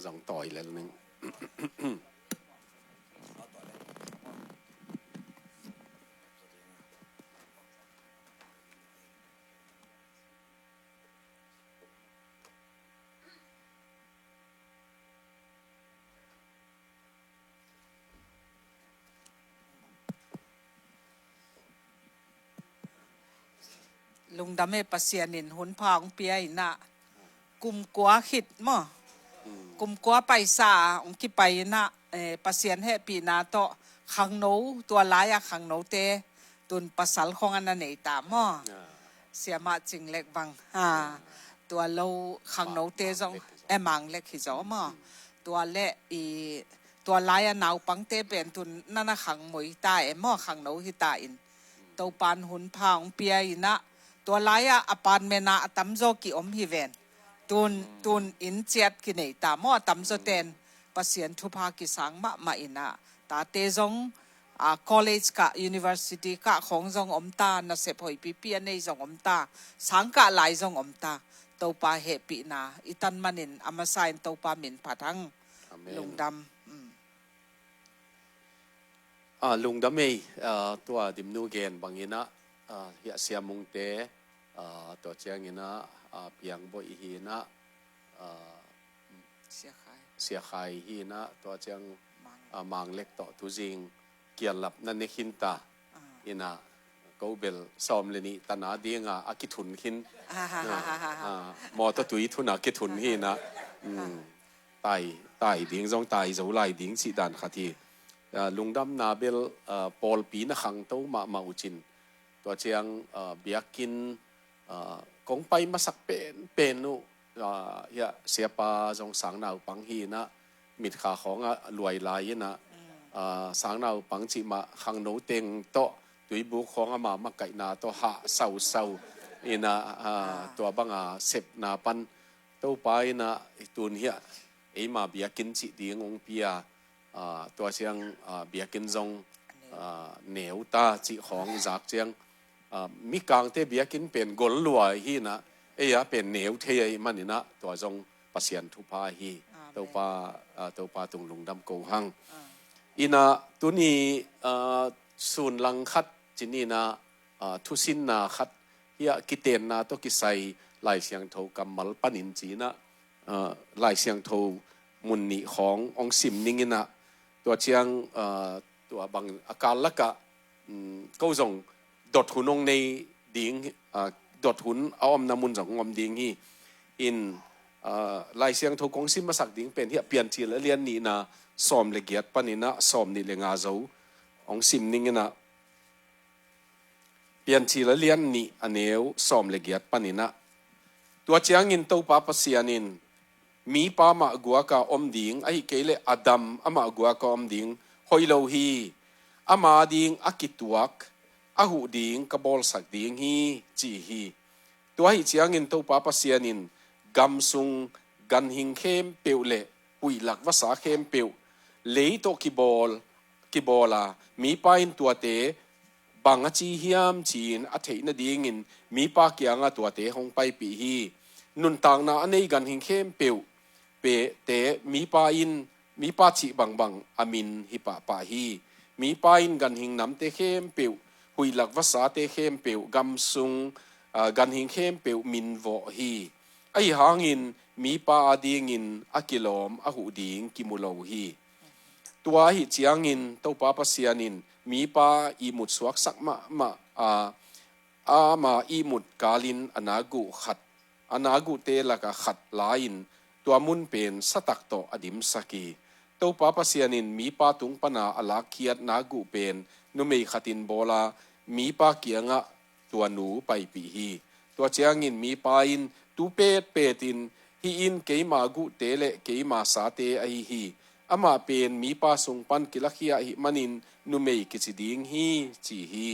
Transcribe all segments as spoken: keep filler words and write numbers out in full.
Zong tawi lel ning. Lungdam e, Pasian in hun pha hong pia in ah, kum kua khit maw? Kum kua paisa a hong kipai in ah, eh, Pasian hehpihna tawh khangno, tua lai-a khangnote tun pasal khong a na nei ta maw? Siamah Cing Lek bang, ha, tua lo khangnote zong, e, Mang Lek hi zaw maw? Tua le i, tua lai-a naupangte pen tun na na khangmoi ta e maw, khangno hi ta in. Topan hun pha hong pia in ah, tua lai-a apartment ah a tamzaw ki-om hi ven. Tun, tun inn ciat kinei ta maw, a tamzaw ten Pasian thupha kisang mahmah in ah, tate zong, a, college kah, university kah khong zong om ta, nasep hoihpipi a nei zong om ta, sang kah lai zong om ta. Topa hehpihna i tan manin a masa in Topa min phat hang. Amen. Lungdam. Mm. A, lungdam ei, a, tua Dimnu gen bangin ah, a, hiah Sia Mungte, a, tua ciangin ah, a, Piang Boih hi in ah, a, Sia Khai. Sia Khai hi in ah, tua ciang, Mang. A, Mang Lek tawh tuzing kiallap na ne khin ta. A. In ah, ko bel sawm le nih tan a ding a, a kithun khin. A, a, mawtaw tui thun a kithun hi in ah. Mm. Tai, tai ding zong tai zo lai ding cih dan khat hi. A, lungdamna bel, a, pawlpi na khangto mahmah uh cin. Tua ciang, a, biakinn, a, kong pai masak penpen uh, a, hiah Siapa zong sang naupang hi in ah, mitkha khawng a luai lai in ah, a, sang naupang cih mah khangno teng tawh, tuibuk khawng a mah makaihna tawh hah sausau in ah, a, tua bang a sepna pan Topa in ah, tun hiah eima biakinn cih ding hong pia, a, tua ciang, a, biakinn zong, a, neu ta cih khawng zak ciang, a, mikangte biakinn pen gol lua hi in ah, ei a pen neu thei ahih manin ah, tua zong Pasian thupha hi. Amen. Topa, a, Topa tung lungdam ko hang. A. In ah tuni, a, sun lang khat cin in ah, a, thusinna khat hiah kitenna tawh kisai Lai Siangtho kammal panin ci in ah, a, Lai Siangtho mun nih khawng hong sim ning in ah, tua ciang, a, tua bang a kal lakah, um, ko zong dot hun hong nei ding, a, dot hun a omna mun zong hong om ding hi. In, a, Lai Siangtho kong sim masak ding pen hiah Piancil a lian nihna sawm le giat panin ah sawm nih le nga zo hong sim ning in ah, Piancil a lian nih a neu sawm le giat panin ah, tua ciangin Topa Pasian in, mipa mah guak a om ding, ahih kei leh Adam amah guak a om ding hoih lo hi. Ama ding a kituak, a huh ding ka bawlsak ding hi, ci hi. Tua ahih ciangin Topa Pasian in gam sung ganhing khempeuh le huihlak vasa khempeuh lei tawh kibawl, kibawl a, mipa in tuate bang a ci hiam ci-in a theih nadingin mipa kiangah tuate hong paipih hi. Nuntakna a nei ganhing khempeuh pehte mipa in, mipa cih bangbang a min hi pahpah hi. Mipa in ganhing namte khempeuh, huihlak vasate khempeuh, gam sung, a, ganhing khempeuh min vawh hi. Ahi hangin mipa adingin a kilawm a huh ding kimu lo hi. Tua ahih ciangin Topa Pasian in mipa ihmut suaksak mahmah a, ama ihmut kalin a na guh khat, a na guhte lakah khat la-in tua mun pen satak tawh a dimsak hi. Topa Pasian in mipa tung pana a lakkhiat na guh pen numei khatin bawl a, mipa kiangah tua nu paipih hi. Tua ciangin mipa in tu petpet in, hih in keima guhte le keima sate ahi hi. Amah pen mipa sung pan kilakhia ahih manin numei kici ding hi, ci hi.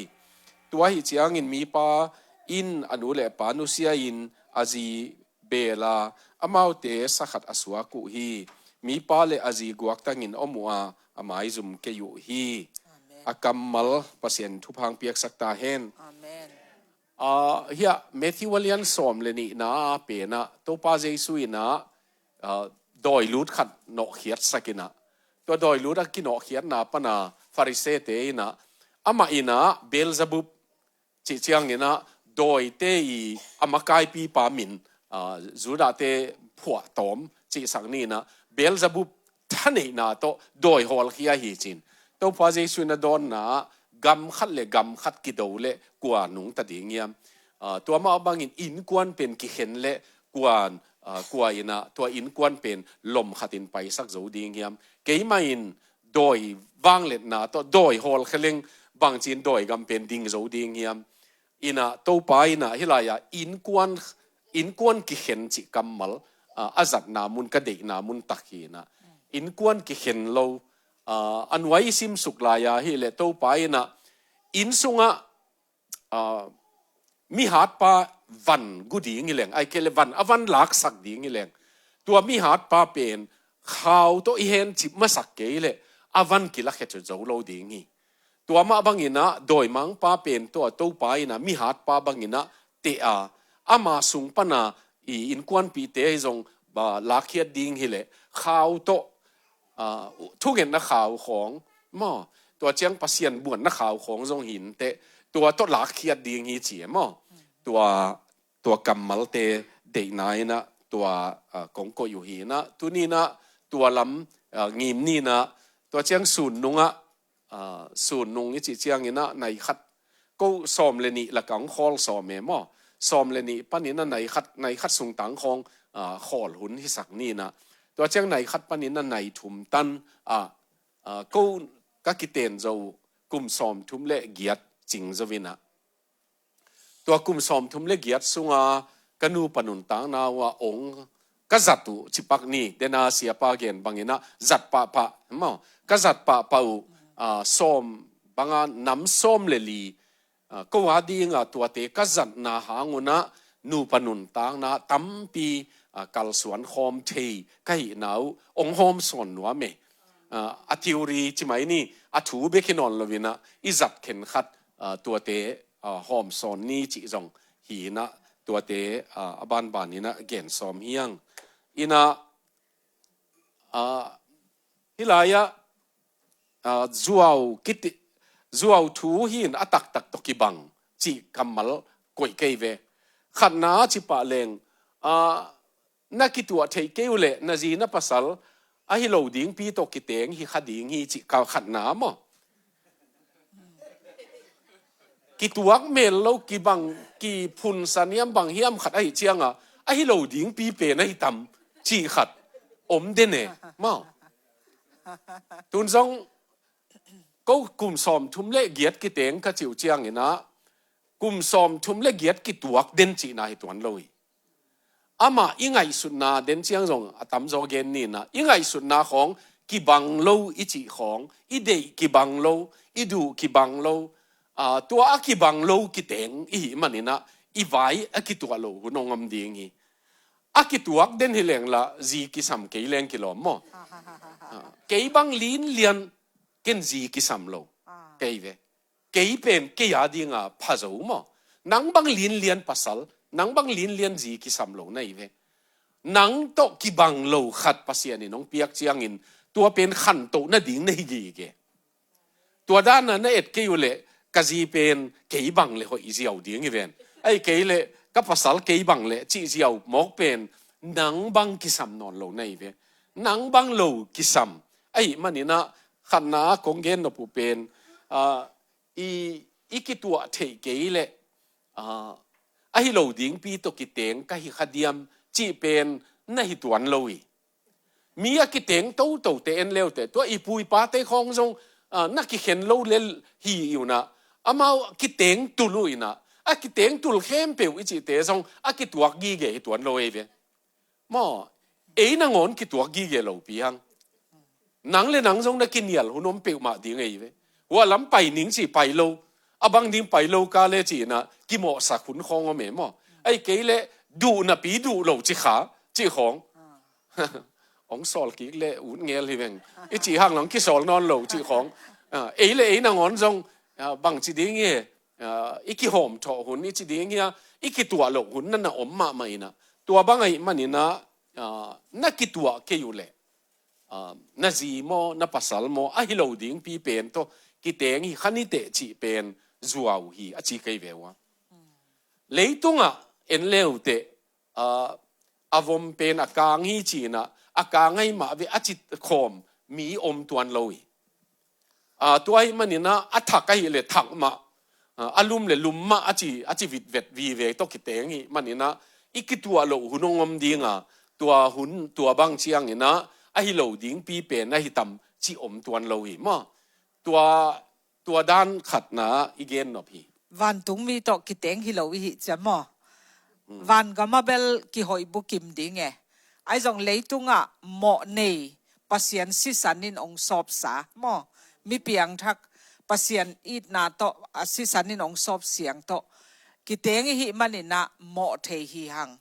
Tua ahih ciangin mipa in a nu le pa nusia in a zi beel a, amaute sa khat a suak uh hi. Mipa le a zi guaktangin om uh a, a maizum kei uh hi. Amen. A kammal Pasian thupha hong piaksak ta hen. Amen. A, hiah Matthew a lian sawm le nihna a pen ah Topa Jesu in ah, a, dawi lut khat nawhkhiat sak in ah, tua dawi lut a kinawhkhiatna pan a Farisee-te in ah, amah in ah Beelzebub cih ciangin ah dawite i a makaipipa min, aa, Judah-te phuahtawm cihsak ni in ah, Beelzebub thaneihna tawh dawi hawlkhia hi ci-in Topa Jesu in a dawnna ah gam khat le gam khat kido leh kua nungta ding hiam? Aa, tua mah bangin innkuan pen kikhen leh kua, aa, kua in ah tua innkuan pen lom khatin paisak zo ding hiam? Keimah in dawi vangliatna tawh dawi hawlkhia leng bangci-in dawi gam pen ding zo ding hiam? In ah Topa in ah hih lai-ah innkuan, innkuan kikhen cih kammal, aa, a zatna mun, ka deihna mun tak hi in ah, innkuan kikhen lo, aa, a nuai i simsuk lai-ah hi leh Topa in ah inn sungah, aa, mihatpa van gu ding hi leng, ahih kei leh van, a van laksak ding hi leng, tua mihatpa pen khau tawh i hencip masak kei leh a van kilakhia zo lo ding hi. Tua mah bangin ah dawimangpa pen tua Topa in ah mihatpa bangin ah teh a, ama sung pan a i innkuanpihte hi zong, aa, lakkhiat ding hi leh khau tawh, aa, thungetna khau khawng maw, tua ciang Pasian buanna khau khawng zong hi inteh, tua tawh lakkhiat ding hi ci e maw. Tua, tua kammalte deihna in ah tua, aa, kong koih uh hi in ah, tuni in ah tua lam, aa, ngim ni in ah, tua ciang sun nungah, aa, sun nung i cih ciangin ah nai khat, ko sawm le nih lakah hong khawl sawm e maw. Sawm le nih panin ah nai khat, nai khat sung tang khawng, aa, khawl hun hisak ni in ah, tua ciang nai khat panin ah nai thum tan ah, aa, ko ka kiten zo uh kum sawmthum le giat cing zo in ah, tua kum sawmthum le giat sunga ka nupa nuntakna uh ah ong ka zat uh, cipak ni, dena siapa gen bangin ah zat pahpah maw, ka zat pahpah uh, aa, sawm banga nam sawm le li, aa, ko a dinga tuate ka zatna hang un ah nupa nuntakna tampi, aa, kalsuan khawm thei ka hihna uh ong hawmsawn nuam e. Aa, a theory ci mai ni, a thu bek hi nawn lo in ah i zat khenkhat, aa, tuate, aa, hawmsawn ni cih zong hi in ah tuate, aa, a banban in ah gen sawm hi hang. In ah, aa, hih lai-ah, aa, zuau kiti, zuau thu hi in a taktak tawh kibang cih kammal koih kei ve. Khatna cih pah leng, aa, na kituah theih kei uh leh na zi na pasal ahi lo dingpi tawh kiteng hi kha ding hi cih ka khatna maw. Kituak mel lo, kibang, kiphunsa niam bang hiam khat ahih cianga ahi lo dingpi pen ahi tam cih khat om den e maw. Tun zong ko kum sawmthum le giat kiteng ka cih uh ciangin ah kum sawmthum le giat kituak den cihna hi tuan lo hi. Amah i ngaihsutna den ciang zong a tamzaw gen ni in ah, i ngaihsutna khawng kibang lo i cih khawng, i deih kibang lo, i duh kibang lo, aa, tua a kibang lo kiteng i hih manin ah i vai a kituah loh hun hong om ding hi. A kituak den hi leng lah zi kisam kei leng kilawm maw. Aa, kei bang linlian ken zi kisam lo kei ve. Kei pen kei a dinga pha zo maw. Nang bang linlian pasal, nang bang linlian zi kisam lo na hi ve. Nang tawh kibang lo khat Pasian in hong piak ciangin tua pen khantoh nading na hi gige. Tua dana na et kei uh leh ka zi pen kei bang le hoih ziau ding hi ven. Ahih kei leh ka pasal kei bang le cih ziau mawk pen nang bang kisam nawn lo na hi ve. Nang bang lo kisam. Ahih manin ah khatna a kong gen nop uh pen, aa, i, i kituah theih kei leh, aa, ahi lo dingpi tawh kiteng ka hi kha diam cih pen na hi tuan lo hi. Mi a kiteng totote en leuteh, tua i pu i pate khawng zong, aa, na kikhen lo lel hi uh in ah, amau kiteng tul uh in ah, a kiteng tul khempeuh i cihte zong a kituak gige hi tuan lo ei ve. Maw, ei nangawn kituak gige lopi hang. Nang le nang zong na kinial hun om peuhmah ding ei ve. Hua lam pai ning ci pai lo. A bang ding pai lo ka le ci in ah kimawhsak hun khawng om e maw. Ahih kei leh duh napi duh lo ci kha, ci khawng. Hong sawl kik le ut ngel hi veng. I cih hang lo hong kisawl nawn lo ci khawng. Ah, ei le ei nangawn zong, ah, bang ci ding hi. Aa, i kihawm thawh hun i ci ding hia, i kituah loh hun na na om mahmah in ah. Tua bang ahih manin ah, ah, na kituah kei uh leh, ah, na zi maw, na pasal maw, ahi lo dingpi pen tawh kiteng hi kha ni teh cih pen zuau hi a ci kei ve uh a. Leitungah en le uh teh, ah, a vom pen a kang hi ci-in ah, a kang ahi mah ve a ci khawm mi om tuan lo hi. Ah, tua ahih manin ah, a thak ahih leh thak mah, ah, a lum leh lum mah a ci, a ci vitvet vive tawh kiteng ahih manin ah, i kituah loh hun hong om ding a, tua hun, tua bang ciangin ah, ahi lo dingpi pen ahi tam cih om tuan lo hi maw. Tua, tua dan khatna i gen nop hi. Vantungmi tawh kiteng hi lo i hih ciang maw. Vangam ah bel kihoih bukim ding e. Ahi zong leitungah mawh nei Pasian sisan in hong sawpsa maw. Mi piangthak Pasian itna tawh, a sisan in hong sawp siang tawh kiteng i hih manin ah mawh thei hi hang.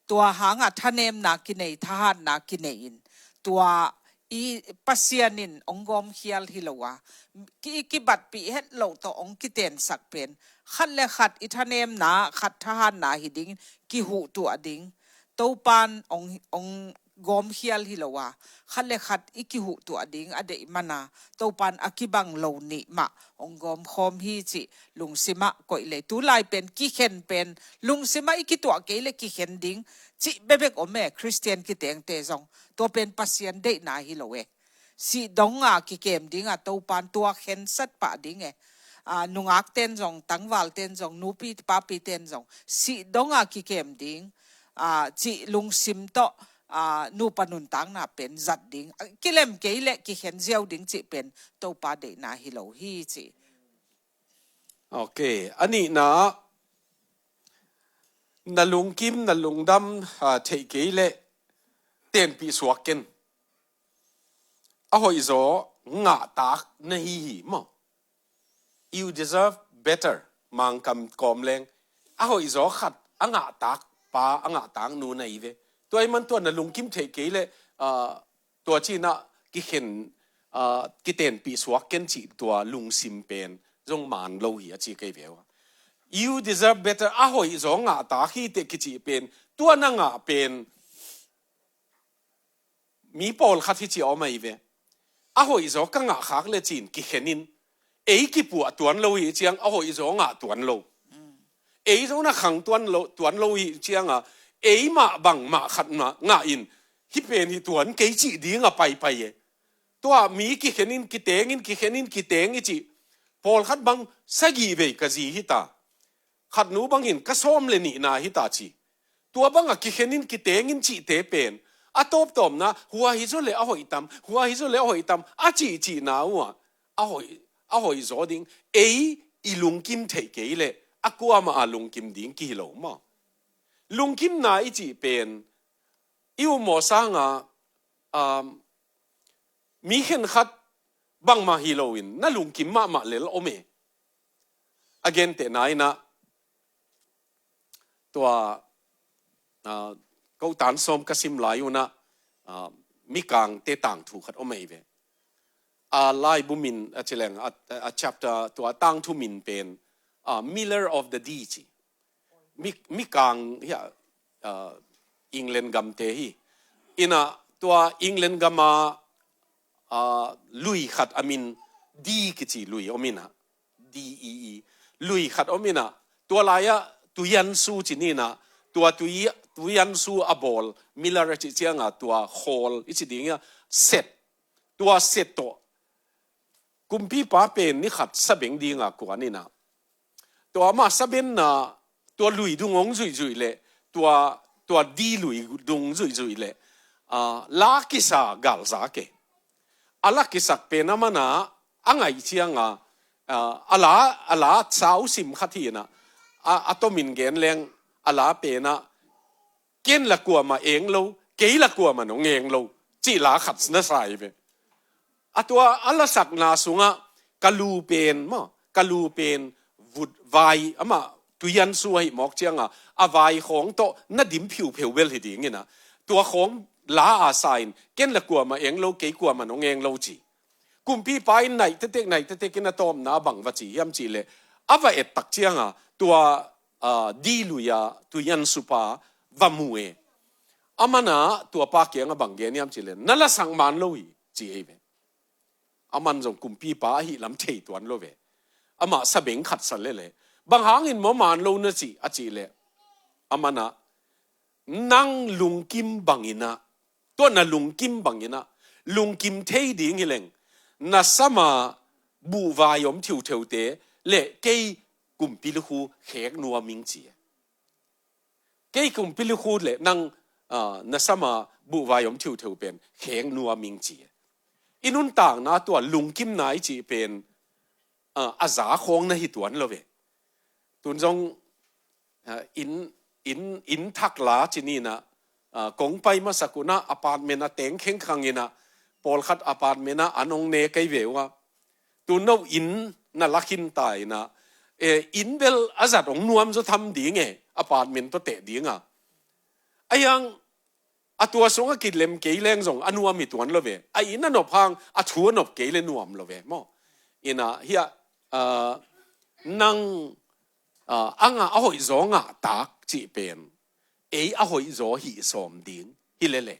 Tua hangah thanemna kinei, thahatna kinei in, tua i Pasian in hong gawmkhial hi lo a, ki, i kibatpih het loh tawh hong kiteensak pen, khat le khat i thanemna, khat thahatna hi dingin kihuhtuah ding. Topan hong, hong gawmkhial hi lo a, khat le khat i kihuhtuah ding a deih mana, Topan a kibang lo nih mah hong gawmkhawm hi cih lungsimah koih lei. Tulai pen kikhen pen, lungsimah i kituah kei leh kikhen ding cih bekbek om e, Khristian kitengte zong. Tua pen Pasian deihna hi lo e. Sih dong a kikem ding a, Topan tua khensat pah ding e. Ah, nungak ten zong, tangval ten zong, nupi papi ten zong, sih dong a kikem ding, ah, cih lungsim tawh, ah, nupa nuntakna pen zat ding. Ah, kilem kei leh kikhen ziau ding cih pen Topa deihna hi lo hi cih. Ok, a nihna, na lungkim, na lungdam, ah, theih kei leh tenpih suak ken. A hoihzaw ngahtak na hi hi maw. You deserve better. Mangkam kawm leng, a hoihzaw khat a ngahtak pa, a ngahtak nu na hi ve. Tua ahih man tua na lungkim theih kei leh, ah, tua ci-in ah kikhen, ah, kitenpih suak ken cih tua lungsim pen zong man lo hi a ci kei ve uh a. You deserve better. A hoihzaw ngahtak hi teh kicih pen, tua na ngah pen mi pawlkhat hi ci a om ahi ve. A hoihzaw ka ngah khak le ci-in kikhen in, ei kipuah tuan lo hi ciang a hoihzaw ngah tuan lo. Ei zong na khang tuan lo, tuan lo hi ciang a, ei mah bangmah khat mah ngah in, hih pen hi tuan kei cih ding a paipai e. Tua mi kikhen in, kiteng in, kikhen in, kiteng i cih. Pawlkhat bang sagih vei ka zi hi ta. Khat nu bangin ka sawm le nihna hi ta ci. Tua bangah kikhen in, kiteng in cihte pen, a tawptawpna, hua hi zaw le a hoih tam, hua hi zaw le a hoih tam, a cihcihna uh ah, a hoih, a hoihzaw ding, ei i lungkim theih kei leh, a kuamah a lungkim ding kihi lo maw. Lungkimna i cih pen, i ummawh sangah, um, mi khenkhat bangmah hi loin, na lungkim mahmah lel om e. A gentehna in ah, tua, ah, ko tan sawm ka sim lai un ah, ah, mikangte tangthu khat om ahi ve. A laibu min, a ci leng, a, a chapter, tua tangthu min pen, ah, Miller of the Dee ci. Mi, mikang hi a, ah, England gamte hi. In ah tua England gam ah, ah, lui khat a min Dee kici lui om in ah. D E E. Lui khat om in ah, tua lai-ah Tuiansu ci ni in ah, tua Tui, Tuiansu a bawl, Miller a cih ciang a, tua khawl i ci ding a, set. Tua set tawh kumpipa pen ni khat sabeng ding a kuan in ah, tua amah sabenna, tua lui dung hong zuihzuih leh, tua, tua Dee lui dung zuihzuih leh, ah, la kisa galzak e. A la kisak pen a man a, a ngaih ciang a, ah, a la, a la sau sim khat hi in ah, a, a tomin gen leng, a la pen ah, ken la kuamah eng lo, kei la kuamah nong eng lo, cih la khat na sa hi ve. A tua a lasakna sungah ka lu pen maw, ka lu pen vut vai, amah Tuiansu ahi mawk ciang a, a vai khawng tawh na dim phiupheu bel hi ding in ah, tua khawng la a sa in, ken la kuamah eng lo, kei kuamah nong eng lo ci. Kumpipa in naih tetek, naih tetek in a tawpna bang va ci hiam cih leh, a va et tak ciang a, tua, ah, Dee lui a Tuiansu pa va mu e. Aman a tua pa kiangah bang gen hiam cih leh, na lasak man lo hi, ci ei ve. Aman zong kumpipa ahih lam thei tuan lo ve. Amah sabeng khat sa lele, bang hangin maw man lo na cih, a cih leh, aman a, nang lungkim bangin a, tua na lungkim bangin a, lungkim thei ding hi leng, na sama buhvai om thiutheute le kei kumpi likhu khek nuam ing, ci. Kei kumpi likhu le nang, ah, na sama buhvai om thiutheu pen khek nuam ing, ci. I nuntakna tua lungkimna i cih pen, ah, a za khawng na hi tuan lo ve. Tun zong, ah, inn, inn, inn thak la ci ni in a, ah, kong pai masak un a apartment a teng khengkhang in a, pawlkhat apartment a an hong ne kei ve uh a. Tun no inn na la khin ta in a, eh, inn bel a zat hong nuam zaw tham ding e, apartment tawh teh ding a. A hiang a tua sungah kilem kei leng zong a nuam hi tuan lo ve. A inn a nop hang a thu a nop kei le nuam lo ve maw. In a hiah, ah, nang, ah, a ngah a hoih zaw ngah tak cih pen ei a hoih zaw hih sawm ding hi lele.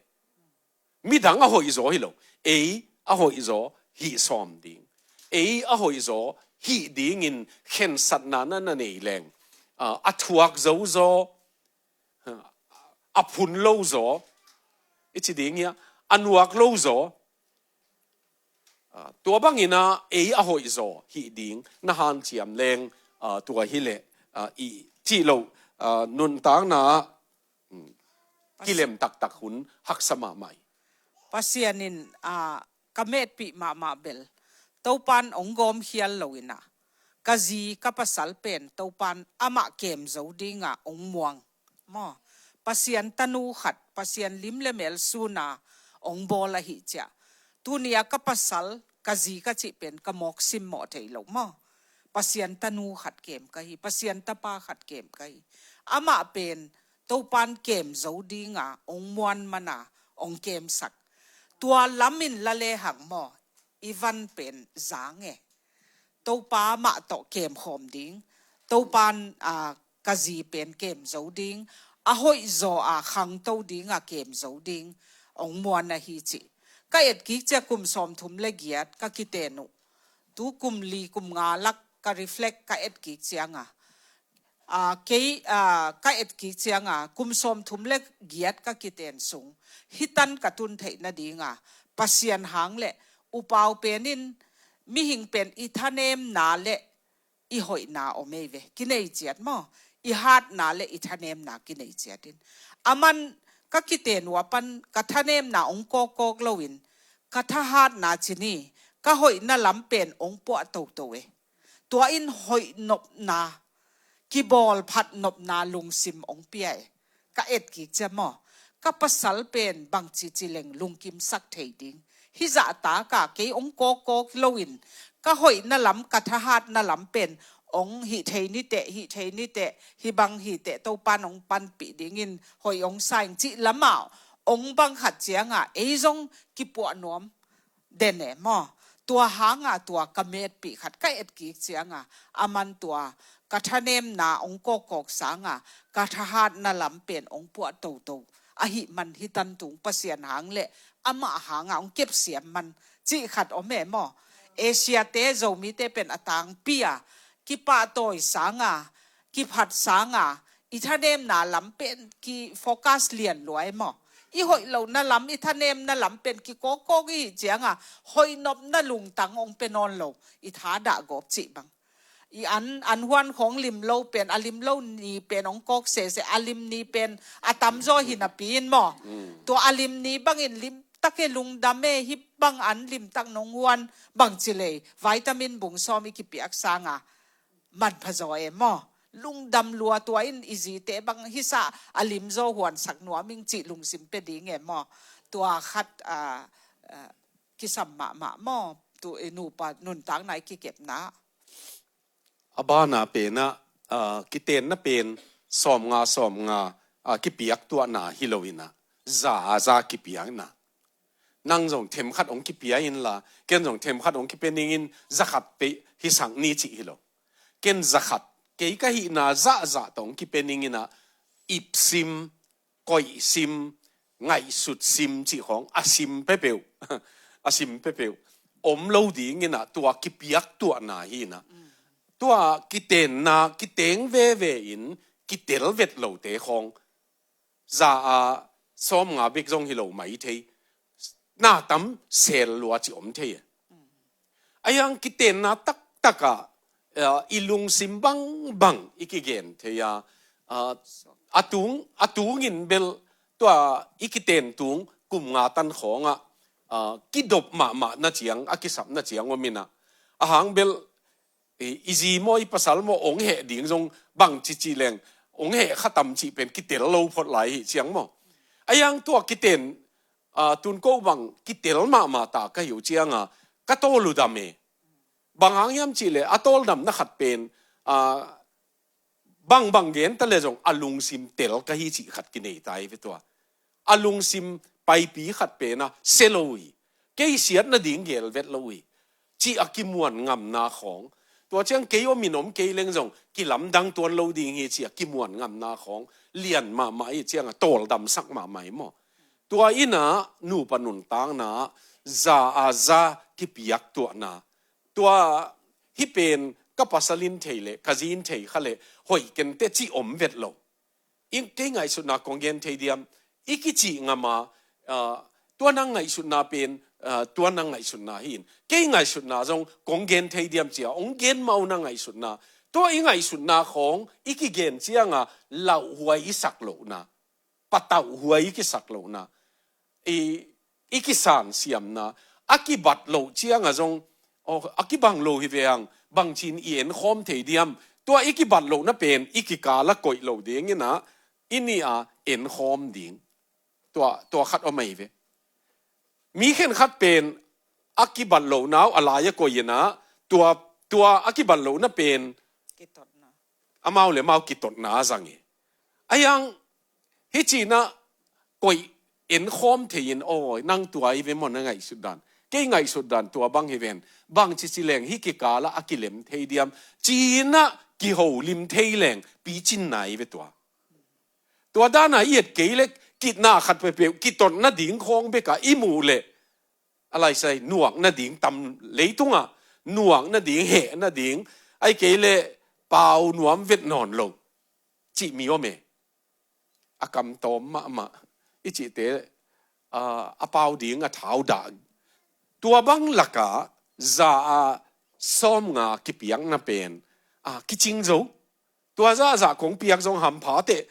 Midang a hoih zaw hi lo, ei a hoih zaw hih sawm ding. Ei a hoih zaw hih dingin khensatna na na nei leng, ah, a thuak zo zaw, a phun lo zaw, i ci ding hia, a nuak lo zaw, ah, tua bangin a ei a hoih zaw hih ding na hanciam leng, ah, tua hi leh, ah, i cih loh, ah, nuntakna ah, um, kilem taktak hun haksa mahmah hi. Pasian in, ah, ka metpih mahmah bel, Topan hong gawm khial lo in a, ka zi ka pasal pen Topan amah kem zo ding a hong muang. Maw, Pasian tanu khat, Pasian lim le mel sun a hong bawl ahih ciang, tuni a ka pasal, ka zi ka cih pen ka mawk simmawh thei lo maw. Pasian tanu khat kem ka hi, Pasian tapa khat kem ka hi. Amah pen Topan kem zo ding a hong muan man a hong kemsak. Tua lam in la lehang maw, i van pen zang e. Topa mah tawh kem khawm ding, Topan, ah, ka zi pen kem zo ding, a hoih zaw a khangto ding a kem zo ding hong muan ahi cih. Ka et kik ciang kum sawmthum le giat ka kiten uh, tu kum li kum nga lak ka reflect ka et kik ciang a, ah, kei, ah, ka et kik ciang a, kum sawmthum le giat ka kiten sung, hih tan ka tun theih nading a, Pasian hang le upau pen in, mihing pen i thanemna le i hoihna om ei ve, kinei ciat maw, i hatna le i thanemna kinei ciat in. Aman ka kiten uh a pan ka thanemna hong kawkkawk lo in, ka thahatna ci ni, ka hoihna lam pen hong puah toto e. Tua in hoih nopna, kibawl phat nopna lungsim hong pia e. Ka et kik ciang maw, ka pasal pen bangci ci leng lungkimsak thei ding. Hih zahtak a kei hong kawkkawk lo in, ka hoihna lam, ka thahatna lam pen hong hih thei ni teh, hih thei ni teh, hih bang hi teh Topan hong panpih dingin hoih hong sa ing cih lam a hong bang khat ciang a ei zong kipuah nuam den e maw. Tua hang a tua ka metpih khat ka et kik ciang a, aman tua ka thanemna hong kawkkawk sang a, ka thahatna lam pen hong puah toto ahih man hih tan tung Pasian hang le amah hang a hong kepsiam man cih khat om e maw. Asia-te, Zomite pen a tangpi a, kipahtawi sang a, kiphat sang a, i thanemna lam pen ki focus lian lua e maw. I hoih lohna lam, i thanemna lam pen kikawkkawk i hih ciang a, hoih nopna lungtang hong pia nawn lo, i thadah gawp cih bang. I an, an huan khawng lim lo pen, a lim lo ni pen hong kawk sese, a lim ni pen a tamzaw hi napi in maw. Mm. Tua a lim ni bangin limtak e, lungdam e, hih bang an limtak nong huan bangci lei, vitamin bung sawm i kipiak sang a, manpha zaw e maw. Lungdam lua, tua in i zite bang hisa a lim zaw huansak nuam ing cih lungsim pia ding e maw. Tua khat, ah, ah, kisam mahmah maw, tu i nupa nuntakna i kikepna. A bana pen a, ah, kitenna pen sawmnga, sawmnga, ah, kipiak tuahna hi lo in a, za a za kipiakna. Nang zong themkhat hong kipia inla, ken zong themkhat hong kipia ning in, zakhat pei hi sang ni cih hi lo. Ken zakhat, kei ka hihna zahzah tawh hong kipia ning in a, ipsim, koihsim, ngaihsut sim cih khawng a sim pepeuh, a sim pepeuh om lo dingin ah tua kipiak tuahna hi in ah, tua kitenna kiteng veve in kitel vet lote khawng za a sawmnga bek zong hi lo mai thei, na tam sel lua ci om thei. A hiang kitenna taktak ah, eh, i lungsim bangbang i kigen thei a, ah, a tung, a tungin bel tua i kiten tung kum nga tan khawng ah, ah, kidop mahmah na ciang, a kisap na ciang om in ah, a hang bel i, i zi maw, i pasal maw, ong heh ding zong bang cici leng, ong heh kha tam cih pen kitel lo phot lai hi ciang maw. A hiang tua kiten, ah, tun ko bang kitel mahmah ta ka hi uh ciang a, ka tawl uh dam e. Bang hang hiam cih leh, a tawldamna khat pen, ah, bangbang gen ta le zong a lungsim tel ka hi cih khat kinei ta hi ve tua. A lungsim paipi khat pen a sia lo hi. Kei siat nading gel vet lo hi, cih a kimuan ngamna khawng. Tua ciang kei om in om kei leng zong kilamdang tuan lo ding hi cih a kimuan ngamna khawng lian mahmah hi ciang a tawldamsak mahmah hi maw. Tua in ah nupa nuntakna ah za a za kipiak tuahna. Tua hih pen ka pasal in thei leh, ka zi in thei kha leh, hoih ken teh cih om vet lo. I, kei ngaihsutna kong gen thei diam, i kicih ngam a, ah, tua nang ngaihsutna pen, ah, tua nang ngaihsutna hi in. Kei ngaihsutna zong kong gen thei diam ci a, ong gen mah uh nang ngaihsutna. Tua i ngaihsutna khawng i kigen ciang a lauhuai i sak lohna, patauhhuai i kisak lohna, i, i kisansiamna, a kibat loh ciang a zong, oh, a kibang lo hi ve hang, bangci in i enkhawm thei diam, tua i kibat lohna pen i kikal a koih lo ding in ah, i nih a enkhawm ding. Tua, tua khat om ahi ve. Mi khenkhat pen a kibat lohna uh a lai a koih in ah, tua, tua a kibat lohna pen kitotna, amau le amau kitotna a zang hi. A hiang, hih ci in ah koih enkhawm thei in, aw, nang tua hi ve maw na ngaihsut dan. Kei ngaihsut dan tua bang hi ven. Bang cici leng hih kikal ah a kilem thei diam, ci in ah kiholim thei leng picin nai ve tua. Tua dan a i et kei leh kitna khat peuhpeuh, kitot nading khawng bek a i muh leh, a laisai nuak nading tam, leitung ah nuak nading, heh nading, ahih kei leh pau nuam vet nawn lo cih mi om e. A kam tawm mahmah i cihte, ah, a pau ding a thau dah. Tua bang lak ah za a sawmnga kipiakna pen, ah, kicing zo. Tua zahzah kong piak zong hampha teh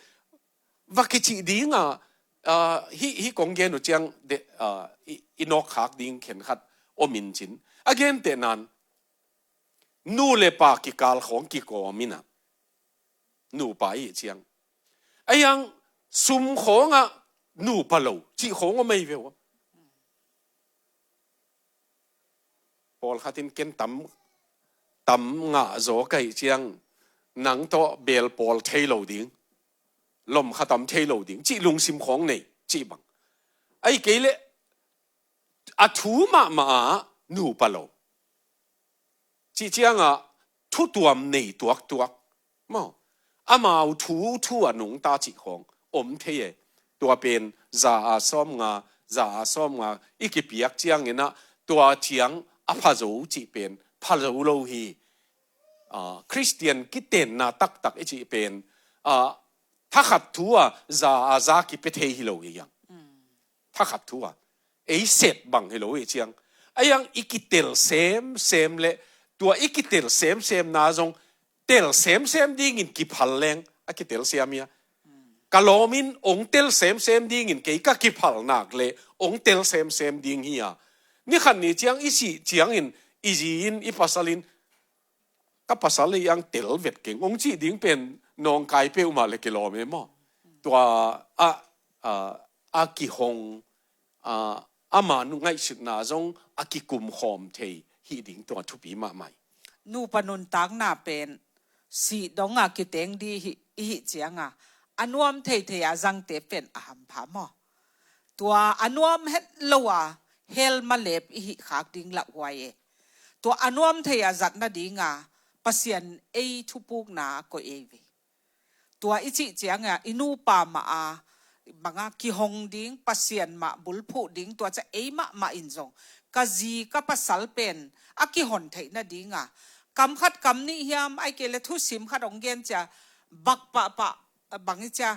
va kicih ding a, ah, hih, hih kong gen uh ciang de, ah, i, i nawkkhak ding khenkhat om in cin. A gentehna in nu le pa kikal khawng kikawm in ah, nupa i hih ciang, a hiang sum khawng ah nupa lo cih khawng om ahi ve uh. Pawlkhat in ken tam, tam ngah zaw ka hih ciang nang tawh bel pawl thei lo ding, lom kha tam thei lo ding cih lungsim khawng nei cih bang. Ahih kei leh a thu mahmah ah nupa lo cih ciang a thutuam nei tuaktuak maw, amau thu thu a nungta cih khawng om thei e. Tua pen za a sawmnga, za a sawmnga i kipiak ciang in ah tua ciang a pha zo cih pen pha zo lo hi. Ah, Khristian kitenna taktak i cih pen, ah, thakhat thu a za a za kipia thei hi lo hi hang. Thakhat thu a ei set bang hi lo hi ciang. A hiang i kitel semsem leh tua i kitel semsemna zong tel semsem dingin kiphal leng a kitel siam hi a. Ka lawm in ong tel semsem dingin kei ka kiphal nak leh ong tel semsem ding hi a. Ni khat ni ciang i sih ciangin i zi in, i pasal in, ka pasal hi hang tel vet keng ong cih ding pen nawngkai peuhmah leh kilawm e maw. Tua a, a, a kihong, a, ama nu ngaihsutna zong a kikum khawm thei hi ding tua thupi mahmah hi. Nupa nuntakna pen sih dong a kiteng ding hi, i hih ciang a, a nuam theithei a zangte pen a hampha maw. Tua a nuam het lo a hell malep i hih khak ding lauhuai e. Tua a nuam thei a zat nading a Pasian ei thupukna a koih ei ve. Tua i cih ciang a i nupa mah a banga kihong ding, Pasian mah bulphuh ding, tua ciang ei mahmah in zong ka zi ka pasal pen a kihon theih nadinga kam khat kam nih hiam, ahih kei leh thusim khat hong gen cia bak pahpah, bang i cia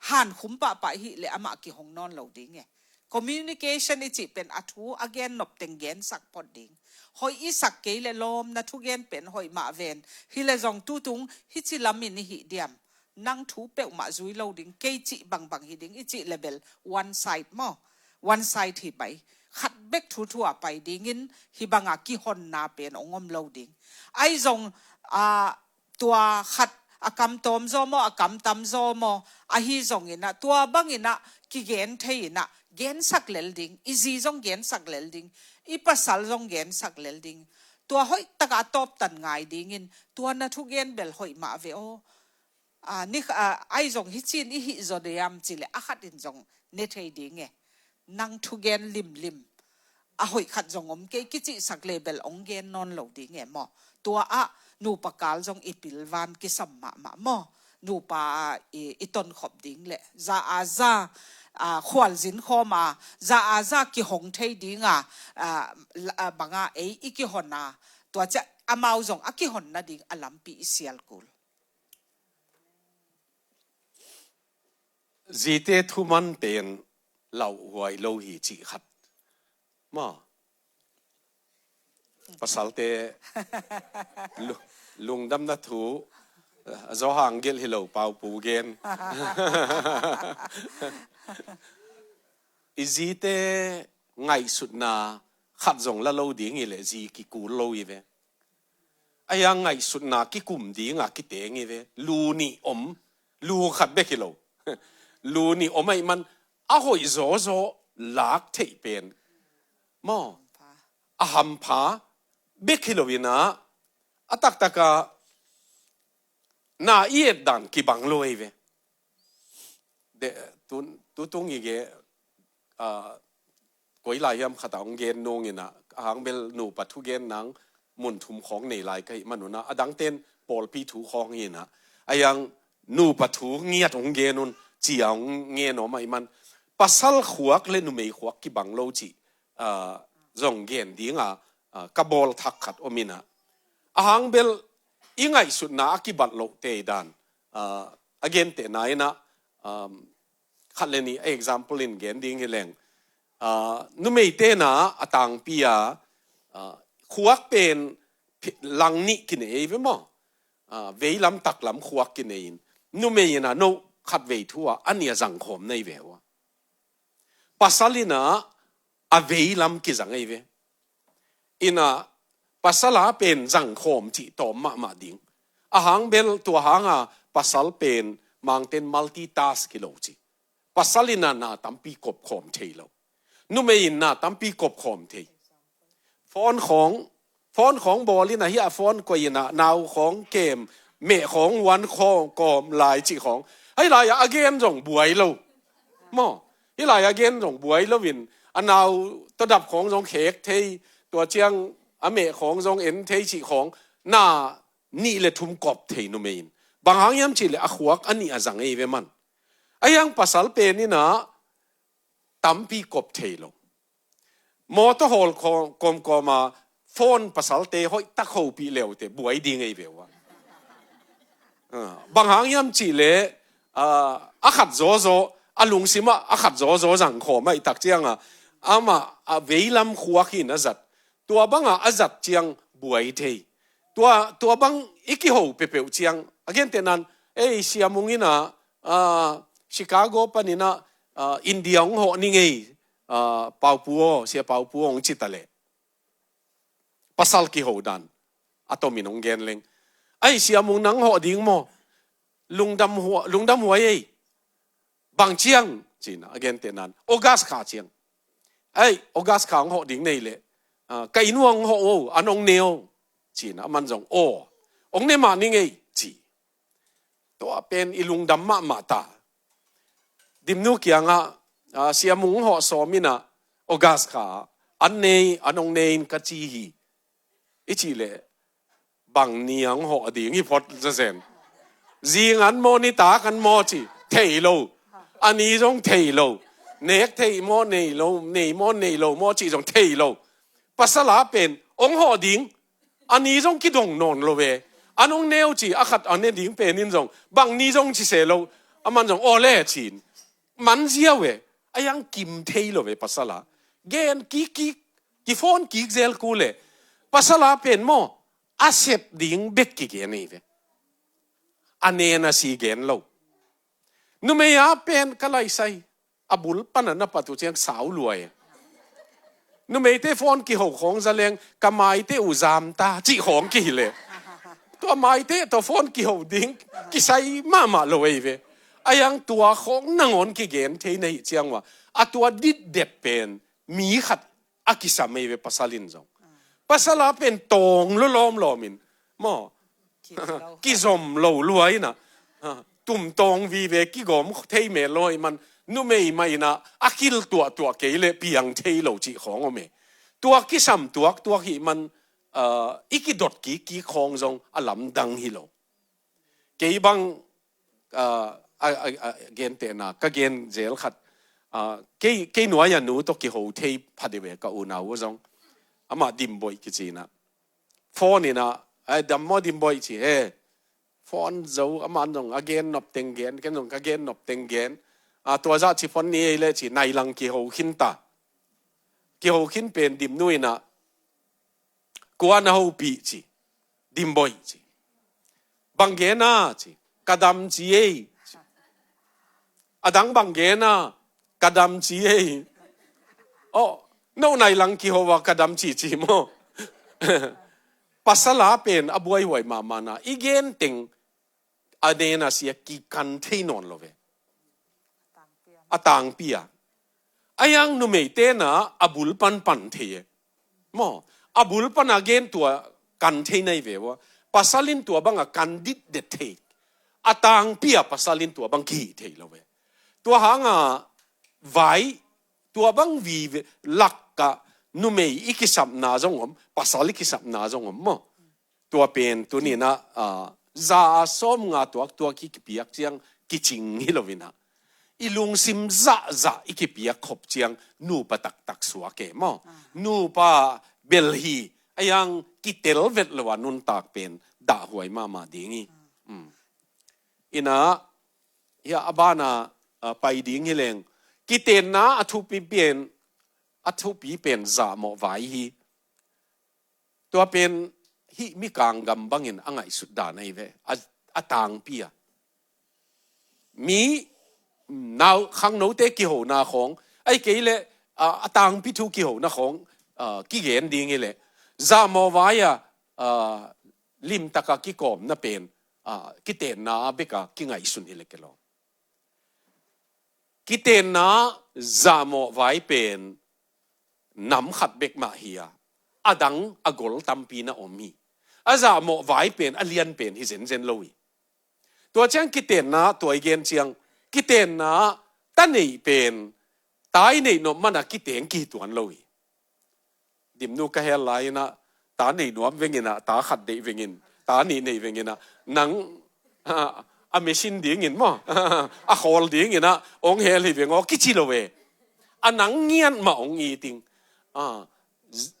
hankhum pahpah i hih leh amah kihong nawn lo ding e. Communication i cih pen a thu a gen nop teng gensak phot ding. Hoih i sak kei leh lawm, na thugen pen hoih mah ven. Hi leh zong tutung hici lamin i hih diam. Nang thu peuhmah zui lo ding, kei cih bangbang hi ding i cih leh bel one side maw. One side hi pai. Khat bek thu thu a pai dingin hih banga kihonna pen hong om lo ding. Ahi zong, ah, tua khat a kam tawm zaw maw, a kam tam zaw maw, ahi zongin ah, tua bangin ah kigen thei in ah, gensak lel ding, i zi zong gensak lel ding, i pasal zong gensak lel ding. Tua hoih takah a tawptan ngai dingin, tua na thugen bel hoih mah ve aw. Ah, ni, ah, ahi zong hi cin i hih zaw diam ci leh a khat in zong ne thei ding e. Nang thugen limlim a hoih khat zong om kei, kicihsak leh bel hong gen nawn lo ding e maw. Tua ah nupa kal zong i pilvan kisam mahmah maw. Nupa i, i tonkhop ding leh za a za, ah, khualzin khawm a, za a za kihong thei dinga, ah, la-, ah, banga ei i kihon a, tua ciang amau zong a kihon nading a lampi i sial kul. Zite thuman pen lauhuai lo hi cih khat maw. Pasalte lu-, lungdamna thu, eh, Johan gelh hi lo, Paupu gen. I zite ngaihsutna khat zong la lo ding hi leh zi kikul lo hi ve. Ahi a ngaihsutna kikum dinga kiteng hi ve. Lu nih om, lu khat bek hi lo. Lu nih om ahih man a hoih zawzaw lak theih pen maw, a hampha bek hi lo in ah, a taktaka na i et dan kibang lo hi ve. De, tu, tutung i ge, ah, koi lai hiam khat ah hong gen nung in ah, a hang bel nupa thugen nang mun thum khawng nei lai ka hih man un ah, a dangten pawlpi thu khawng hi in ah, a yang nupa thu ngiat hong gen un, ci a hong ngen om ahih man, pasal khuak leh numei khuak kibang lo cih, ah, zong gen dinga, ah, ka bawl thak khat om in ah, a hang bel i ngaihsutna a kibat loh tei dan, ah, a gentehna in ah, um, khat leh nih a example in gen ding hi leng. Ah, numeite in ah a tangpi a, ah, khuak pen phi-, lang nih kinei ve maw. Ah, veilam taklam khuak kinei in. Numei in ah no khatvei thu a, a nih a zangkhawm na hi ve ua. Pasal in ah a veilam kizang hi ve. In ah pasal a pen zangkhawm cih tawm mahmah ding. A hang bel tua hanga pasal pen Mangten multitask hi lo ci. Pasal in ah na tampi kopkhawm thei lo. Numei in na tampi kopkhawm thei. Phone khawng, phone khawng bawl in ah hih a phone koih in ah nau khawng kem, meh khawng huan khawng kawm lai cih khawng. Hih lai ah a gen zong buai lo. Maw, hih lai a gen zong buai lo in, a nau tawh dap khawng zong khek thei, tua ciang a meh khawng zong en thei cih khawng, na nih leh thum kop thei numei in. Bang hang hiam cih leh a khuak a nih a zang hi ve man. A hiang pasal pen in ah tampi kop thei lo. Mawtaw hawl kawm, kawmkawm a phone pasalte hoih tak hopih leute buai ding hi ve ua. Ah, bang hang hiam cih leh, ah, a khat zawzaw, a lungsim ah a khat zawzaw zangkhawm ahih tak ciang a, amah a veilam khuak hi in a zat. Tua banga a zat ciang buai thei. Tua, tua bang i kiho peuhpeuh ciang, a gentehna in, ei, Sia Mung in ah, ah, Chicago panin ah, ah, India hong hawh ning ei, ah, Paupu aw, Sia Paupu aw hong ci ta leh. Pasal kiho dan a tomin hong gen leng. Ai, Sia Mung nang hawh ding maw? Lungdam hua-, lungdam huai ei. Bang ciang, ci in ah, a gentehna in, August kha ciang. Ai, August kha hong hawh ding nei leh, ah, ka inn uah hong hawh o, an hong ne o, ci in ah, aman zong, aw, hong ne mah ning ei, ci. Tua pen i lungdam mahmah ta. Dimnu kiangah, ah, Sia Mung hong hawh sawm in ah, August kha, an ne, an hong ne in ka ci hi, i cih leh, bang ni a hong hawh ding hi phot zazen. Zing an maw, nitak an maw ci, thei lo. A ni zong thei lo. Nek thei maw, nei lo, nei maw, nei lo maw cih zong thei lo. Pasal a pen ong hawh ding. A ni zong kidong nawn lo ve. An ong neu ci, a khat a ne ding pen in zong bang ni zong ci se lo. Aman zong aw le cin. Man ziau ve. A yang kim thei lo ve pasal a. Gen kik kik, kifawn kik zel ku le. Pasal a pen maw, a sep ding bek kigen ei ve. A nen a si gen lo. Numei a pen ka laisai, a bul pana na pat uh ciang sau luai. Numeite phone kiho khawng za leng, ka maite uh zam ta cih khawng kihi le. Tua maite tua phone kiho ding kisai mahmah lo ei ve. A yang tua khawng nangawn kigen thei na hih ciang uh a, a tua ditdet pen mi khat a kisam ei ve pasal in zong. Pasal a pen tawng lo lawmlawm in maw, kizom lo luai na. Tum tawng vive kigawm thei mel lo hih man, numei mah in a khil tuahtuah kei le piang thei lo cih khawng om e. Tua kisam tuaktuak hih man, ah, i kidot kik kik khawng zong a lamdang hi lo. Kei bang, ah, a, a, a, gentehna ka gen zel khat, ah, kei, kei nuai a nu tawh kiho thei pha deuh e, ka unau uh zong. Amah Dimboih kici na. Phone in a, "Ai, dam maw Dimboih?" ci he. Phone zo, amah zong a gen nop teng gen, ken zong ka gen nop teng gen. Ah, tua zah ci phone ni ei le ci, nai lang kiho khin ta. Kiho khin pen Dimnu in a, "Kua na hopih?" ci. "Dimboih," ci. "Bang gen a?" ci. "Ka dam ci ei," ci. "A dang bang gen a?" "Ka dam ci ei." "Oh, no nai lang kiho a ka dam ci," ci maw. Pasal a pen a buaihuai mahmah na, i gen teng a nen a sia kikan thei nawn lo ve. A tangpi a. A yang numeite na a bul pan pan thei e. Maw, a bul pan a gen tua kan thei nai ve ua. Pasal in tua bang a kan ditdet thei. A tangpi a pasal in tua bang kihih thei lo ve. Tua hang a vai, tua bang vive lak a numei i kisapna zong om, pasal i kisapna zong om maw. Tua pen tuni in a, ah, za a sawm nga tuaktuak i kipiak ciang kicing hi lo in a, i lungsim zahzah i kipiak khop ciang nupa taktak suak e maw. Ah. Nupa bel hi, a yang kitel vet lo a nuntak pen dahhuai mahmah ding hi. Ah. Mm. In a, hia a ban a, ah, pai ding hi leng, kitenna a thupi pen, a thupi pen zahmawh vai hi. Tua pen hih mikang gam bangin a ngaihsut dan ahi ve. A, a tangpi a. Mi, nau, khangnote kihona khawng, ahih kei leh, a, a tangpi thu kihona khawng, a, kigen ding hi leh, zahmawh vai a, a, limtaka kikawmna pen, a, kitenna beka kingaihsun hi leh ke law. Kitenna zahmawh vai pen nam khat bek mah hi a, a dang a gol tampi na om hi. A zahmawh vai pen a lian pen hi zenzen lo hi. Tua ciang kitenna, tua i gen ciang, kitenna ta neih pen, ta i neih nop mana kiteng kihtuan lo hi. Dimnu ka hel lai-in ah, ta nei nuam vengin ah, ta khat deih vengin, ta nih neih vengin ah, nang, a, a machine dingin maw, a khawl dingin ah, ong hel hi veng aw, kici lo ve. A nang ngiat mah ong it ing. A,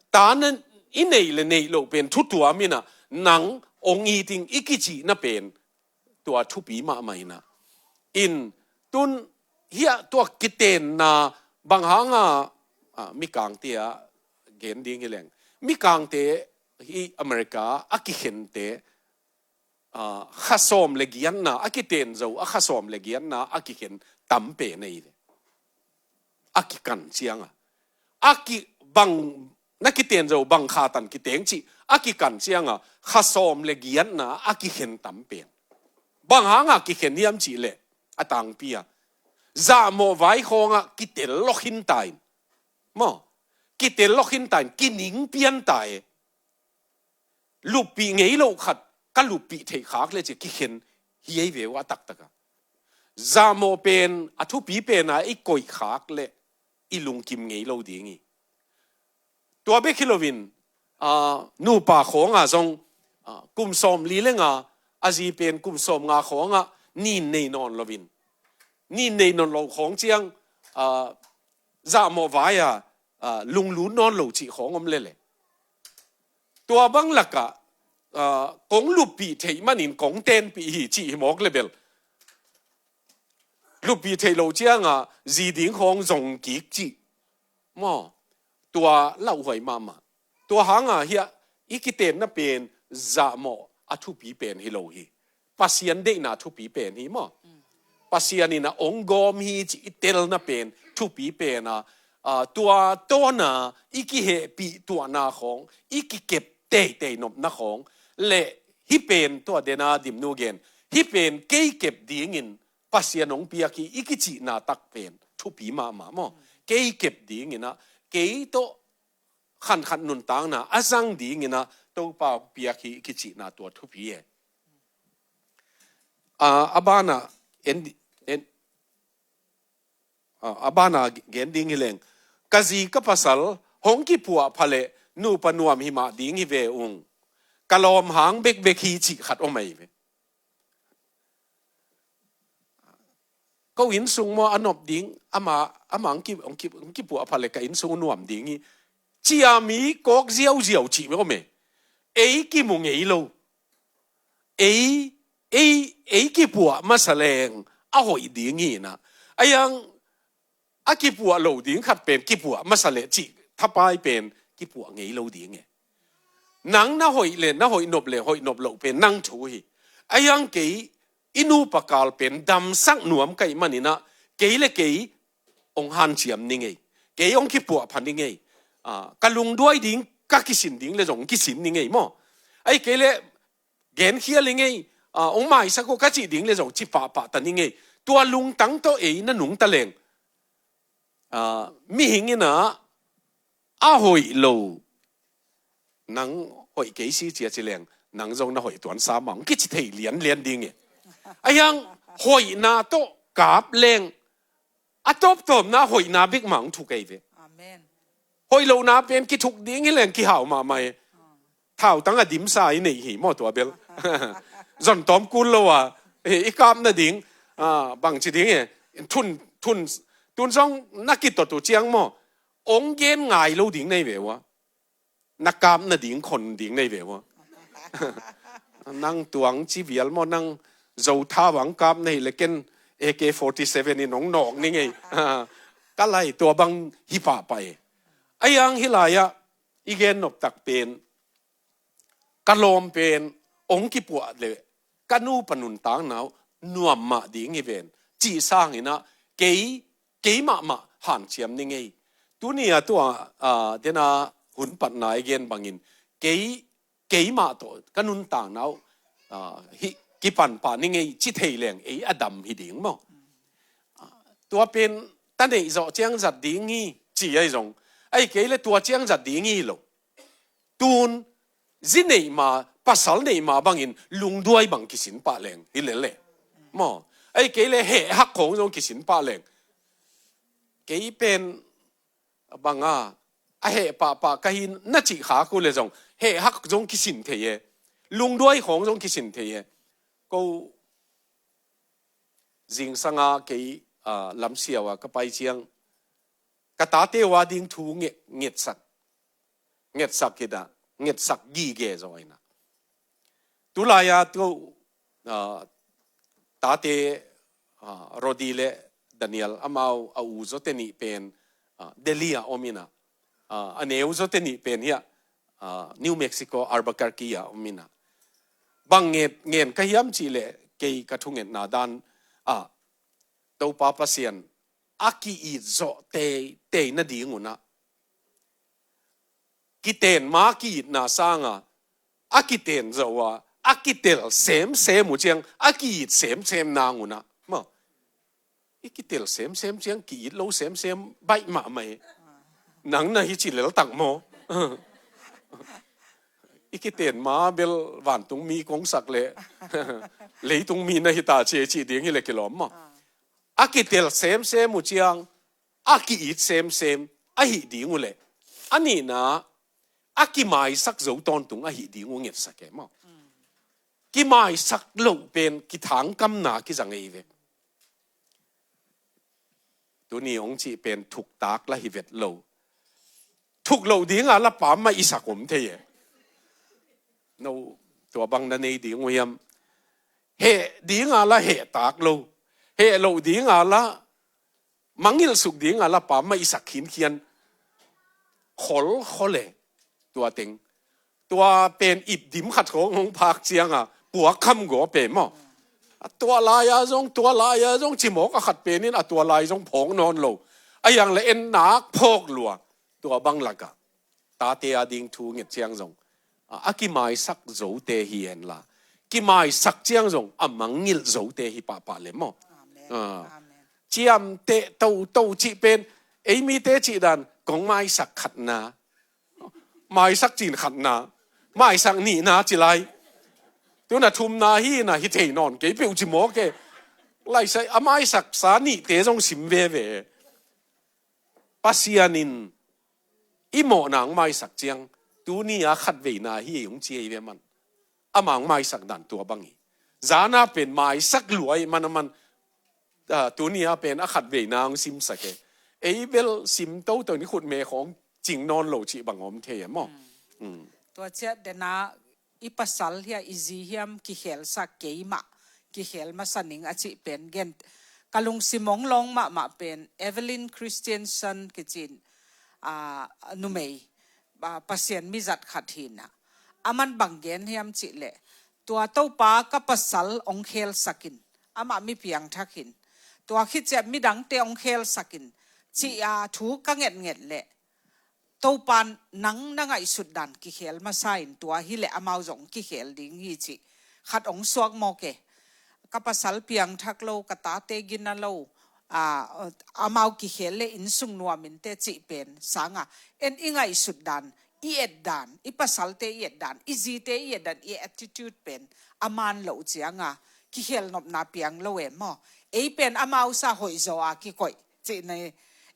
ta na i neih le neih loh pen thu tuam in ah, nang ong it ing i kicihna pen tua thupi mahmah in ah. In tun hiah tua kitenna bang hanga, a, mikangte a gen ding hi leng. Mikangte hi America a kikhente, a, kha sawm le giatna, a kiten zo a kha sawm le giatna a kikhen tam pen ahi ve. A kikan cianga. A ki bang na kiten zo bang kha tan kiteng cih a kikan cianga kha sawm le giatna a kikhen tam pen. Bang hanga kikhen hiam cih leh a tangpi a, zahmawh vai khawngah kitel lawk hinta in. Maw, kitel lawk hinta in, kining pianta e. Luppih ngei loh khat ka luppih theih khak le ci kikhen hi ei ve uh a taktaka. Zahmawh pen a thupi pena i koih khak le i lungkim ngei lo ding hi. Tua bek hi loin, a, nupa khawnga zong, a, kum sawm li le nga, a zi pen kum sawm nga khawnga nin nei nawn loin. nin nei nawn lo khawng ciang, ah, zahmawh vai-a, ah, lunglut nawn lo cih khawng om lele. Tua bang lakah, ah, kong luppih theih manin kong tenpih hi cih hi mawk le bel. Luppih theih lo cianga zi ding khawng zong kik cih. Maw? Tua lauhuai mahmah. Tua hanga hiah i kitenna pen zahmawh a thupi pen hi lo hi. Pasian deihna thupi pen hi maw? Pasian in a ong gawm hi ci i telna pen thupi pena, ah, tua tawna i kihehpih tuahna khawng, i kikep teitei nopna khawng le hi pen tua dena Dimnu gen hi pen kei kep dingin Pasian ong piak hi i kicihna tak pen thupi mahmah maw? Kei kep dinginah, kei tawh khankhat nuntakna a zang dinginah Topa ong piak hi i kicihna tua thupi e. Ah, a banah en, en, ah, a banah gen ding hi leng. Ka zi ka pasal hong kipuah pha leh nupa nuam hi mah ding hi ve ung. Ka lawm hang bekbek hi cih khat om ahi ve. Ko innsung maw a nop ding, ama, ama ang ki, ang ki, ang kipuah pha le ka innsung nuam ding hi. Cia mi kawk ziauziau cih mi om e. Ei kimu ngei lo. Ei, ei, ei kipuah masa leng a hoih ding hi na. Ayang a kipuah lo ding khat pen kipuah masa le cih thapai pen kipuah ngei lo ding e. Nang na hoih le, na hoih nop le, hoih nop lo pen nang thu hi. Ayang kei, i nupa kal pen damsak nuam kaih maninah, kei le kei ong hanciam ni ngei. Kei ong kipuah pha ni ngei. Ah, ka lungduai ding, ka kisin ding le zong kisin ni ngei maw? Ai kei le genkhial i ngei, ah, ong maisak uh ka cih ding le zong ci pahpah ta ni ngei. Tua lungtang tawh ei na nungta leng. Ah, mihing inah a hoih lo. Nang hoih kei si cia ci leng, nang zong na hoih tuan sa mah ong kici thei lianlian ding e. Ayang hoihna tawh kap leng, a tawptawpna hoihna bek mah ong thu kei ve. Amen. Hoih lohna pen kithuk ding hi leng kihau mahmah e. Thautang a dimsa i neih hi maw tua bel. Zon tawm kul lo a, i, i kap nading, ah, bangci ding e. Thun, thun, tun zong na kitot uh ciang maw? Ong gen ngai lo ding nei ve ua. Na kap nading khon ding nei ve ua. Nang tuang ci vial maw, nang Zo thau ang kap nei le ken A K forty seven in ong nawk ni ngei. Ka lai tua bang hi pahpah e. Ayang hi lai-ah i gen noptak pen, ka lawm pen ong kipuah le ka nupa nuntakna uh nuam mah ding hi ven cih sanginah kei, kei mahmah hanciam ni ngei. Tuni a tua, ah, dena hun patna i gen bangin kei, kei mah tawh ka nuntakna uh, ah, hi, kipanpah ni ngei ci thei leng ei a dam hi ding maw? Ah, tua pen ta neih zawh ciang zat ding hi ci ahi zong, ahi kei le tua ciang zat ding hi lo. Tun zi neih ma, pasal neih ma bangin lungduai bang kisin pah leng hi lele. Maw? Ahi kei le hehhak khawng zong kisin pah leng. Kei pen banga a heh pahpah ka hi na cih khak uh le zong hehhak zong kisin thei e. Lungduai khawng zong kisin thei e. Ko zingsanga kei, ah, lamsiau a ka pai ciang ka tate uh a ding thu nge-, ngetsak, ngetsak hi dah, ngetsak gige zaw inah. Tulai-a tu, ah, tate, ah, Rodi le Daniel amau a u zawte nih pen, ah, Delhi a om inah, ah, a neu zawte nih pen hiah, ah, New Mexico Albuquerque a om inah. Bang nget, ngen ka hiam cih leh kei ka thungetna dan, ah, Topa Pasian a ki-it zawh tei, tei nading unah kiten ma ki-itna sanga a kiten zawh a, a kitel semsem uh ciang a ki-it semsem nang unah. Maw? I kitel semsem ciang ki-it lo semsem baih mahmah e. Nang na hi ci leltak maw? I kiten ma bel vantung mi kong sak le leitung mi na hi ta ci e cih ding hi le kilawm maw? A kitel semsem uh ciang a ki-it semsem ahih ding uh leh, a nihna a kimaisak zo tawntung ahih ding uh ngetsak e maw? Kimaisak loh pen kithangkamna kizang ei ve. Tuni hong cih pen thuktak la hi vet lo. Thuk loh dinga la pam mah i sak om thei e. No, tua bang na nei ding uh hiam? Heh dinga la heh tak lo. Heh loh dinga la mangngilh suk dinga la pam mah i sak khinkhian. Kholkhol e. Tua teng, tua pen ipdim khat khawng hong phak cianga puak kham gaw pe maw? A tua lai-a zong, tua lai-a zong cimawk a khat penin a tua lai zong phawk nawn lo. A hiang le en nak phawk lua. Tua bang lakah tate a ding thu nget ciang zong a, a kimaisak zote hi henla, kimaisak ciang zong a mangngilh zote hi pahpah le maw? Amen. Ah. Amen. Ciamteh toto cih pen ei mite cih dan kong maisak khatna, maisak cin khatna, maisak nihna ci lai. Tuna thumna hi na hi thei nawn kei peuh ci mawk e. Laisai a maisaksa nihte zong sim veve. Pasian in i mawhna hong maisak ciang tuni a khatveina hi ei hong ci ei ve man. Ama hong maisak dan tua bang hi. Zana pen maisak lua ei man a man. Ah, tuni a pen a khatveina hong simsak e. Ei bel sim toto ni khut me khawng cing nawn lo cih bang om thei e maw? Mm. Tua ciah dena i pasal hia i zi hiam kikhelsak kei mah, kikhel masa ning a cih pen gen. Ka lungsim hong lawng mahmah pen Evelyn Christensen kicin, ah, numei, ah, Pasian mizat khat hi na. Aman bang gen hiam cih leh, tua Topa ka pasal hong khelsak in, amah mi piangthak hi in, tua khit ciah midangte hong khelsak in, cih a thu ka ngetnget leh, Topa nang na ngaihsut dan kikhel masa in, tua hi leh amau zong kikhel ding hi cih khat hong suak mawk e. Ka pasal piangthak lo, ka tate gina lo, a, amau kikhel le innsung nuam inteh cih pen sanga, en i ngaihsut dan, i et dan, i pasalte i et dan, i zite i et dan, i attitude pen a man loh cianga kikhel nopna piang lo e maw? Ei pen amau sa hoih zaw a kikoih cihna,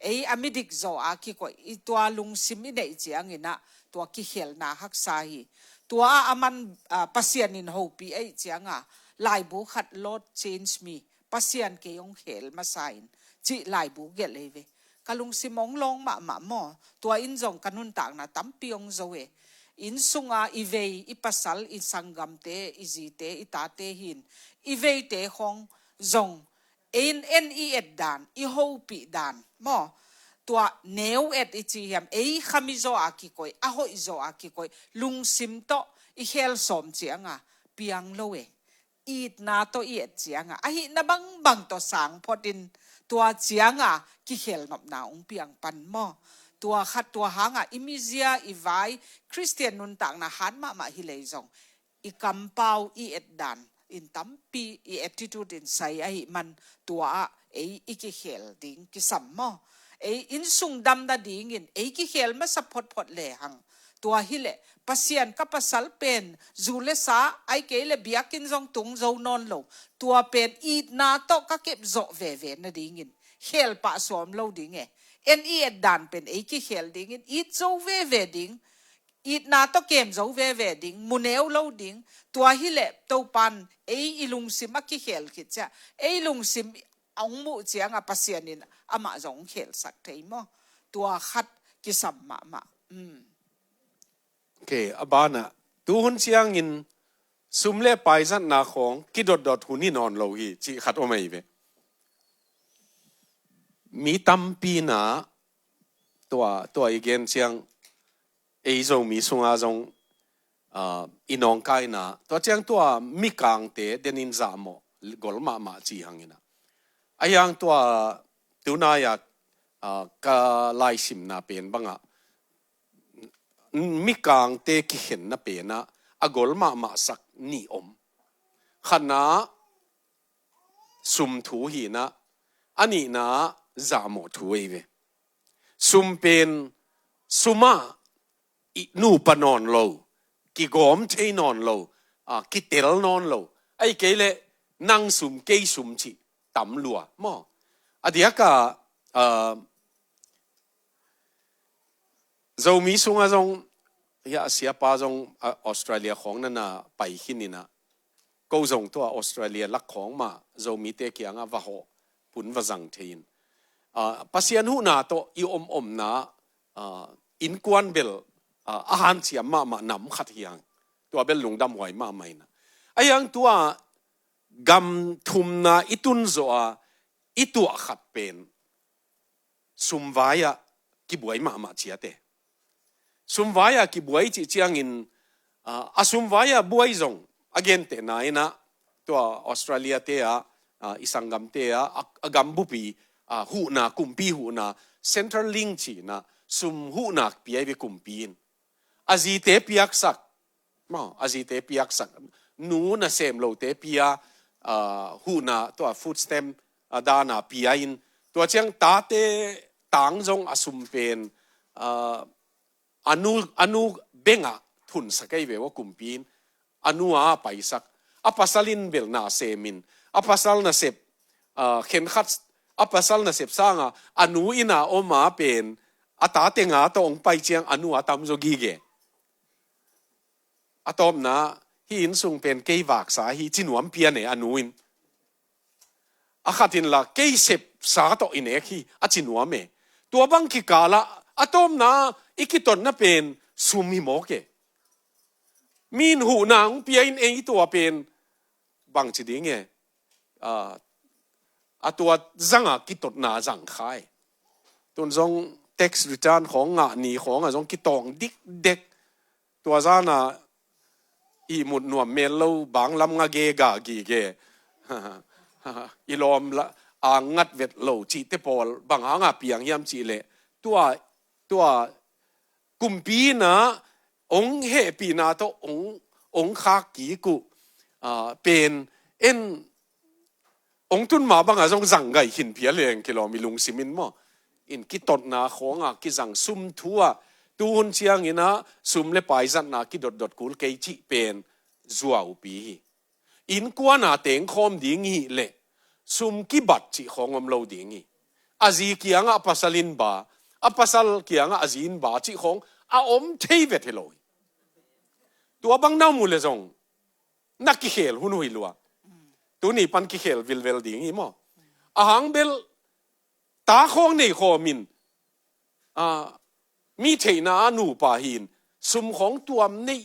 ei a midik zaw a kikoih, i tua lungsim i neih ciangin ah tua kikhelna haksa hi. Tua a aman, ah, Pasian in hopih ahih cianga laibu khat, Lord, change me, Pasian kei hong khel masa in, cih laibu gelh ei ve. Ka lungsim hong lawng mahmah maw? Tua in zong ka nuntakna tampi hong zo e. Inn sunga i vei, i pasal, i sanggamte, i zite, i tate hi in, i veite khawng zong en, en i et dan, i hopih dan maw? Tua neu et i ci hiam, ei khami zaw a kikoih, a hoih zaw a kikoih, lungsim tawh i khel sawm cianga piang lo e. Itna tawh i et cianga, ahihna bangbang tawh sang phot in, tua cianga kikhel nopna hong piang pan maw? Tua khat, tua hanga i mizia, i vai, Khristian nuntakna hat mahmah hi lei zong, i kampau, i et dan in tampi, i attitude in sai ahih man, tua ah ei i kikhel ding kisam maw? Ei innsung dam nadingin ei kikhel masa photphot lehang, tua hi leh Pasian, ka pasal pen zu le sa, ahih kei leh biakinn zong tung zo nawn lo, tua pen itna tawh ka kep zawh veve nadingin khel pah suam lo ding e. En i et dan pen ei kikhel dingin it zo veve ding, itna tawh kem zo veve ding, mu neu lo ding. Tua hi leh Topan ei i lungsim a kikhel khit ciah, ei lungsim hong muh cianga Pasian in amah zong hong khelsak thei maw? Tua khat kisam mahmah. Um. Ok, a banah, tu hun ciangin sum le pai zatna khawng kidotdot hun hi nawn lo hi, cih khat om ahi ve. Mi tampi na, tua, tua i gen ciang, ei Zomi sunga zong, ah, i nawngkaina, tua ciang tua mikangte denin zahmawh gol mahmah ci hangin ah. A hiang tua tunai-a, ah, ka laisimna pen bangah, mikangte kikhenna penah a gol mahmah sak nih om. Khatna sum thu hi-in ah, a nihna zahmawh thu ahi ve. Sum pen, sumah i nupa nawn lo, kigawm thei nawn lo, a, kitel nawn lo. Ahih kei leh nang sum, kei sum cih tam lua maw? A diakah, a, Zomi sungah zong, hiah a siapa zong, a, Australia khawng na na pai khin in ah, ko zong tua Australia lak khawng mah Zomite kiangah va hawh, pun va zang thei in. Pasian huhna tawh i om omna innkuan bel a hanciam mahmah nam khat hi hang. Tua bel lungdam huai mahmah in a, a hiang tua gam thumna i tun zawh a i tuah khat pen sumvai-ah kibuai mahmah ciate. Sumvai-ah kibuai cih ciangin a sumvai-ah buai zong a gentehna in a tua Australia te ah i sanggamte ah a gambupi huhna, kumpi huhna, Centrelink cih in a sum huhna pia i ve kumpi in. A zite piaksak, maw, a zite piaksak, nu nasem lote pia, huhna tua food stamp dana pia in, tua ciang tate tang zong a sum pen a nu, a nu bengah thunsak ei ve ua kumpi in. A nu a paisak, a pasal in bel nasem in, a pasal nasep khenkhat, a pasal nasep sanga a nu inn a om a pen a tate nga tawh hong pai ciang a nu a tamzaw gige. A tawpna, hih inn sung pen kei vaksa hi ci nuam pian e a nu in. A khat in la kei sepsa tawh i nek hi a ci nuam e. Tua bang kikalah a tawpna i kitotna pen sum hi mawk e. Mi in huhna hong pia in ei tua pen bangci ding e, a tua zanga kitotna zang kha e. Tun zong tax return khawng ngah ni khawngah zong kitawng dikdek. Tua zana ihmut nuam mel lo, banglam nga ge ga gige, i lawm la a ngat vet lo cihte pawl bang hanga piang hiam cihleh tua, tua kumpi in a hong hehpihna tawh hong, hong khak kik uh pen en hong tun ma banga zong zang gai khin phial leng kilawm i lungsim in maw. In kitotna khawnga kizang sum thu ah tuhun ciangin a sum le paizatna kidotdot kul kei cih pen zuaupi hi. Innkuana tengkhawm ding hi leh sum kibat cih khawng om lo ding hi. A zi kiangah a pasal in ba, a pasal kiangah a zi in ba cih khawng a om thei vet hi lo hi. Tua bang na mu le zong na kikhel hun uh hi lua. Tuni pan kikhel vilvel ding hi maw. A hang bel ta khawng nei khawm in, mi theihna a nupa hi in sum khawng tuam neih,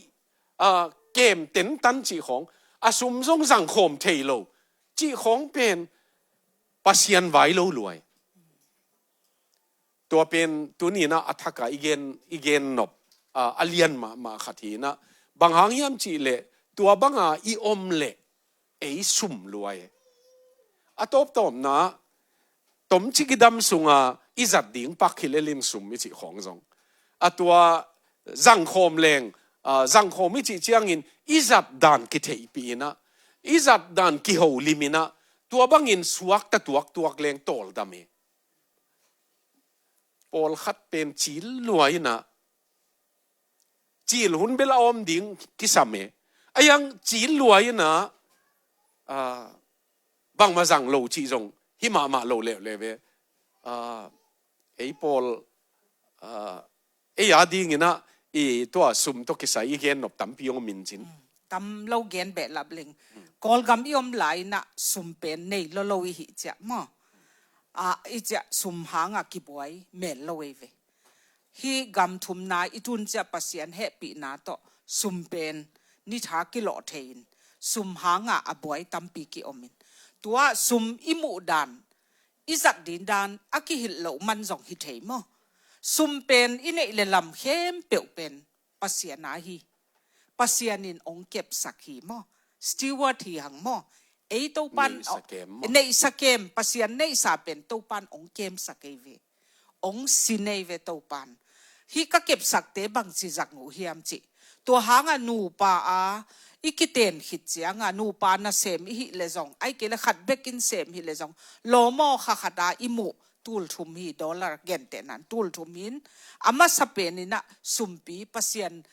kem tentan cih khawng, a sum zong zang khawm thei lo cih khawng pen Pasian vai lo luai. Tua pen tuni in a thaka i gen, i gen nop a lian mahmah khat hi in a, bang hang hiam cihleh tua banga i om leh ei sum luai. A tawptawpna tomcik i dam sunga i zat ding pak hi lel in sum i cih khawng zong a tua zangkhawm leng, zangkhawm i cih ciangin i zat dan kitheihpih in a, i zat dan kiholim in a, tua bangin suakta tuaktuak leng tawldam hi. Pawlkhat pen cil lua in a, cil hun bel a om ding kisam e. A hiang cil lua in a, bangmah zang lo cih zong hi mahmah lo leuleu ve. Ei pawl, ei a ding in a, i tua sum tawh kisai i gen nop tampi hong om in cin. Tam lo gen behlap leng. Kawlgam i om lai in a sum pen nei lolo i hih ciah maw. I ciah sum hanga kibuai mel lo ei ve. Hih gam thumna i tun ciah Pasian hehpihna tawh sum pen nitha kilawh thei in sum hanga a buai tampi kiom in. Tua sum i muh dan, i zat ding dan a kihilh loh man zong hi thei maw. Sum pen i neih le lam khempeuh pen Pasian a hi. Pasian in ong kepsak hi maw. Steward hi hang maw. Ei Topan neihsa kem maw. Neihsa kem, Pasian neihsa pen Topan ong kemsak ei ve. Ong sin ei ve Topan. Hih ka kepsakte bangci zang uh hiam cih. Tua hanga nupa a i kiten khit cianga nupa nasem i hih le zong, ai kei le khat bekin sem hih le zong, lawmaw kha khata i muh tul thum hi, dollar gentehnan tul thum hin, a masa pen in a sumpi Pasian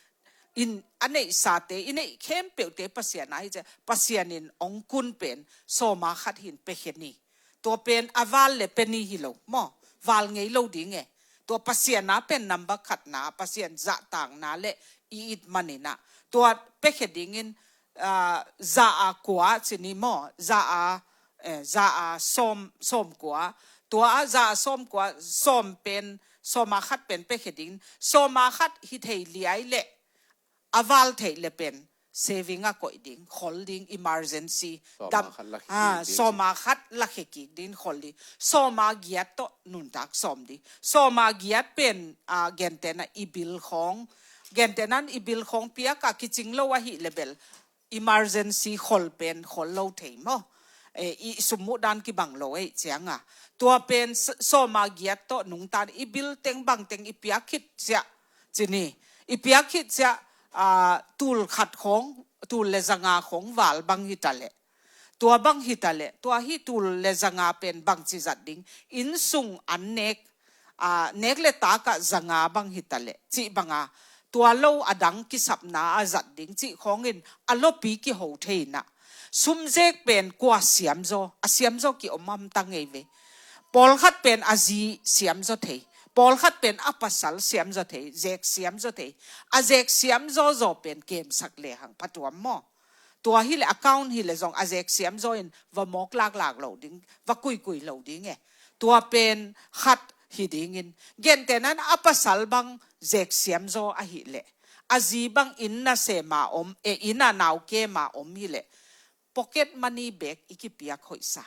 in a neihsate, i neih khempeuhte Pasian a hi ciah, Pasian in ong kun pen sawma khat hin pekhen hi. Tua pen a val le peni hi lo maw, val ngei lo ding e. Tua Pasian a pen number khatna, Pasian zahtakna le i it man in a, tua pekhe dingin za a kua cini maw, za a, za a sawm, sawm kua, Tua a za a sawm kua, sawm pen, sawma khat pen piakhia ding, sawma khat hi thei liai leh, a val theih le pen saving a koih ding, khol ding, emergency. Sawma khat lakhia kik ding. Sawma khat lakhia kik ding, khol ding. Sawma giat tawh nuntak sawm ding. Sawma giat pen, ah, gentehna i bil khawng, gentehna i bil khawng piak a kicing lo ahih le bel emergency khol pen khol lo thei maw? Eh, i sum muh dan kibang lo ei cianga. Tua pen s-, sawma giat tawh nungtan i bil teng bang teng i piak khit ciah. Cini, i piak khit ciah, ah, tul khat khawng, tul le zanga khawng val bang hi ta leh. Tua bang hi ta leh, tua hi tul le zanga pen bang ci zat ding, inn sung an nek, ah, nek le tak ah zanga bang hi ta leh, cih banga, tua lo a dang kisapna a zat ding cih khawngin a lopi kiho thei na. Sumzek pen kua siamzaw, a siamzaw ki om am ta ngei ve. Pawlkhat pen a zi siamzaw thei. Pawlkhat pen a pasal siamzaw thei, zek siamzaw thei. A zek siamzaw zaw pen kemsak lehang phatuam maw? Tua hi le account hi le zong a zek siamzaw in va mawk laklak lo ding, va kuikui lo ding e. Tua pen khat hi dingin. Gentehna a pasal bang zek siamzaw ahih leh, a zi bang inn nasema om, e, inn a nau kema om hi leh, pocket money bag i kipiak hoihsa.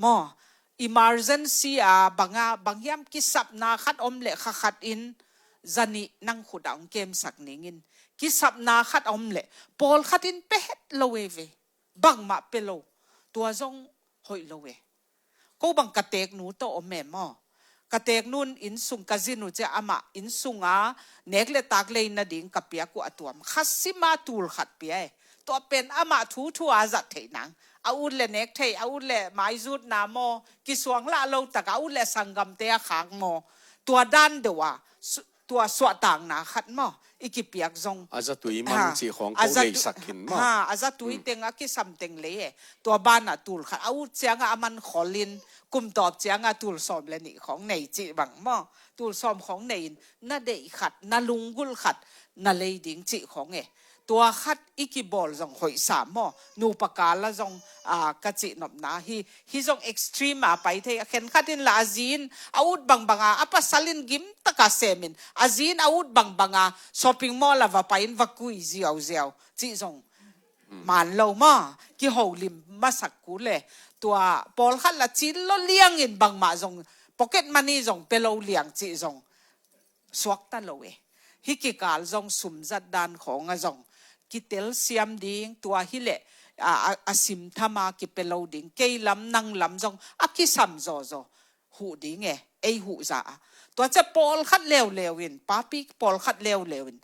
Maw, emergency a banga, bang hiam kisapna khat om leh kha khat in zanih nang khut ah hong kemsak ningin. Kisapna khat om leh, pawlkhat in pia het lo e ve. Bangmah pia lo. Tua zong hoih lo e. Ko bang ka teknu tawh om e maw? Ka teknu in inn sung ka zinu ciah amah inn sunga nek le tak lei nading ka piak uh a tuam. Kha sima tul khat pia e. Tua pen amah thu thu a zat theih nang. A ut le nek thei, a ut le maizutna maw, kisuang lah lo tak, a ut le sanggamte a khak maw. Tua dan deuh a, su-, tua suahtakna khat maw, i kipiak zong. A zatui mang cih khawng ko leisak khin maw? Ha, a zatui teng a kisam teng lei e. Tua banah tul khat a ut cianga a man kholin, kum tawp cianga tul sawm le nih khawng nei cih bang maw? Tul sawm khawng nei in, na deih khat, na lunggulh khat, na lei ding cih khawng e. Tua khat i kibawl zong hoihsa maw? Nupa kal a zong, ah, ka cih nopna hi, hi zong extreme a pai thei, a khenkhat in la a zin, a ut bangbanga, a pasal in gim taka semin, a zin a ut bangbanga, shopping mall a va pai in va kui ziauziau, cih zong man lo maw? Kiholim masak kul e. Tua pawlkhat la cin lo liangin bangmah zong, pocket money zong pia lo liang cih zong suakta lo e. Hih kikal zong sumzat dan khawng a zong kitel siam ding, tua hi leh, a, a, a simthama kipia lo ding, kei lam nang lam zong a kisam zawzaw huh ding e, ei huh za a. Tua ciah pawlkhat leuleu in, papi pawlkhat leuleu in,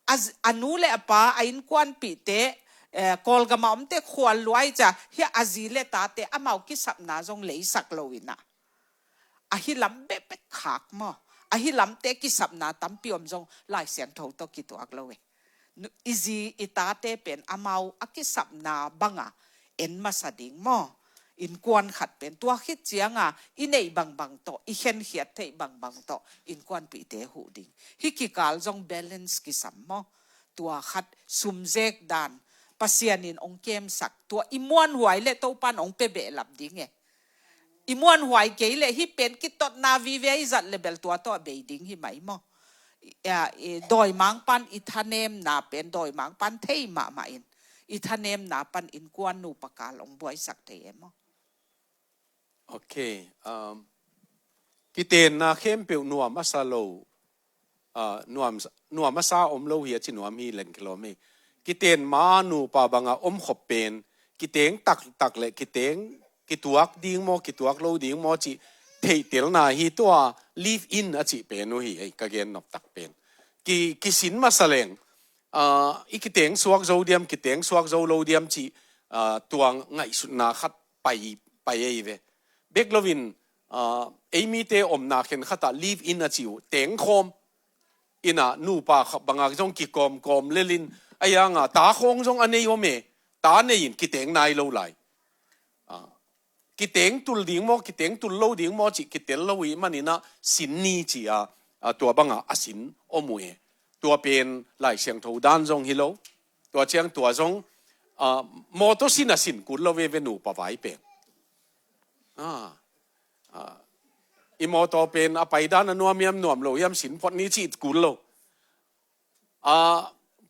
a, a nu le a pa, a innkuanpihte, eh, Kawlgama omte khual luai ciah, hih a zi le tate amau kisapna zong leisak lo in a. Ahi lam bekbek khak maw? Ahi lamte kisapna tampi om zong Lai Siangtho tawh kituak lo e. Nu-, i zi i tate pen amau a kisapna banga en masa ding maw? Innkuan khat pen tua khit cianga i neih bangbang tawh, i khenkhiat theih bangbang tawh innkuanpihte huh ding. Hih kikal zong balance kisam maw? Tua khat sumzek dan, Pasian in ong kemsak, tua i muanhuai le Topan ong pia behlap ding e. I muanhuai kei leh hih pen kitotna vive i zat le bel tua tawh a bei ding hi mai maw? I, a, i dawimangpan i thanemna pen dawimangpan thei mahmah in, i thanemna pan innkuan nupa kal ong buaisak thei e maw? Ok. Um, kitenna khempeuh nuam a sa lo, ah, nuam, nuam a sa om lo hi a ci nuam hi leng kilawm hi. Kiten ma nupa banga om khop pen, kiteng taktak le kiteng kituak ding maw, kituak lo ding maw cih theihtelna hi tua live in a cih pen uh hi, ei, ka gen noptak pen. Ki, kisin masa leng, ah, i kiteng suak zo diam, kiteng suak zo lo diam cih, ah, tua ngaihsutna khat pai, pai ei ve. Bek loin, ah, ei mite omna khenkhatah live in a ci uh, tengkhawm. Ina nupa khat banga zong kikawmkawm lelin, a yanga ta khawng zong a nei om e, ta nei in kiteng nai lo lai. Ah, kiteng tul ding maw, kiteng tul lo ding maw cih kitel lo i maninah sin ni ci a, a, tua banga a sin om uh e. Tua pen Lai Siangtho dan zong hi lo. Tua ciang tua zong, ah, mawtaw sin a sin kul lo veve nupa vai pen. Ah, ah, I mawtaw pen a paidan a nuam hiam nuam lo hiam sin phot ni cih kul lo. A,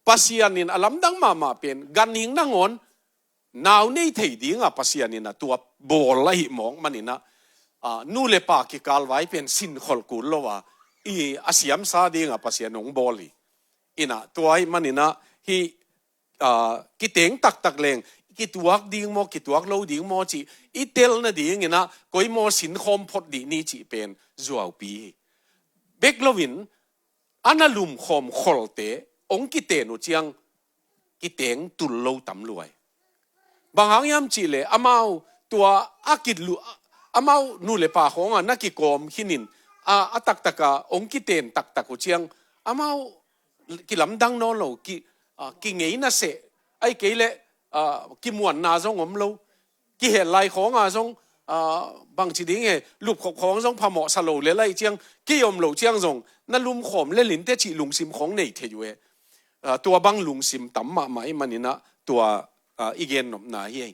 Pasian in a lamdang mahmah pen ganhing nangawn nau nei thei dinga Pasian in a tua bawl ahi mawk manin a, a, nu le pa kikalvai pen sinkholh kul lo a, i a siamsa dinga Pasian hong bawl hi. Ina tua ahi manin a hi, a, kiteng taktak leng kituak ding maw, kituak lo ding maw cih i tel nadingin a koi maw sinkhawm phot dih ni cih pen zuaupi hi. Bek loin a na lumkhawm kholte hong kiten uh ciang kiteng tul lo tam luai. Bang hang hiam cihleh amau tua a kitlu, amau nu le pa khawnga na kikawm khinin a, a taktaka hong kiten taktak uh ciang amau kilamdang nawn lo, ki, a, kingei na seh, ahi kei leh, a, kimuanna zong om lo. Kihel lai khawnga zong, a, bangci ding he, lupkhop khawng zong phamawh sa lo le lai ciang, kei om lo ciang zong na lumkhawm le linte cih lungsim khawng nei thei uh he. A, tua bang lungsim tam mahmah i manin a tua, a, i gennopna hi ei.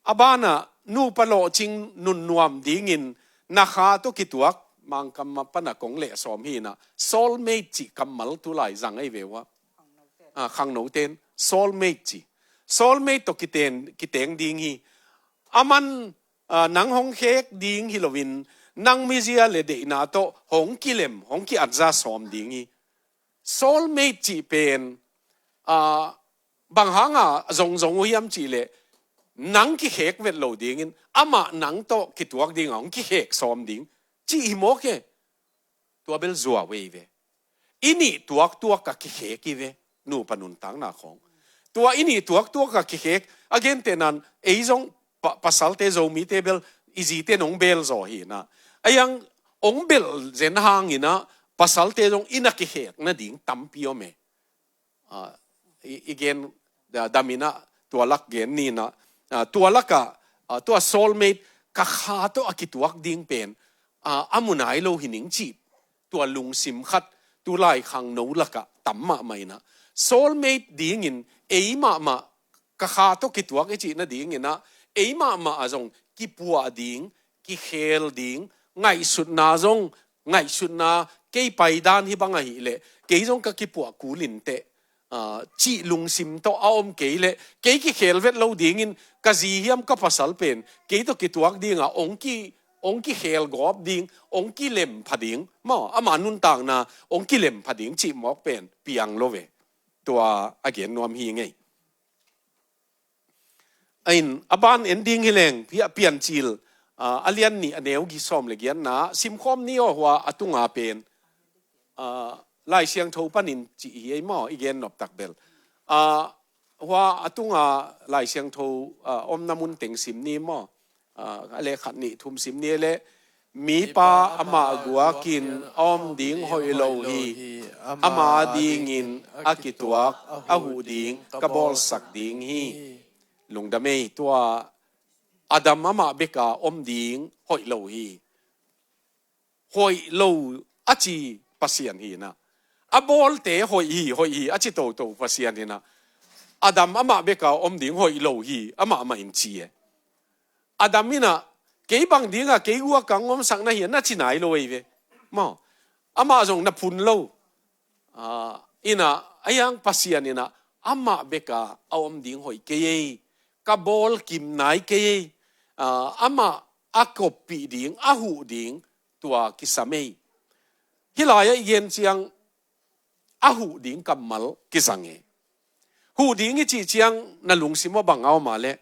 A banah nupa lawhcing nunnuam dingin na kha tawh kituak, Mangkam a pana kong leh sawm hi-in a, soulmate cih kammal tulai zang ei ve uh a. A, khangnoten soulmate ci. Soulmate tawh kiten, kiteng ding hi. Aman, a, nang hong khek ding hi loin nang mizia le deihna tawh hong kilem, hong ki-atza sawm ding hi. Soulmate cih pen, a, bang hanga zongzong uh hiam cihleh nang kikhek vet lo dingin amah nang tawh kituak dinga hong kikhek sawm ding cih hi mawk e. Tua bel zuau ei ve. I nih tuaktuak a kikhek hi ve. Nupa nuntakna khawng tua i nih tuaktuak a kikhek. A gentehnan ei zong pa, pasalte Zomite bel i zite nong bel zaw hi-in a, a iang hong belh zen hangin a pasalte zong i na kikhek nading tampi om e. A, i, i gen, a, damin a tua lak gen ni-in a, a, tua laka, a, tua soulmate ka kha tawh a kituak ding pen, a, a mu nai lo hi ning cih tua lungsim khat tulai khangno laka tam mahmah in a, soulmate dingin ei mahmah ka kha tawh kituak i cih nadingin a, ei mahmah a zong kipuah ding, kikhel ding, ngaihsutna zong, ngaihsutna kei paidan hi bang ahih leh kei zong ka kipuah kul inteh, a, cih lungsim tawh a om kei leh kei kikhel vet lo dingin ka zi hiam ka pasal pen kei tawh kituak dinga hong ki, hong kikhel gawp ding, hong kilem pha ding maw, ama nuntakna hong kilem pha ding cih mawk pen piang lo ve. Tua a gen nuam hi ngei. A in, a ban en ding hi leng, Pi-, Piancil, a, a lian nih a neu gi sawm le giatna, simkhawm ni aw hua a tunga pen, a, Lai Siangtho panin cih hi ei maw, i gen noptak bel. A, hua a tunga Lai Siangtho, a, omna mun teng sim ni maw. A, a le khat nih thum sim ni le, mipa amah guakin a om ding hoih lo hi, ama dingin a kituak a huh ding ka bawlsak ding hi. Lungdam ei, tua Adam amah beka om ding hoih lo hi. Hoih lo a ci Pasian hi-in a, a bawlte hoih hi, hoih hi a ci toto Pasian hi-in a, Adam amah beka om ding hoih lo hi, amah mah in ci e. Adam in a, kei bang dinga kei guak kang omsak na hi a na ci nai lo ei ve. Maw, amah zong na phun lo. A, in a, a iang Pasian in a, amah beka a om ding hoih kei ei, ka bawl kim nai kei ei. A, amah a koppih ding, a huh ding, tua kisam ei. Hih lai-ah i gen ciang a huh ding kammal kizang e. Huh ding i cih ciang na lungsim ah bang a om a leh,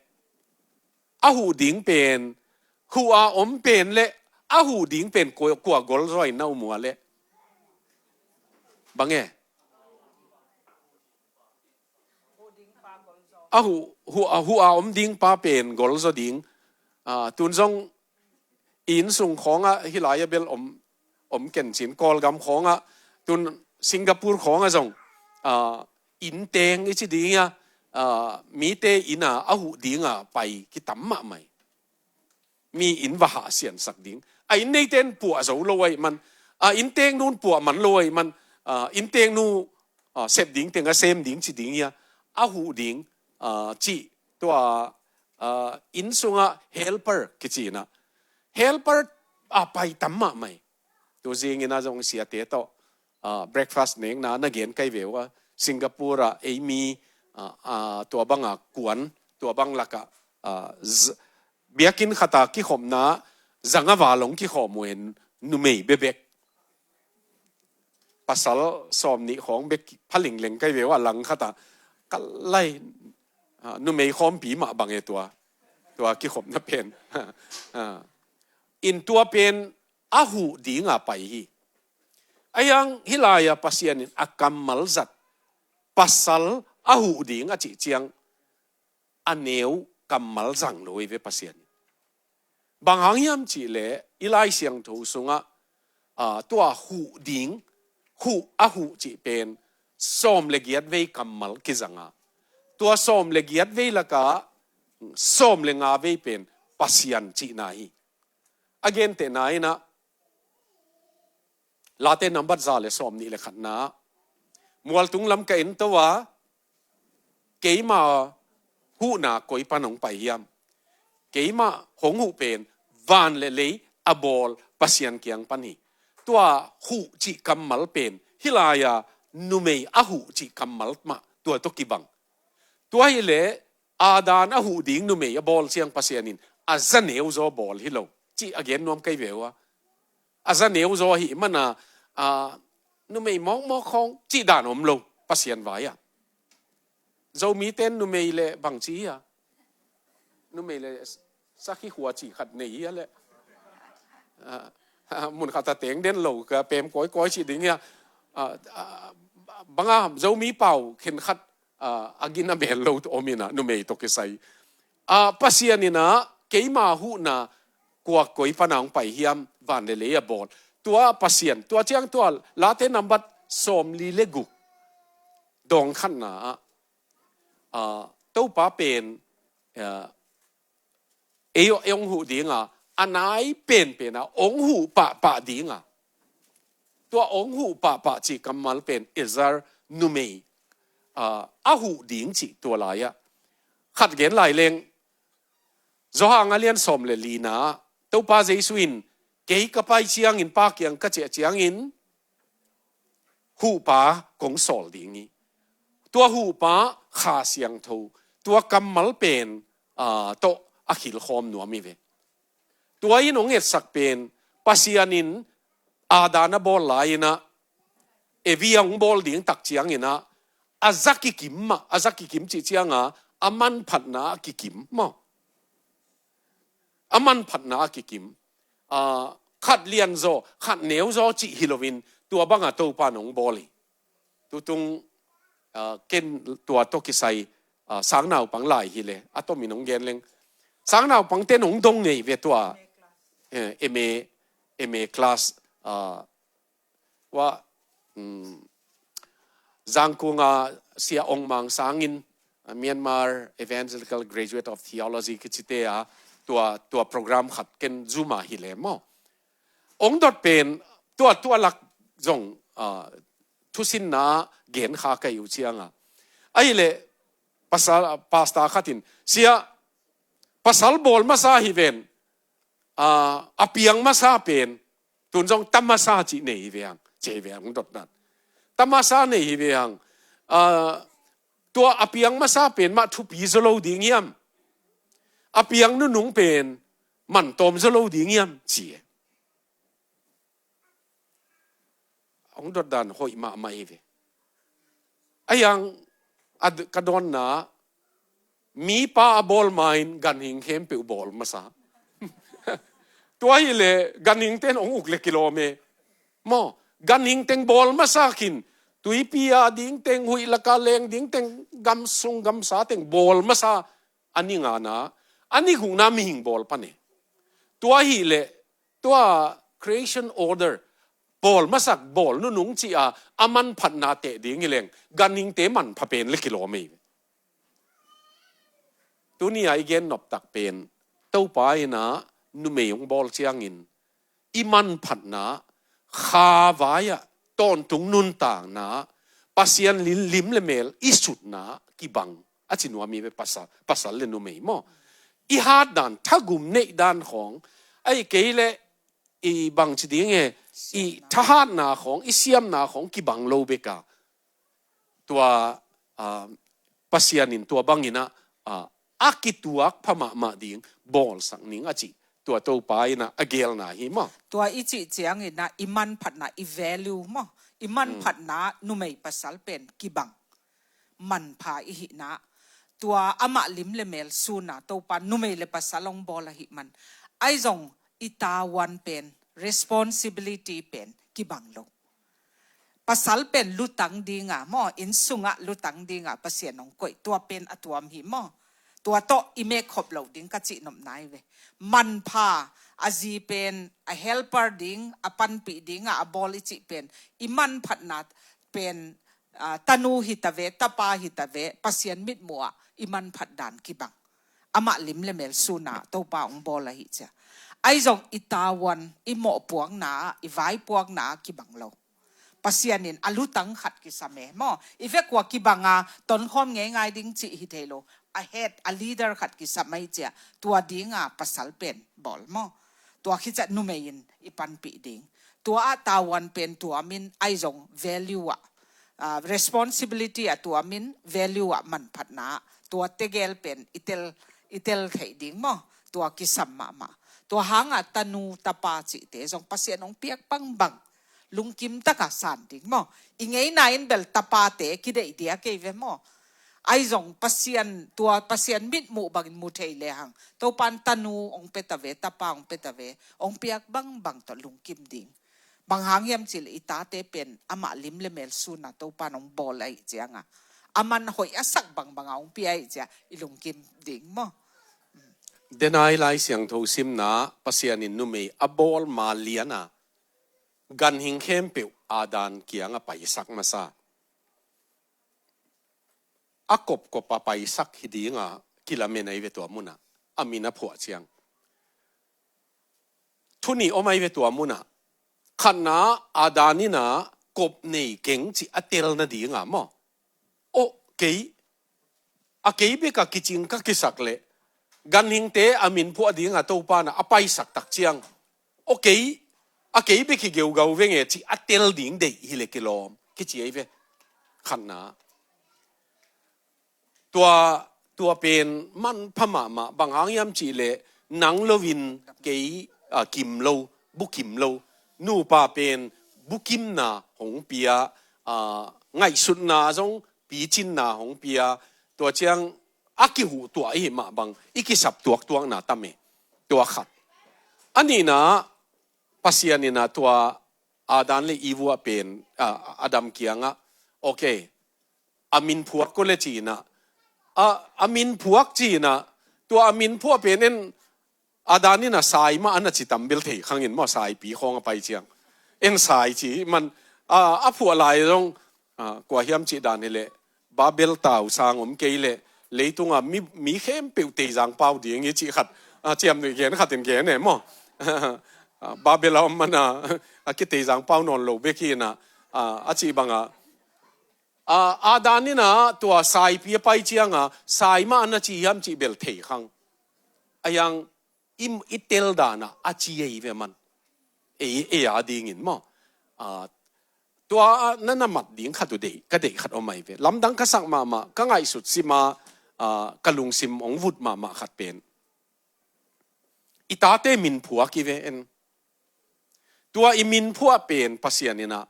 a huh ding pen, huh a om pen leh a huh ding pen kua, kua gol zaw in na um uh a leh, bang e? A huh, huh, a huh a om ding pa pen gol zaw ding. A, tun zong i inn sung khawngah hih lai-ah bel om, om kencin, Kawlgam khawngah, tun Singapore khawngah zong, a, innteng i ci ding a, a, mite inn a a huh dinga pai kitam mahmah hi. Mi inn va hahsiansak ding. A inn neite in puah zo lo ahih man, a, innteng nu in puah man lo ahih man, a, innteng nu, a, sep ding teng a sem ding ci ding hi a, a huh ding, a, cih tua, a, inn sungah helper kici in a. Helper, a pai tam mahmah hi. Tu zingin a zong siate tawh, ah, breakfast nekna na gen kai ve uh a, Singapore ah ei mi, ah, ah, tua banga kuan, tua bang lakah, ah, z-, biakinn khata kikhopna, zanga valong kikhop uh en, numei bebek. Pasal sawm nih khawng bek phalingleng kai ve uh a, lang khatah kalai, ah, numei khawmpi mah bang e tua, tua kikhopna pen. Ah. In tua pen a huh dinga pai hi. A hiang hih lai-a Pasian in a kammal zat pasal a huh ding a cih ciang a neu kammal zang lo hi ve Pasian in. Bang hang hiam cih leh i Lai Siangtho sungah, ah, tua huh ding, huh, a huh cih pen sawm le giat vei kammal kizanga, tua sawm le giat vei lakah sawm le nga vei pen Pasian cihna hi. A gentehna in ah, Late nambat za le sawm nih le khatna, mualtung lam ka en to a, keima huhna koi pan hong pai hiam? Keima hong huh pen van le lei a bawl Pasian kiang pan hi. Tua huh cih kammal pen hih lai-a numei a huh cih kammal mah tua tawh kibang. Tua hileh Adam a huh ding numei a bawl ciang Pasian in a za neu zaw bawl hi lo cih a gen nuam kai ve uh a. A za neu zaw ahih mana, a, numei mawkmawk khawng cih dan om lo Pasian vai-ah. Zomite in numei le bangci hi a, numei le sakhi khua cih khat nei hi a leh, a, a, mun khat a teng den lo ka pem kawikawi cih ding hi a, a, a, banga Zomi pau khen khat, a, a gin a mel lo om in a, numei tawh kisai. A, Pasian in a, keima huhna kua koi pana hong pai hiam, van le lei a bawl. Tua Pasian, tua ciang tua Late nambat sawm li le guk dawng khatna ah, a, Topa pen, a, ei, ei hong huh dinga, a nai penpen a hong huh pahpah dinga. Tua hong huh pahpah cih kammal pen Ezer numei, a, a huh ding cih tua lai-ah. Khat gen lai leng, Johan a lian sawm le lina, Topa Jesu in, kei ka pai ciangin, Pa kiang ka ciah ciangin, huhpa kong sawl ding hi. Tua huhpa Kha Siangtho, tua kammal pen, a, tawh a khilkhawm nuam hi ve. Tua in hong etsak pen, Pasian in Adam a bawl lai-in ah, Evi a hong bawl ding tak ciangin ah, a za kikim mah, a za kikim cih cianga, a manphatna a kikim maw. A manphatna a kikim. A, khat lian zaw, khat neu zaw cih hi loin, tua banga Topa in hong bawl hi. Tutung, a, ken tua tawh kisai, a, sangnaupang lai hileh, a tomin hong gen leng. Sangnaupangte in hong dong ngei ve tua, eh, M A, M A class, a, ua, um, Zangkunga Sia Ong Mang Sangin, a, Myanmar Evangelical Graduate of Theology kicite a, tua, tua program khat ken Zoom a hileh maw. Ong dot pen tua, tua lak zong, a, thusinna gen kha ka hi uh cianga. Ahileh pasal, pastor khatin, Sia, pasal bawl masa hi ven, a, a piang masa pen, tun zong tamasa cih nei hi ve hang, ci hi ve hang dot nan. Tamasa nei hi ve hang, a, tua a piang masa pen mah thupi zaw lo ding hiam? A piang nunung pen man tawm zaw lo ding hiam? Ci e. Hong dot dan hoih mahmah hi ve. A hiang, a d-, ka dawnna, mipa a bawl ma-in ganhing khempeuh bawl masa. Tua hileh ganhing ten hong uk le kilawm e. Maw, ganhing teng bawl masa khin, tuipi a ding teng, huih laka leng ding teng, gamsung gamsa teng bawl masa a ni ngana, a ni gukna mihing bawl pan e. Tua hileh, tua creation order, bawl masak, bawl nunung cih a, a manphatna teh ding hi leng, ganhingte manpha pen le kilawm hi. Tuni a i gen noptak pen, Topa in a numei hong bawl ciangin, i manphatna, kha vai-ah, tawntung nuntakna, Pasian lim, lim le mel i sutna kibang a ci nuam hi ve, pasal, pasal le numei maw. I hatdan, thagum neihdan khawng, ahih kei leh i bangci ding e, i thahatna khawng, i siamna khawng kibang lo bek a, tua, ah, Pasian in tua bangin ah, ah, a kituak pha mahmah ding bawlsak ning a cih tua Topa in ah a gelna hi maw? Tua i cih ciangin ah i manphatna, i value maw? I manphatna numei pasal pen kibang, manpha i hihna, tua amah lim le mel suna Topa numei le pasal hong bawl ahih man, ahi zong i tavuan pen, responsibility pen kibang lo. Pasal pen lutang dinga maw, inn sungah lutang dinga Pasian hong koih, tua pen a tuam hi maw? Tua tawh i mek khop loh ding ka cih nopna hi ve. Manpha, a zi pen a helper ding, a panpih dinga a bawl i cih pen, i manphatna pen, ah, tanu hi ta ve, tapa hi ta ve, Pasian mitmuh ah i manphat dan kibang. Amah lim le mel suna Topa hong bawl ahi cia. Ahi zong i tavuan, i mawhpuakna, i vaipuakna kibang lo. Pasian in a lutang khat kisam e maw? I vek ua kibang a tonkhawm ngeingai ding cih hi thei lo. A head, a leader khat kisam ahi cia. Tua dinga pasal pen bawl maw? Tua khit ciah numei in i panpih ding. Tua ah tavuan pen tuamin ahi zong value ah, ah, responsibility ah tuamin value ah manphatna, tua tegel pen i tel, i tel theih ding maw? Tua kisam mahmah. Tua hanga tanu tapa cihte zong Pasian hong piak bangbang lungkim taka san ding maw? I ngeina in bel tapate kideih dia kei ve maw? Ahi zong Pasian, tua Pasian mitmuh bangin mu thei lehang, Topan tanu hong pia ta ve, tapa hong pia ta ve, hong piak bangbang tawh lungkim ding. Bang hang hiam cih leh i tate pen amah lim le mel suna Topan hong bawl ahih cianga, aman hoih a sak bangbanga hong pia ahih cia i lungkim ding maw? Denai Lai Siangtho simna, Pasian in numei a bawl ma liana ganhing khempeuh Adam kianga paisak masa. A kopkop a paisak hi dinga kilamen ahi ve tua muna, a min a phuah ciang. Thu nih om ahi ve tua muna. Khatna, Adam ina kop nei keng cih a telna dinga maw? O, kei, a kei beka kicing ka kisak leh ganhingte a min phuah dinga Topa na a paisak tak ciang, o kei, a kei bek hi geugau venge cih a tel ding deih hileh kilawm kici ahi ve. Khatna. Tua, tua pen manpha mahmah, bang hang hiam cihleh nang loin kei, ah, kim lo, bukim lo. Nupa pen bukimna hong pia, ah, ngaihsutna zong picinna hong pia. Tua ciang a kihuh tua i hih mah bang i kisap tuaktuakna tam e. Tua khat. A nihna, Pasian ina tua Adam le Eve a pen, ah, Adam kianga, okay, a min phuak ko le cina, a, a min phuak cina, tua a min phuah pen en Adam ina sai mah ana ci tam bel thei khangin maw, saipi khawng a pai ciang. En sai ci man, a, a phuah lai zong, a, kua hiam cih dan hileh, Babel tau sang om kei leh leitunga mi, mi khempeuh teizang pau ding hi cih khat, a, ciamnuih gen khat in gen e maw? A, Babel a om mana, a, kiteizang pau nawn lo bek hi ina, a, a cih banga, a, Adam ina tua saipi a pai cianga, sai mah ana ci hiam cih bel thei khang. A hiang i, i tel dana a ci ei ve man. Ei, ei a dingin maw? A, tua na na mat ding khat uh deih, ka deih khat om ahi ve. Lamdang ka sak mahmah, ka ngaihsut sima, a, ka lungsim hong vut mahmah khat pen, i tate min phuak i ve en. Tua i min phuah pen Pasian ina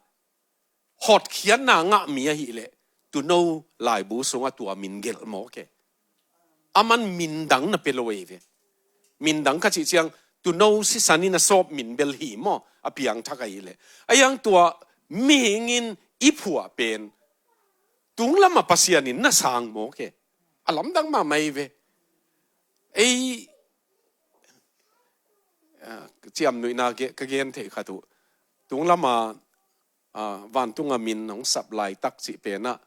hotkhiatna ngah mi ahileh, tuuno laibu sunga tua min gelh mawk e. Aman min dang na pia lo ei ve. Min dang ka cih ciang, tuuno sisan in a sawp min bel hi maw, a piangthak ahileh. A hiang tua mihing in i phuah pen, tung lama Pasian in na sang mawk e. A lamdang mahmah ei ve. Ei, a, ciamnuihna ge-, ka gen theih khat uh. Tung lama, a, vantunga min hong sap laitak cih penah,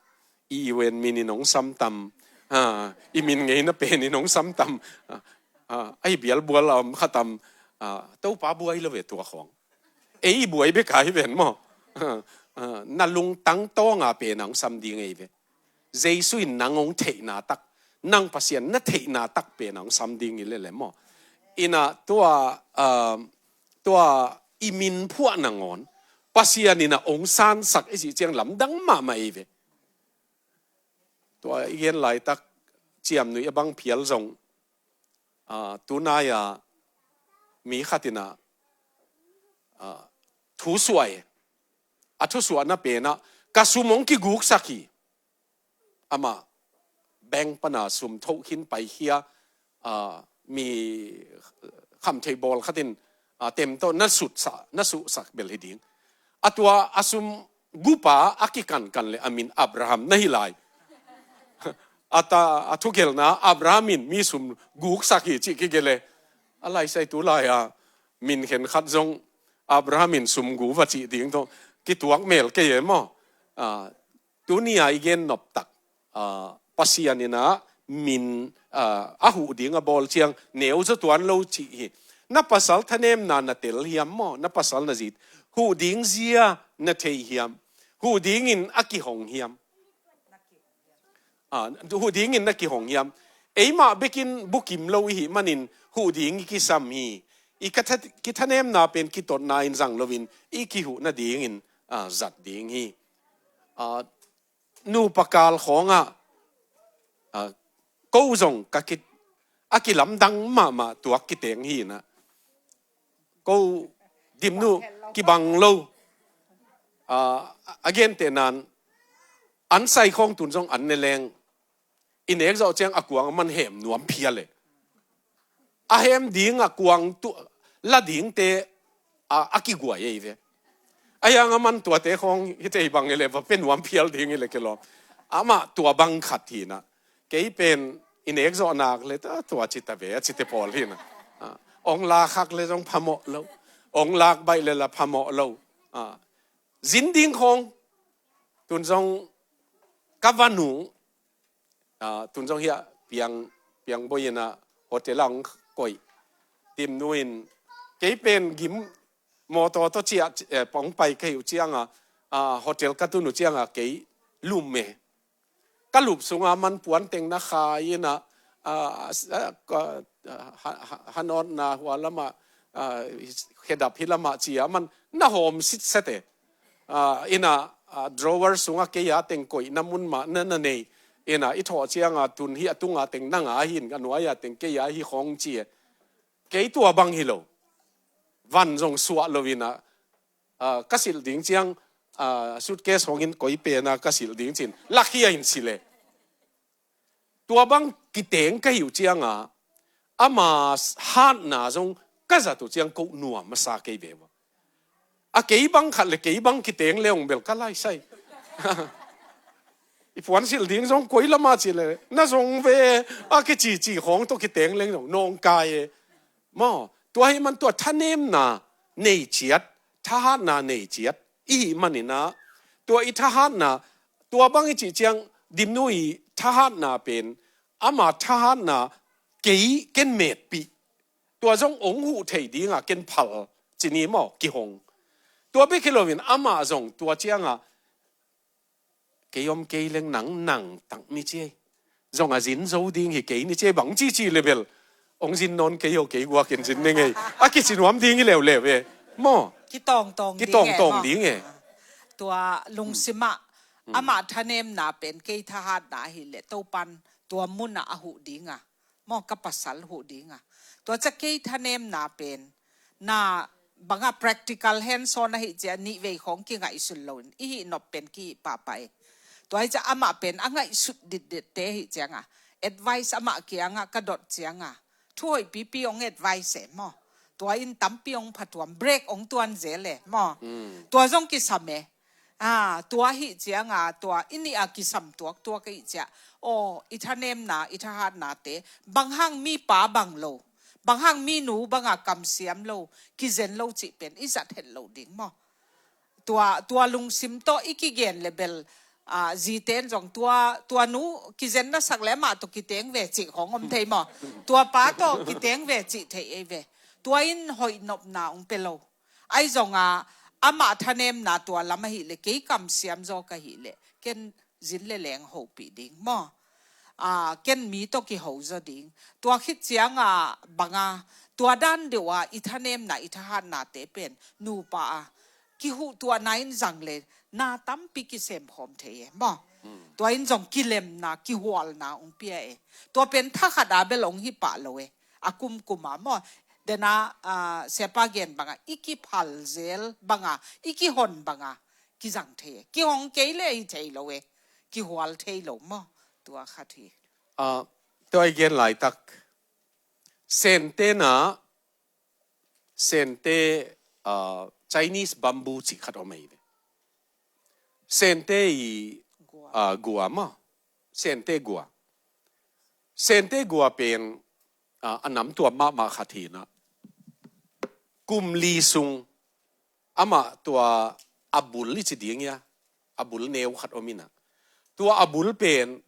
i U N min in hong sam tam, a, i min ngeina pen in hong sam tam, a, a, a i bialbual a om kha tam, a, Topa buai lo ve tua khawng. Ei buai bek a hi ven maw? A, a, na lungtang tawnga pen hong sam ding ei ve. Jesu in nang hong theihna tak, nang Pasian na theihna tak pen hong sam ding i lele maw? Ina tua, a, tua i min phuah nangawn Pasian in a ong sansak i cih ciang lamdang mahmah ei ve. Tua i gen laitak ciamnuih a bang phial zong, aa, tunai-a mi khat in a, aa, thu suah e. A thusuahna penah ka sum ong kiguksak hi. Amah bank pana sum thoh khin paikhia, aa, mi khamtheih bawl khatin, aa, tem tawh na sutsak, na suhsak bel hi ding. A tua a sum gupa a kikankan le a min Abraham na hi lai. A ta, a thugelna Abraham in mi sum guksak hi cih kigel e. A laisai tu lai-a min khen khat zong Abraham in sum gu va cih ding tawh kituak mel kei e maw? Aa, tuni-a i gen noptak, aa, Pasian in a min, aa, a huh ding a bawl ciang neu zaw tuan lo cih hi. Na pasal thanemna na tel hiam maw? Na pasal na zi huh ding zia na thei hiam? Huh dingin a kihong hiam? Aa, huh dingin na kihong hiam? Eimah bekin bukim lo i hih manin huh ding i kisam hi. I ka tha-, kithanemna pen kitotna in zang loin i kihuh nadingin, aa, zat ding hi. Aa, nupa kal khawngah, aa, ko zong ka ki, a kilamdang mahmah tuak kiteng hi na. Ko dimnu kibang lo. Aa, a gente nan an sai khawng tun zong an ne leng i nek zawh ciang a kuang a man hem nuam phial e. A hem ding a kuang tu la dingte a, a kiguai ei ve. A hiang a man tuate khawng hi tei bang i le va pe nuam phial ding i le kilawm. Amah tua bang khat hi na. Kei pen i nek zawh nak le ta tua ci ta ve a cite pawl hi na. A, ong lak khak le zong phamawh lo. Ong lak baih le la phamawh lo. A, zin ding khawng tun zong ka va nu, aa, tun zong hiah piang, piang boi in a hotel a ong koih. Dimnu in kei pen gim mawtaw tawh ciah, eh, pong pai ka hi uh cianga, aa, hotel ka tun uh cianga kei lum e. Ka lup sunga man puan teng na khai in a, aa, s-, aa, ka, aa, ha, ha, hanawtna hua lamah, aa, khedap hi lamah cia man na hawm sitset e. Aa, ina, aa, drawer sunga kei a teng koihna mun mah na, na nei. Ina, i thawh cianga tun hi a tunga teng na nga hin, a nuai a teng kei a hi khawng ci e. Kei tua bang hi lo. Van zong suah lo ina, aa, ka silh ding ciang, aa, suitcase hongin koi pena ka silh ding cin. Lakhia in silh e. Tua bang kiteng ka hi uh cianga, ama hatna zong ka zat uh ciang ko nuam a sa kei ve uh. A kei bang khat le kei bang kiteng le ong bel ka laisai. I puan silh ding zong koi lama ci le, na zong ve, a kicici khawng tawh kiteng leng zong, nawngkai e. Maw, tua hi man tua thanemna nei ciat, thahatna nei ciat. I hih maninah, tua i thahatna, tua bang i cih ciang, dimnu i thahatna pen, ama thahatna kei ken metpih. Tua zong ong huh thei dinga ken phal, cini maw, kihong. Tua bek hi loin, ama zong tua cianga, kei om kei leng nang nang tak ni ci ei. Zong a zin zo ding hi kei ni ci ei bang cici le bel. Ong zin nawn kei o kei guakin zin ne ngei. A kici nuam ding hi leuleu e. Maw. Kitawngtawng ding e, kitawngtawng maw? Ding e. Tua lungsimah, hmm, amah thanemna pen kei thahatna hi le Topan tua munah a huh dinga. Maw ka pasal huh dinga. Tua ca kei thanemna pen. Na banga practical hands-on ahi cia nih vei khawng kingaihsun loin. I hih nop pen kihih pahpah e. Tua hi cia amah pen a ngaihsut ditditte ahi cianga. Advice amah kianga ka dot cianga. Thu hoih pipi ong advice e maw. Tua in tampi ong phatuam break ong tuan zel e maw. Hmm. Tua zong kisam e. A, tua hi cianga, tua i nih a kisam tuaktuak ahi cia. Aw, i thanemna, i thahatnate, bang hang mi pa bang lo, bang hang mi nu banga kamsiam lo, kizen lo cih pen, i zat het lo ding maw. Tua, tua lungsim tawh i kigen le bel, a, ziten zong tua, tua nu kizen na sak le amah tawh kiteng ve cih khawng om thei maw. Tua pa tawh kiteng ve cih thei ei ve. Tua in hoih nopna ong pe lo. Ahi zonga, amah thanemna tua lam ahih leh, kei kamsiam zaw ka hih leh, ken zin le leng hopih ding maw. a, ken mi tawh kiho zaw ding. Tua khit cianga banga, tua dan deuha i thanemna, i thahatnate pen nupa a kihuhtuahna in zang le na tampi kisemkhawm thei e maw. Tua in zong kilemna, kihualna hong pia e. Tua pen thakhat a bel hong hi pah lo e. A kumkuma maw. Dena, a, siapa gen banga i kiphal zel banga, i kihon banga kizang thei e. Kihong kei le hi thei lo e. Kihual thei lo maw. Tua khat hi. A, tua i gen laitak Sente na, Sente, a, Chinese bamboo cih khat om ahi ve. Sente i, a, gua maw. Sente gua. Sente gua pen, a, a namtuam mahmah khat hi na. Kum li sung amah tua a bul i ci ding hia, a bul neu khat om ina. Tua a bul pen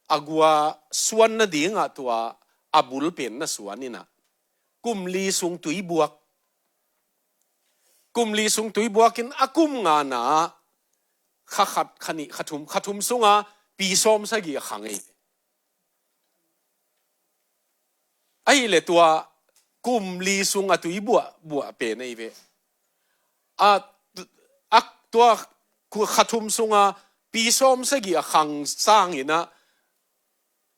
a gua suan nadingah tua a bul pen na suan ina. Kum li sung tuibuak. Kum li sung tuibuak in a kum ngana kha khat, kha nih, kha thum, kha thum sunga pi sawm sagih a khang ei. Ahih leh tua kum li sung a tui buah, buah pen ahi ve. A, a tua kha thum sunga pi sawm sagih a khang sangin a,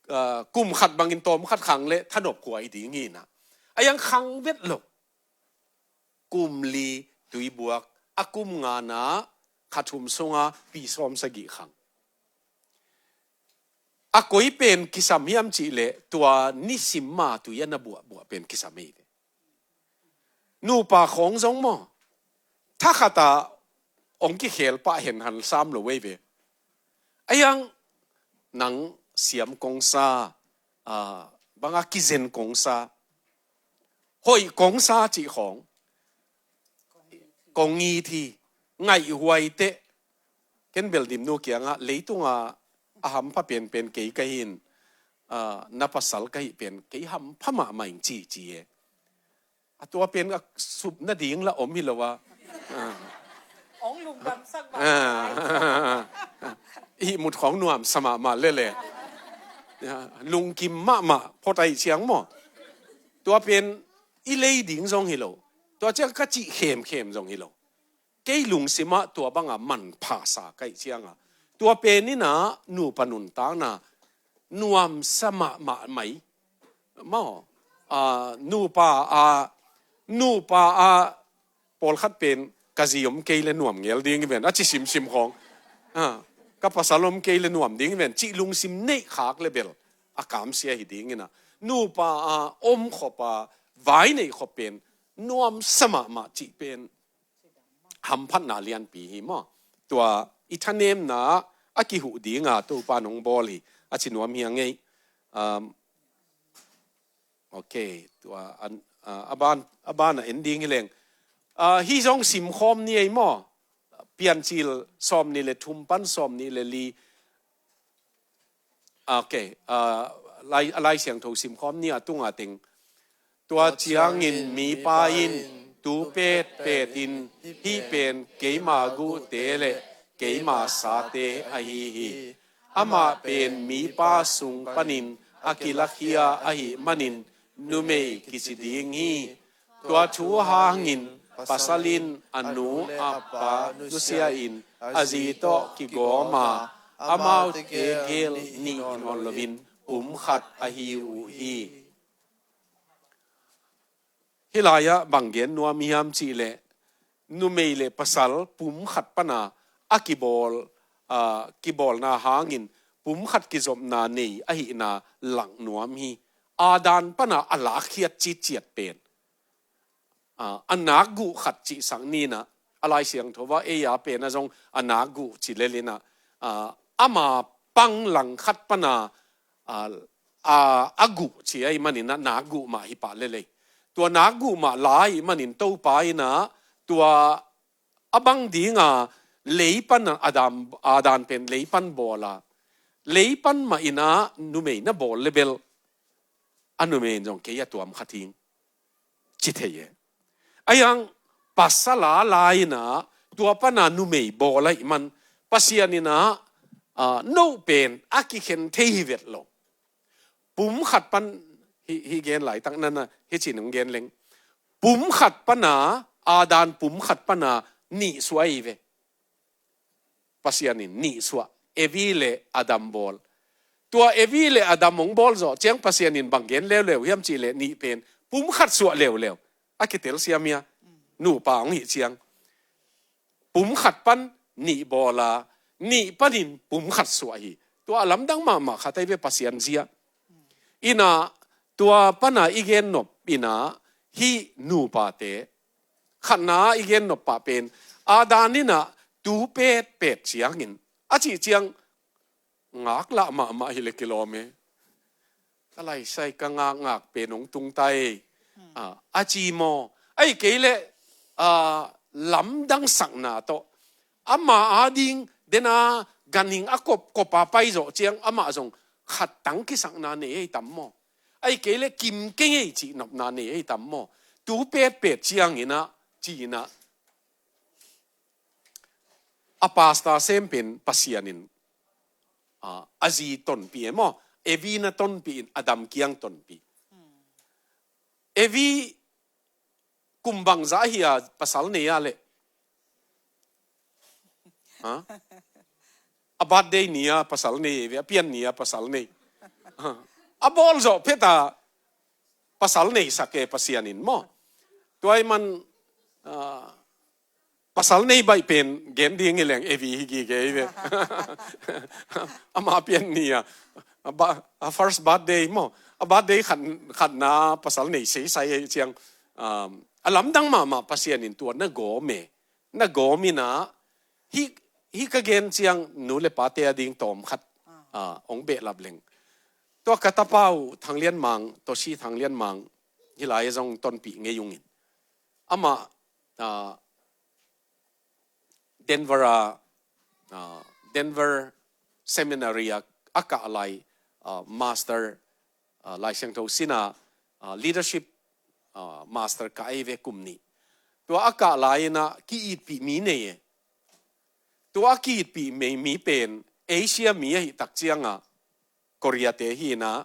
a, kum khat bangin tawm khat khang le thanop khua i ding hi na. A yang khang vet lo. Kum li tui buak, a kum ngana kha thum sunga pi sawm sagih khang. A koi pen kisam hiam cih leh tua nisim ma tui a na buahbuah pen kisam hi ve. Nupa khawng zong maw, thakhata hong kikhel pah hen han sam lo ei ve. A yang nang siam kongsa, a, banga kizen kongsa, hoih kongsa cih khawng kong it hi. Ngaihhuai teh. Ken bel Dimnu kiangah leitunga a hampha penpen kei ka hi in, a, na pasal ka hih pen kei hampha mahmah ing ci ci e. A tua pen a sup nading la om hi lo a. A. Hong lungdamsak mah. A. Ihmut khawng nuamsa mahmah lele. A, lungkim mahmah phot ahih ciang maw. Tua pen i lei ding zong hi lo. Tua ciang ka cih khemkhem zong hi lo. Kei lungsimah tua banga manpha sa ka hih cianga tua pen ina nupa nuntakna nuamsa mahmah mai. Maw, a, nupa a, nupa a, pawlkhat pen ka zi om kei le nuam ngel ding i ven a ci simsim khawng. A, ka pasal om kei le nuam ding i ven cih lungsim neih khak le bel a kamsia hi ding ina. Nupa a, om khop a, vai neih khop pen nuamsa mahmah cih pen hamphatna lianpi hi maw. Tua i thanemna a kihuh dinga Topa nong bawl hi a ci nuam hi a ngei. Um, ok, tua an, a, a ban, a ban a en ding hi leng. A, hi zong simkhawm ni ei maw. Piancil sawm ni le thum pan sawm ni le li. Ok, a, lai, a Lai Siangtho simkhawm ni a tunga teng. Tua ciangin mipa in tu petpet in hih pen keima guhte le keima sate ahi hi. Amah pen mipa sung panin a kilakhia ahih manin numei kici ding hi. Tua thu hangin pasal in a nu a pa nusia in a zi tawh kigawm a, amaute gel nih nawn loin pum khat ahi uh hi. Hih lai-ah bang gen nuam hiam cih leh numei le pasal pum khat pana a kibawl, a, kibawlna hangin pum khat kizopna nei ahihna lak nuam hi. Adam pana a lakkhiat citciat pen a, a nakguh khat cihsak ni na, a Lai Siangtho ah ei a pen a zong a nakguh ci lel ina, a, ama pang langkhat pana, a, a, a guh ci ahih manin a nakguh mah hi pah lel ei. Tua nakguh mah la ahih manin Topa ina tua a bang dinga lei pan a Adam, Adam pen lei pan bawl a, lei pan mah ina numei na bawl le bel a numei in zong kei a tuam kha thing ci thei e. A yang pasal a la ina tua pana numei bawl ahih man Pasian ina, a, no pen a kikhen thei hi vet lo. Pum khat pan, hi, hi gen laitak nana, hi cin hong gen leng. Pum khat pana, Adam pum khat pana, nih suah hi ve. Pasian in nih suah, Evi le Adam bawl. Tua Evi le Adam hong bawl zawh ciang Pasian in bang gen leuleu hiam cih leh nih pen pum khat suah leuleu. A kitel siam hia, nupa hong hih ciang. Pum khat pan nih bawl a, nih panin pum khat suah hi. Tua a lamdang mahmah khat ahi ve Pasian zia. Ina tua pana i gen nop ina hih nupate. Khatna i gen nop pah pen, Adam ina tu petpet ciangin, a cih ciang ngaklah mahmah hi le kilawm e. Ka laisai ka ngakngak pen hong tung ta e. Ah, a ci maw? Ahih kei leh, ah, lamdang sakna tawh. Ama ading, dena ganhing a kop, kopa pai zawh ciang, amah zong khat tang kisakna nei ei tam maw? Ahih kei leh kim kei ngei cih nopna nei ei tam maw? Tu petpet ciangin ah, ci-in ah. A pastor sem pen Pasian in, ah, a zi tonpih e maw? Evi na tonpih in Adam kiang tonpih. Evi kum bangzah hi a pasal nei a leh? Ha? A birthday ni a pasal nei, a pian ni a pasal nei. Ha? A bawl zawh phet a pasal nei sak e Pasian in maw? Tua ahih man, ah, pasal nei baih pen gen ding hi leng Evi hi gige hi ve. Ama pian ni a, a ba-, a first birthday maw? A birthday khat, khatna pasal nei seisai hi ciang, um, a lamdang mahmah Pasian in tua na gawm e. Na gawm ina, hih, hih ka gen ciang nu le pate ading tawm khat, ah, hong behlap leng. Tua ka tapa uh Thang Lian Mang, Toshi Thang Lian Mang, hih lai zong tonpih ngei ung in. Amah, ah, Denver a, ah, Denver Seminary a, a kah lai, ah, master, ah, Lai Siangtho sin a, ah, leadership, ah, master kah ei ve kum nih. Tua a kah lai ina ki-itpih mi nei e. Tua a ki-itpih mi, mi pen Asia mi ahih tak ciang a, Korea te hi ina,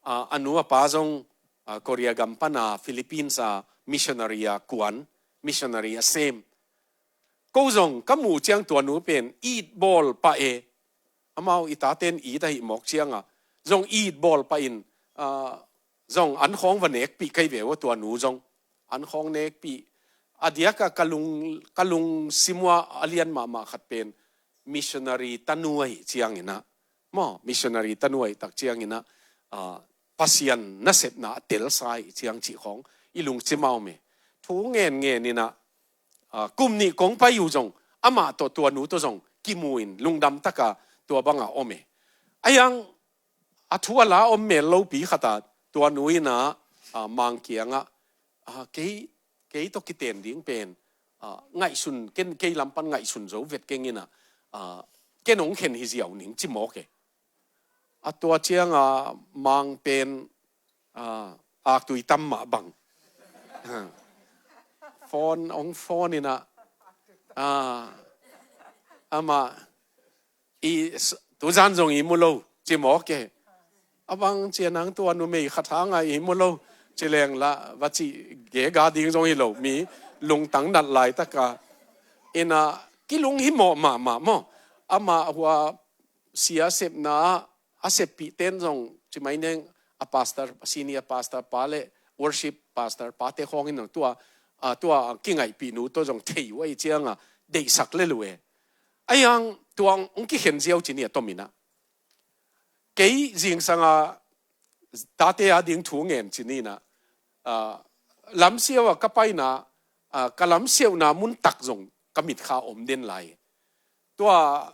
ah, a nu a pa zong, ah, Korea gam pana Philippines a missionary a kuan, missionary a sem. Ko zong ka muh ciang tua nu pen it bawl pah e. Amau i taten it ahih mawk ciang a, zong it bawl pah in, ah, zong an khawng va nekpih kei ve ua tua nu zong. An khawng nekpih. A diak a ka lung, ka lungsim ua a lian mahmah khat pen missionary tanu ahih ciang ina. Maw, missionary tanu ahih tak ciang ina, ah, Pasian nasepna a telsa ahih ciang cih khawng i lungsim a om e. Thu ngen ngen ina, ah, kum nih kong pai uh zong, amah tawh tua nu tawh zong kimu in lungdam taka tua banga om e. A iang a thu a la om mel lopi khat a tua nu ina, ah, Mang kiangah, ah, kei, kei tawh kiten ding pen, ah, ngaihsun, ken kei lam pan ngaihsun zo vet keng ina, ah, ken hong khen hi ziau ning ci mawk e. A tua ciang a Mang pen, ah, aktui tam mah bang. Phone, hong phone ina, ah, amah, i s-, tuzan zong i mu lo, ci mawk e. A bang cia nang tua numei khat hang a i mu lo, ci leng la, va ci gega ding zong hi lo, mi lungtang nat laitaka. Ina, kilung hi mawh mahmah maw. Amah hua sia sepna, a seppih ten zong, ci mai neng, a pastor, a senior pastor pa le worship pastor pa te khawng in zong tua, a, tua kingaihpih nu tawh zong thei uh ahih ciang a, deihsak le lu e. A iang tua hong kikhen ziau ci ni a tom ina. Kei zingsang a tate ading thu ngen ci ni ina. Ah, lamsiau a ka paina, ah, ka lamsiauhna mun tak zong ka mitkha om den lai. Tua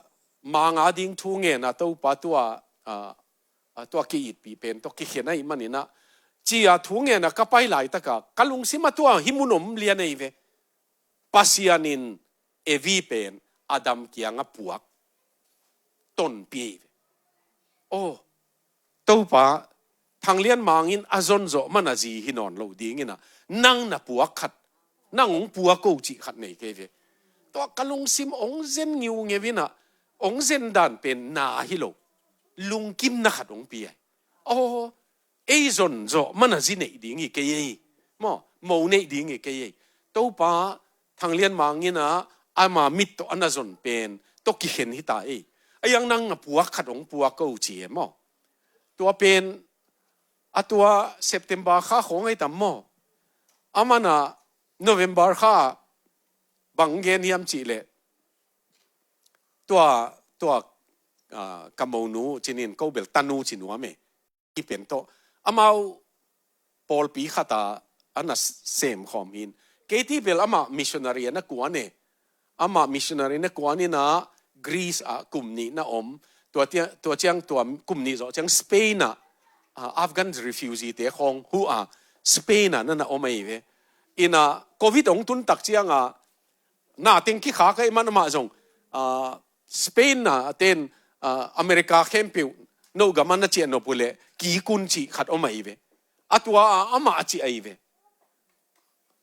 Mang ading thu ngen a Topa tua, ah, ah, tua ki-itpih pen tua kikhen ahih man ina. Ci a thu ngen a ka pai laitaka, ka lungsim a tua hih mun om lian ei ve. Pasian in Evi pen Adam kianga puak tonpih ei ve. Oh, Topa, Thang Lian Mang in a zon zawh man a zi hi nawn lo ding ina, nang na puak khat, nang hong puak ko cih khat nei kei ve. Tua ka lungsim hong zen ngiungeu ina, hong zen dan pen na hi lo. Lungkimna khat hong pia. Aw, ei zon zawh mana zi neih ding hi kei ei. Maw, mo neih ding hi kei ei. Topa Thang Lian Mang in ah ama mit tawh a na zon pen tawh kikhen hi ta ei. A iang nang na puak khat hong puak ko ci e maw. Tua pen a tua September kha khawng ei tam maw. Aman ah November kha bang gen hiam cih leh tua, tua, ah, ka monu cinin ko bel tanu ci nuam e. I pen tawh amau pawlpi khat ah a na sem khawm hin. Kei ti bel amah missionary a na kuan e. Amah missionary na kuan in ah Greece ah kum nih na om. Tua tia-, tua ciang tua kum nih zawh ciang Spain ah, ah, Afghan refugee te khawng huh ah Spain ah na na om ahi ve. In ah covid hong tun tak ciang ah na teng kikhak ahih man amah zong, ah, Spain na ten, ah, America khempeuh no gam ah na ciah nop uh leh kik un cih khat om ahi ve. A tua ah amah a cih ahi ve.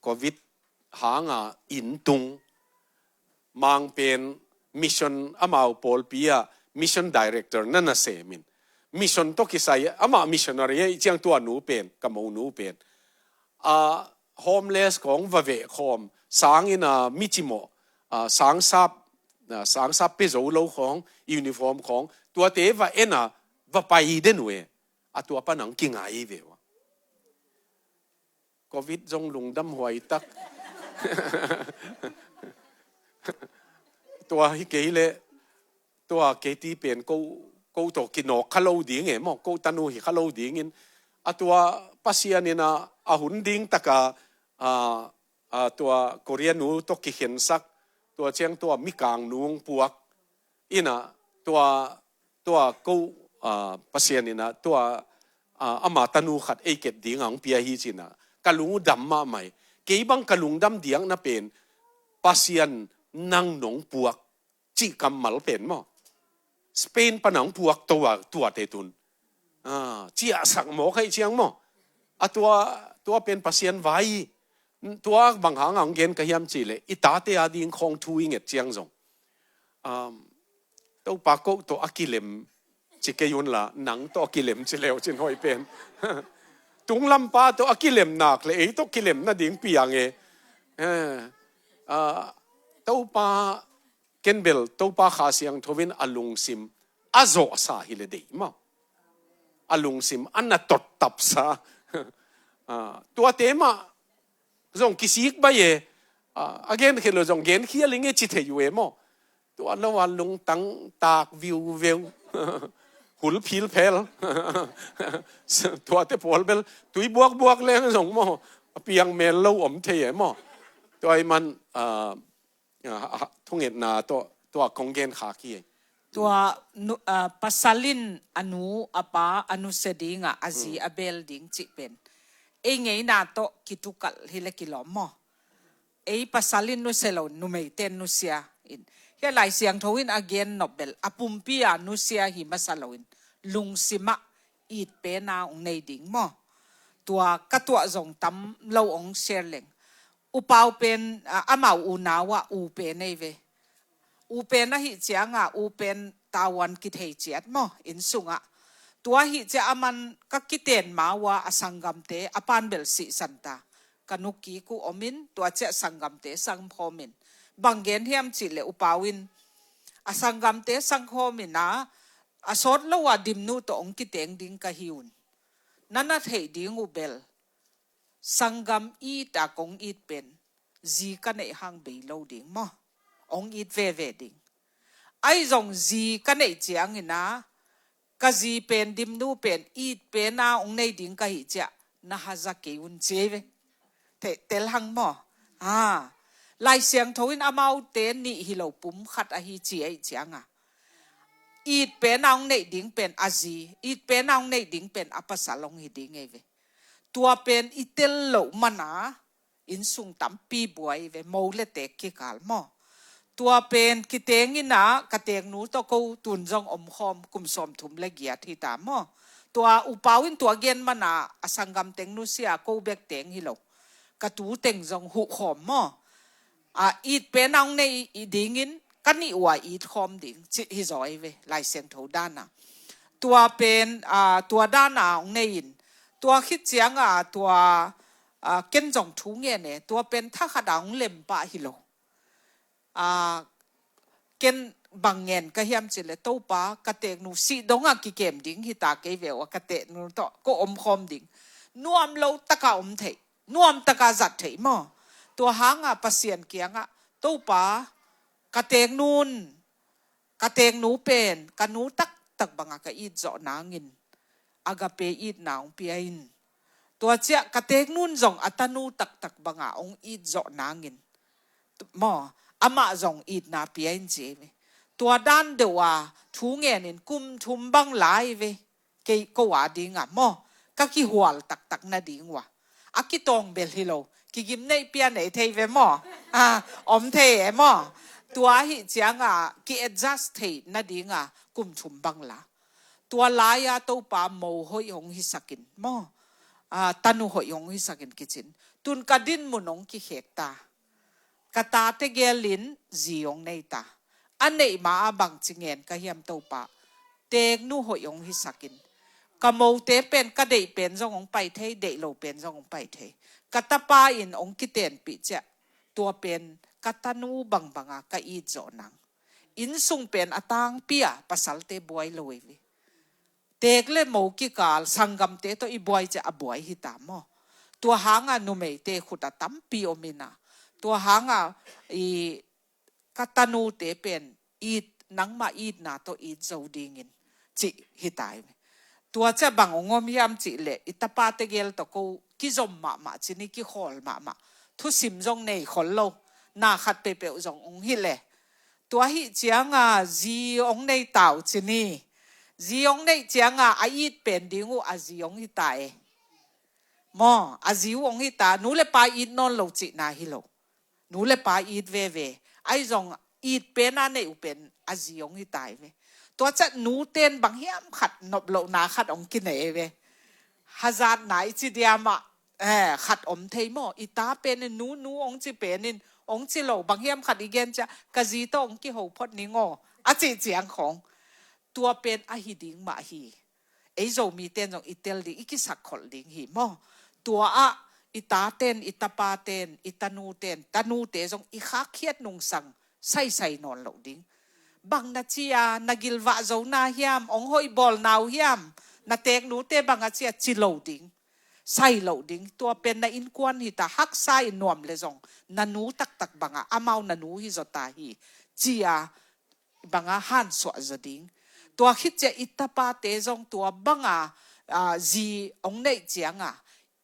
Covid hang ah inn tung, Mang pen mission, amau pawlpi ah mission director na na sem in. Mission tawh kisai amah missionary ahih ciang tua nu pen, ka monu pen, ah, homeless khawng va veh khawm, sang in ah mi cimawh, ah, sangsap, ah, sangsap pia zo lo khawng, uniform khawng, tuate va en ah va pai den uh e. A tua pan hong kingai ve uh a. Covid zong lungdam huai tak. Tua hi kei leh, tua kei ti pen ko, ko tawh kinawk kha lo ding e maw, ko tanu hi kha lo dingin. A tua Pasian in ah a hun ding tak ah, ah, ah, tua Korea nu tawh kikhensak, tua ciang tua Mikang nu hong puak. In ah tua, tua ko, ah, Pasian in ah tua, ah, ama tanu khat ei ket ding ah hong pia hi ci in ah ka lung uh dam mahmah hi. Kei bang ka lungdam diakna pen Pasian nang nong puak cih kammal pen maw. Spain pan hong puak to a tuate tun, ah, ciahsak mawk ahih ciang maw. A tua, tua pen Pasian vai hi. Tua bang hang a hong gen ka hiam cih leh i tate a ding khawng thu i nget ciang zong, um, Topa ko tawh a kilem ci kei un la, nang tawh a kilem ci leu cin hoih pen. Tunglampa tawh a kilem nak leh ei tawh kilem nading piang e. Eh, ah, Topa, ken bel Topa Kha Siangtho in a lungsim a zawhsa hi leh deih maw. A lungsim a na tottapsa. Ah, tuate mah zong kisik bai e. Ah, a genkhial lo zong genkhial ing e ci thei uh e maw. Tua lo a lungtang tak viuveu. Hul philphel. Tuate pawl bel tui buakbuak leng zong maw, a piang mel lo om thei e maw. Tua ahih man, ah, ah, ah, thungetna tawh tua kong gen khak hi. Tua nu, ah, pasal in a nu a pa a nusia dingah a zi a beel ding cih pen ei ngeina tawh kitukalh hi leh kilawm maw. Ei pasal in nusia lo, numeite in nusia in. Hia Lai Siangtho in a gen nop bel a pumpi a nusia hi masa lo in, lungsim ah it pen a hong nei ding maw. Tua ka tuah zong tam lo hong share leng. U Pau pen, ah, amau unau ah u pen ei ve. U pen ahih ciangah u pen tavuan kithei ciat maw, inn sungah. Tua ahih ciah aman ka kiten ma uh a, a sanggamte a pan bel sihsan ta. Ka nu kik uh om in, tua ciah sanggamte sangkhawm in. Bang gen hiam cih leh U Pau in, a sanggamte sangkhawm in a, a sawt lo a Dimnu tawh hong kiteng ding ka hi un. Na na theih ding uh bel, sanggam it a kong it pen zi ka neih hang bei lo ding maw. Hong it veve ding. Ahi zong zi ka neih ciangin a, ka zi pen, Dimnu pen, it pen a hong nei ding ka hih ciah na haza kei un ci ei ve. Te-, tel hang maw. Ah. Lai Siangtho in amaute nih hi lo, pum khat ahi ci ei cianga, it pen a hong neih ding pen a zi, it pen a hong neih ding pen a pasal hong hi ding ei ve. Tua pen i tel loh mana, inn sung tampi buai ve, mo le teek kikal maw. Tua pen kiteng in a, ka teeknu tawh ko tun zong omkhawm kum sawmthum le giat hi ta maw. Tua U Pau in tua gen mana, a sanggam teng nusia, ko bek teng hi lo. Ka tu teng zong huhkhawm maw. A, it pen a hong nei dingin, ka nih uh a it khawm ding, cih hi zaw ei ve, Lai Siangtho dan a. Tua pen, aa, tua dan a hong nei in. Tua khit ciang a tua, aa, ken zong thu ngen e, tua pen thakhat a hong lem pah hi lo. Aa, ken bang ngen ka hiam cih leh, Topa, ka teeknu sih dong a kikem ding hi ta kei ve ua, ka teeknu tawh ko om khawm ding. Nuam lo taka om theih, nuam taka zat theih maw. Tua hang a Pasian kiangah, Topa, ka teeknu in, ka teeknu pen ka nu taktak banga ka it zawh nangin agape itna hong pia in. Tua ciah ka teeknu in zong a tanu taktak banga hong it zawh nangin, maw, amah zong itna pia in ci ei ve. Tua dan deuh a thu ngenin kum thum bang lai ve. Kei ko a dinga maw, ka kihual taktak nading ua. A kitawng bel hi lo, kigim neih pia nei thei ve maw. A, om thei e maw. Tua ahi cianga ki-adjust thei nadinga kum thum bang la. Tua lai-a Topa mo hoih hong hisakin maw. A, tanu hoih hong hisakin kicin. Tun ka dinmun hong kikhek ta. Ka tate gelin zi hong nei ta. A neih ma a bangci ngen ka hiam Topa. Teeknu hoih hong hisakin. Ka mote pen ka deih pen zong hong pai thei, deih lo pen zong hong pai thei. Ka tapa in hong kitenpih ciah. Tua pen ka tanu bangbanga ka it zawh nang. Innsung pen a tangpi a pasalte buai lo ei ve. Teek le mo kikal sanggamte tawh i buai ciah a buai hi ta maw. Tua hanga numeite khut a tampi om ina. Tua hanga i ka tanute pen it, nangma itna tawh it zo dingin cih hi ta ei ve. Tua ciah bang hong om hiam cih leh i tapate gel tawh ko kizom mahmah ci ni, kikhawl mahmah. Thusim zong nei khol lo. Na khat peuhpeuh zong hong hi leh. Tua ahi cianga zi hong nei ta uh ci ni. Zi hong neih cianga a it pen ding uh a zi hong hi ta e. Maw, a zi uh hong hi ta, nu le pa it nawn lo cihna hi lo. Nu le pa it veve. Ahi zong it pen a neih uh pen a zi hong hi ta ei ve. Tua ciah nuten bang hiam khat nop lohna khat hong kinei ei ve. Hazatna i ci diamah, eh, khat om thei maw. I ta penin nu, nu hong ci penin hong ci lo, bang hiam khat i gen ciah ka zi tawh hong kiho phot ning aw a cih ciang khong. Tua pen ahi ding mah hi. Ei Zomiten zong i tel ding, i kisakkholh ding hi maw. Tua ah i taten, i tapaten, i tanuten, tanute zong i khakkhiat nungsang saisai nawn loh ding. Bang na ci a, na gilvah zo na hiam, hong hoih bawl na uh hiam, na teeknute bang a ci a ci lo ding. Sai loh ding. Tua pen na innkuan hi ta, haksa in nuam le zong na nu taktak banga amau na nu hi zaw ta hi ci a banga hansuah zaw ding. Tua khit ciah i tapate zong tua banga, ah, zi hong neih cianga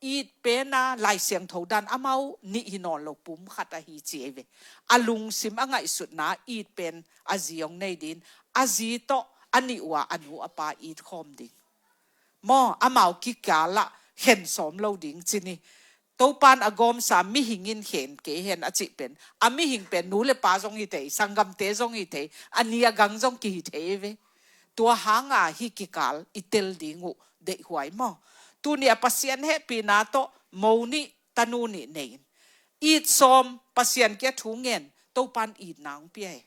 it pena Lai Siangtho dan amau nih hi nawn lo, pum khat ahi ci ei ve. A lungsim a ngaihsutna it pen a zi hong nei ding. A zi tawh a nih ua a nu a pa it khawm ding. Maw, amau kikala khen sawm lo ding ci ni. Topan a gawmsa mihing in khen kei hen a cih pen, a mihing pen nu le pa zong hi thei, sanggamte zong hi thei, a ni a gang zong kihi thei ve. Tua hanga hi kikal i tel ding uh deihhuai maw. Tuni a Pasian hehpihna tawh mo nih tanu nih nei in it sawm, Pasian kia thu ngen, Topan itna hong pia hi.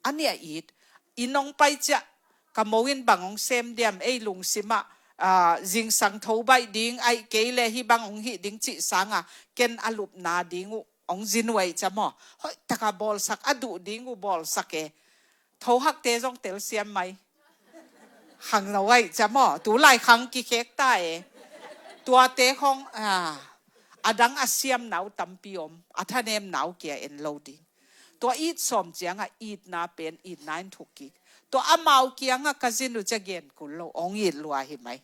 A nih a it, inn hong pai ciah ka mo in bang hong sem diam, ei lungsimah, ah, zingsang tho baih ding, aih kei le hih bang hong hih ding cih sanga ken a lupna ding uh hong zin uh aih ciah maw. Hoih taka bawlsak, a duh ding uh bawlsak e. Thohakte zong telsiam mai. Khang no aih ciah maw, tu lai khang kikhek ta e. Tuate khong, ah, a dang a siamna uh tampi om, a thanemna uh kia en lo ding. Tua it sawm cianga itna pen itna in thuk kik. Tua amau kianga ka zin uh cia gen kul lo, hong it lua hi mai.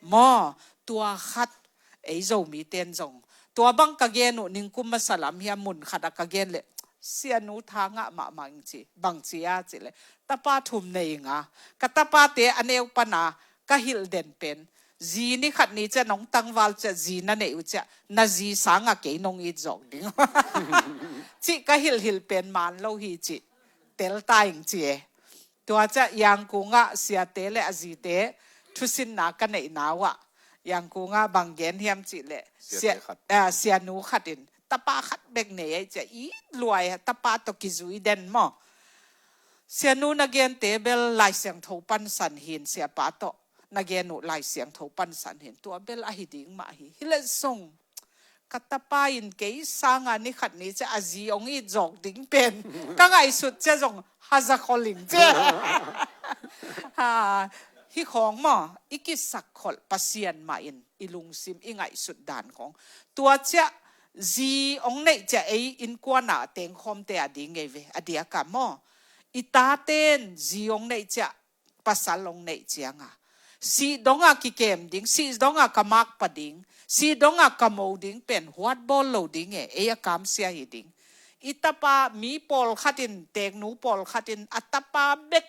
Maw, tua khat ei Zomiten zong. Tua bang ka gen uh ningkum masa lam hiam mun khat a ka gen leh, sianu tha ngah mahmah ing ci, bang ci a ci leh, tapa thum nei nga. Ka tapate a neu pana ka hilh den pen, zi ni khat ni ciah nong tangval ciah zi na neih uh ciah, na zi sanga kei nong it zawk ding. Cih ka hilhhilh pen man lo hi cih tel ta ing ci e. Tua ciah Yangkungah siate le a zite thusinna ka neihna uh ah, Yangkungah bang gen hiam cih leh, siate khat, ah, sianu khat in tapa khat bek nei aih ciah it luai, tapa tawh kizui den maw. Sianu na gente bel Lai Siangtho pansan hin, siapa tawh na gen uh Lai Siangtho pansan hin, tua bel ahi ding mah hi. Hi leh zong ka tapa in kei sanga ni khat ni ciah a zi hong it zawk ding pen ka ngaihsut ciah zong haza kholing ciah. Ha, hi khawng maw, i kisak kholh Pasian mah in i lungsim i ngaihsut dan khawng. Tua ciah zi hong neih ciah ei innkuan a tengkhawmte a ding ngei ve, a diak a maw. I taten zi hong neih ciah pasal hong neih cianga, sih donga kikem ding, sih donga ka makpa ding, sih donga ka mo ding pen huat bawl lo ding e, ei a kamsia hi ding. I tapa mi pawlkhat in, teknu pawlkhat in a tapa bek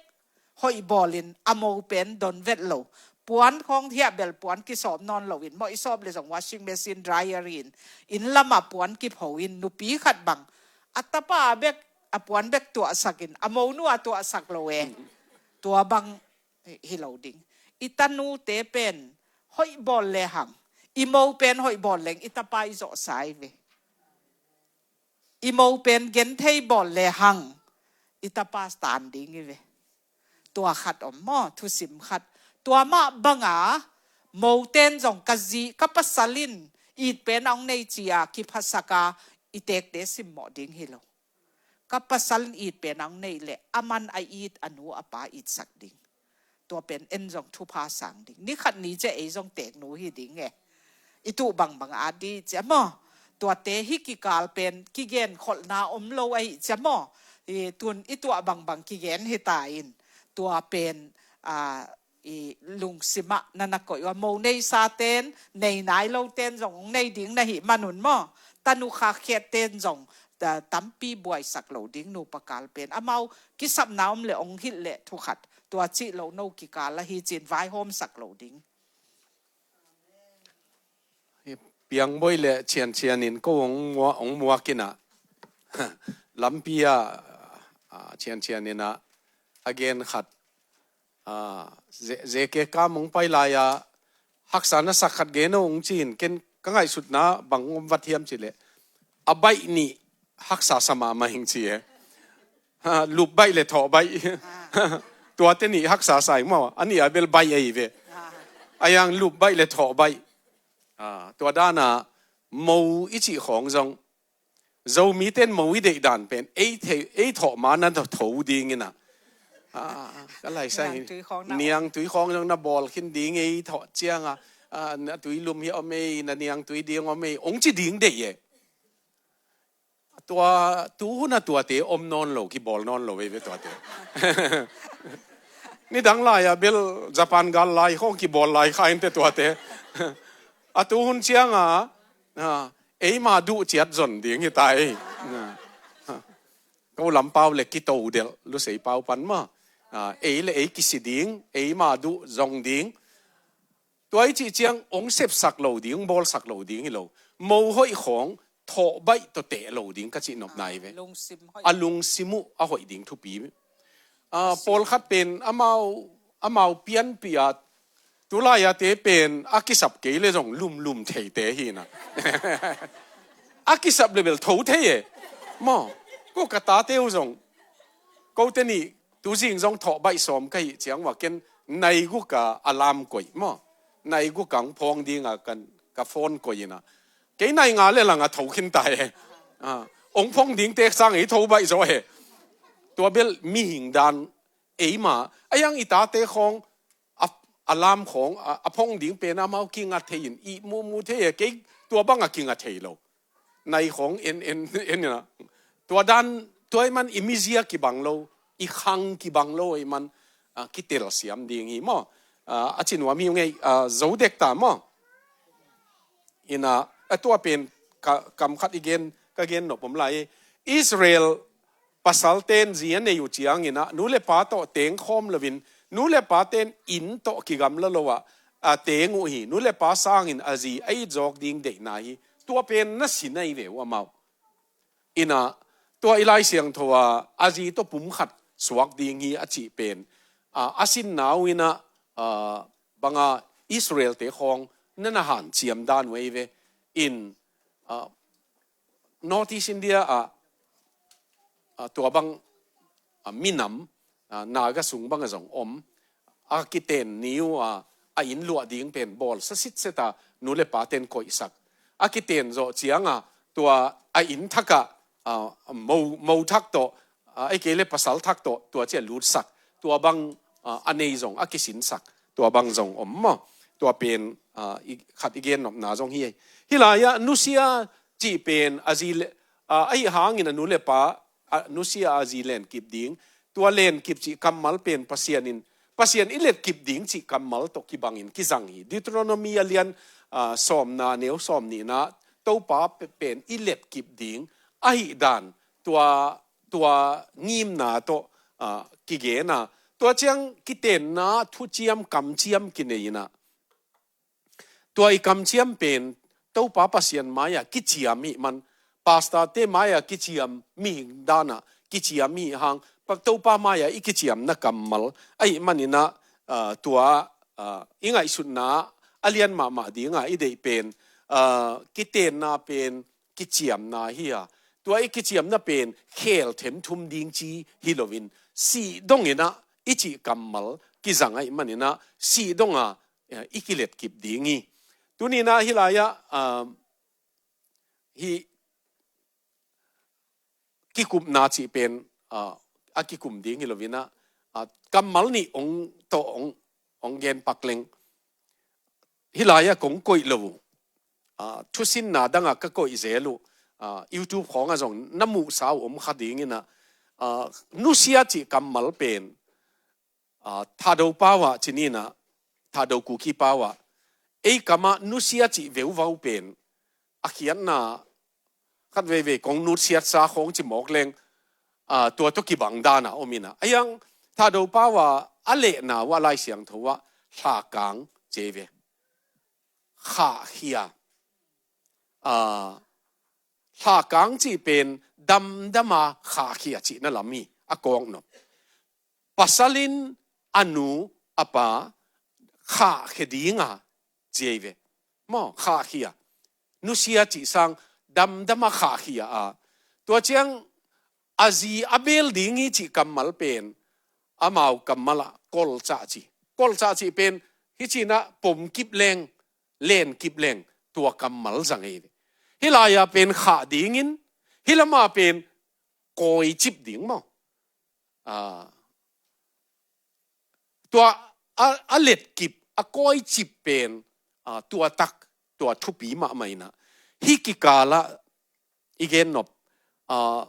hoih bawlin a mo pen don vet lo. Puan khawng hiah bel puan kisawp nawn loin maw, i sawp le zong washing machine, dryer in, inn lama puan kipho in, nupi khat bang a tapa bek, a puan bek tuahsakin a monu a tuahsak lo e. Tua bang hi lo ding. I tanute pen hoih bawl le hang, i mo pen hoih bawl leng i tapa i zawhsa i ve. I mo pen genthei bawl le hang i tapa tan ding i ve. Tua khat om maw, thusim khat. Tua mah banga moten zong ka zi, ka pasal in it pen a hong nei cia kiphasak a i tekte simmawh ding hi lo. Ka pasal in it pen a hong neih leh a man a it, a nu a pa itsak ding. Tua pen en zong thupha sang ding. Ni khat ni ciah ei zong teknu hi ding e. I tuh bangbang a di ciah maw. Tuate hi kikal pen kigen kholhna om lo ahi ciah maw. I tun i tuah bangbang kigen hi ta in. Tua pen, a, i lungsimah na na koih ua, mo neisa ten, nei nai lo ten zong hong nei ding na hih manun maw. Tanu khakhiat ten zong, ta-, tampi buaisak lo ding, nupa kal pen. Amau kisapna om le hong hilh le thukhat. Tua cih lo no kikal ahi cin vaihawmsak lo ding. Piangboih le Ciancian in ko hong mua-, hong muak in ah. Lampi ah, ah, Ciancian in ah a gen khat. Ah, ze-, zeke kam hong pai lai-a haksa na sak khat gen o hong ci-in, ken ka ngaihsutna bang hong vat hiam cih leh a baih nih haksa sa mahmah hing ci e. Ha, lup baih le thawh baih. Tuate nih haksa sa ing maw, a nih a bel baih ahi ve. A yang lup baih le thawh baih. Ah, tua dana mo i cih khawng zong Zomite in mo i deih dan pen ei thei, ei thawh ma na tho ding in ah. Ah, ka lai sa hi. Niangtui khawng na, niangtui khawng zong na bawl khin ding, ei thawh ciang a, ah, na tui lum hi om ei, na niangtui ding om ei, hong ci ding deih e. Tua, tu hun a tuate om nawn lo, kibawl nawn lo ei ve tuate. Nidang lai-a bel Japan gal lai khawng kibawl lai kha in te tuate. A tu hun ciang a, ah, eima duh ciat zon ding hi ta ei. Ah, ko lam pau le kito delh, Lusei pau pan maw. Ah, ei le ei kisi ding, eima duh zong ding. Tua i cih ciang hong sepsak lo ding, hong bawlsak lo ding hi lo. Mo hoih khawng thawh baih tawh teh lo ding ka cih nop nai ve. Ah, lungsim hoih. A lungsim uh a hoih ding thupi. Ah, pawlkhat pen amau, amau pianpih a, tulai-ate pen a kisap kei le zong lumlum theite hi na. A kisap le bel tho thei e. Maw, ko ka tate uh zong, kote nih tuzing zong thawh baih sawm ka hih ciang ua ken nai guk a alarm koih maw. Nai guk a hong phawng ding a kan, ka phone koih in a. Kei nai nga le lang a tho khin ta e. Ah, hong phawng ding tek sang ei tho baih zaw e. Tua bel mihing dan eima. A yang i tate khawng a, alarm khawng a, a phawng ding pen amau kinga thei in, i mumu thei e, kei tua bang a kinga thei lo. Nai khawng en, en, en in a. Tua dan, tua i man i mizia kibang lo, i khang kibang lo i man, ah, kitelsiam ding hi maw. Ah, a ci nuam hi ung ei, ah, zo dek ta maw. In a, a tua pen ka, kam khat i gen, ka gen nop om lai. Israel pasalte in zi a nei uh ciangin ah, nu le pa tawh tengkhawm loin, nu le pate in inn tawh kigamla lo ah, a teng uh hi, nu le pa sangin a zi a it zawk ding deihna hi, tua pen na sin ahi ve uh amau. In a, tua i Lai Siangtho a, a zi tawh pum khat suak ding hi a cih pen, a, a sinna uh in a, a, banga Israel-te khawng na na hanciam dan uh ahi ve. In, a, North East India ah, ah, tua bang, ah, minam, ah, Naga sung bangah zong om. A kiten ni uh a, a inn luah ding pen bawlsa sitset a, nu le pa ten koihsak. A kiten zawh ciangah tua a inn thakah, ah, mo, mo thak tawh, ah, ei kei le pasal thak tawh tua ciah lutsak. Tua bang, ah, a nei zong a kisinsak. Tua bang zong om maw? Tua pen, ah, i, khat i gennopna zong hi. Hih lai-ah nusia cih pen a zi le, ah, ahi hangin a nu le pa, ah, nusia a zi lenkip ding. Tua lenkip cih kammal pen Pasian in, Pasian i letkip ding cih kammal tawh kibangin kizang hi. Deuteronomy a lian, ah, sawmna neu sawmnihna, Topa pe-, pen i letkip ding ahih dan, tua, tua ngimna tawh, ah, kigen a. Tua ciang kitenna thuciam kamciam kinei in ah, tua i kamciam pen Topa Pasian mai-ah kiciam hih man, pastorte mai-ah kiciam, mihing danah kiciam hih hang, pa-, Topa mai-ah i kiciamna kammal ahih manin ah, ah, tua, ah, i ngaihsutna a lian mahmah dingah i deih pen, ah, kitenna pen kiciamna hi a, tua i kiciamna pen khel themthum ding ci hi loin, sih dongin ah i cih kammal kizang ahih manin ah, sih dong a, eh, i kiletkip ding hi. Tuni-in ah hih lai-ah, ah, hih kikupna cih pen, ah, a kikum ding hi loin ah, ah, kammal nih ong tawh ong, ong gen pak leng. Hih lai-ah kong koih lo uh, ah, thusinna dangah ka koih zel uh, ah, YouTube khawngah zong na muhsa uh om kha dingin ah, ah, nusia cih kammal pen, ah, Thado pau ah ci ni-in ah, Thado Kuki pau ah, ei kamah nusia cih veuvau pen a khiatna khat veivei kong nusiatsa khawng ci mawk leng, ah, tua tawh kibang dan a om in ah. A hiang Thado pau ah a lehna uh a Lai Siangtho ah thlakang ci ei ve. Khahkhia. Ah, thlakang cih pen damdam a khahkhia cihna lam hi, a kawknop. Pasal in a nu a pa khahkhia ding a ci ei ve. Maw, khahkhia. Nusia cih sang damdam a khahkhia a. Tua ciang a zi a bel ding hi cih kammal pen amau kammal ah kolcah ci. Kolcah cih pen hih ci-in ah pomkip leng, lenkip leng, tua kammal zang ei ve. Hih lai-ah pen khah dingin, hih lamah pen kawicip ding maw. Ah, tua a, a letkip, a kawicip pen, ah, tua tak, tua thupi mahmah in ah. Hih kikal ah i gennop, ah,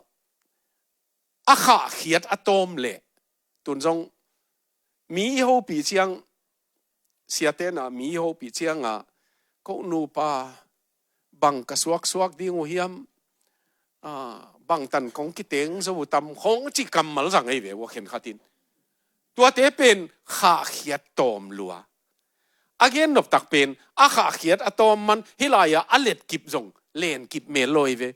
a khahkhiat a tawm leh, tun zong mi i hopih ciang, siate in ah mi i hopih ciangah, ko nupa bang ka suaksuak ding uh hiam, ah, bangtan kong kiteng zo uh tam, khawng cih kammal zang ei ve uh a khenkhat in. Tuate pen khahkhiat tawm lua. A gennop tak pen a khahkhiat a tawm man, hih lai-ah a letkip zong lenkip mel lo ei ve.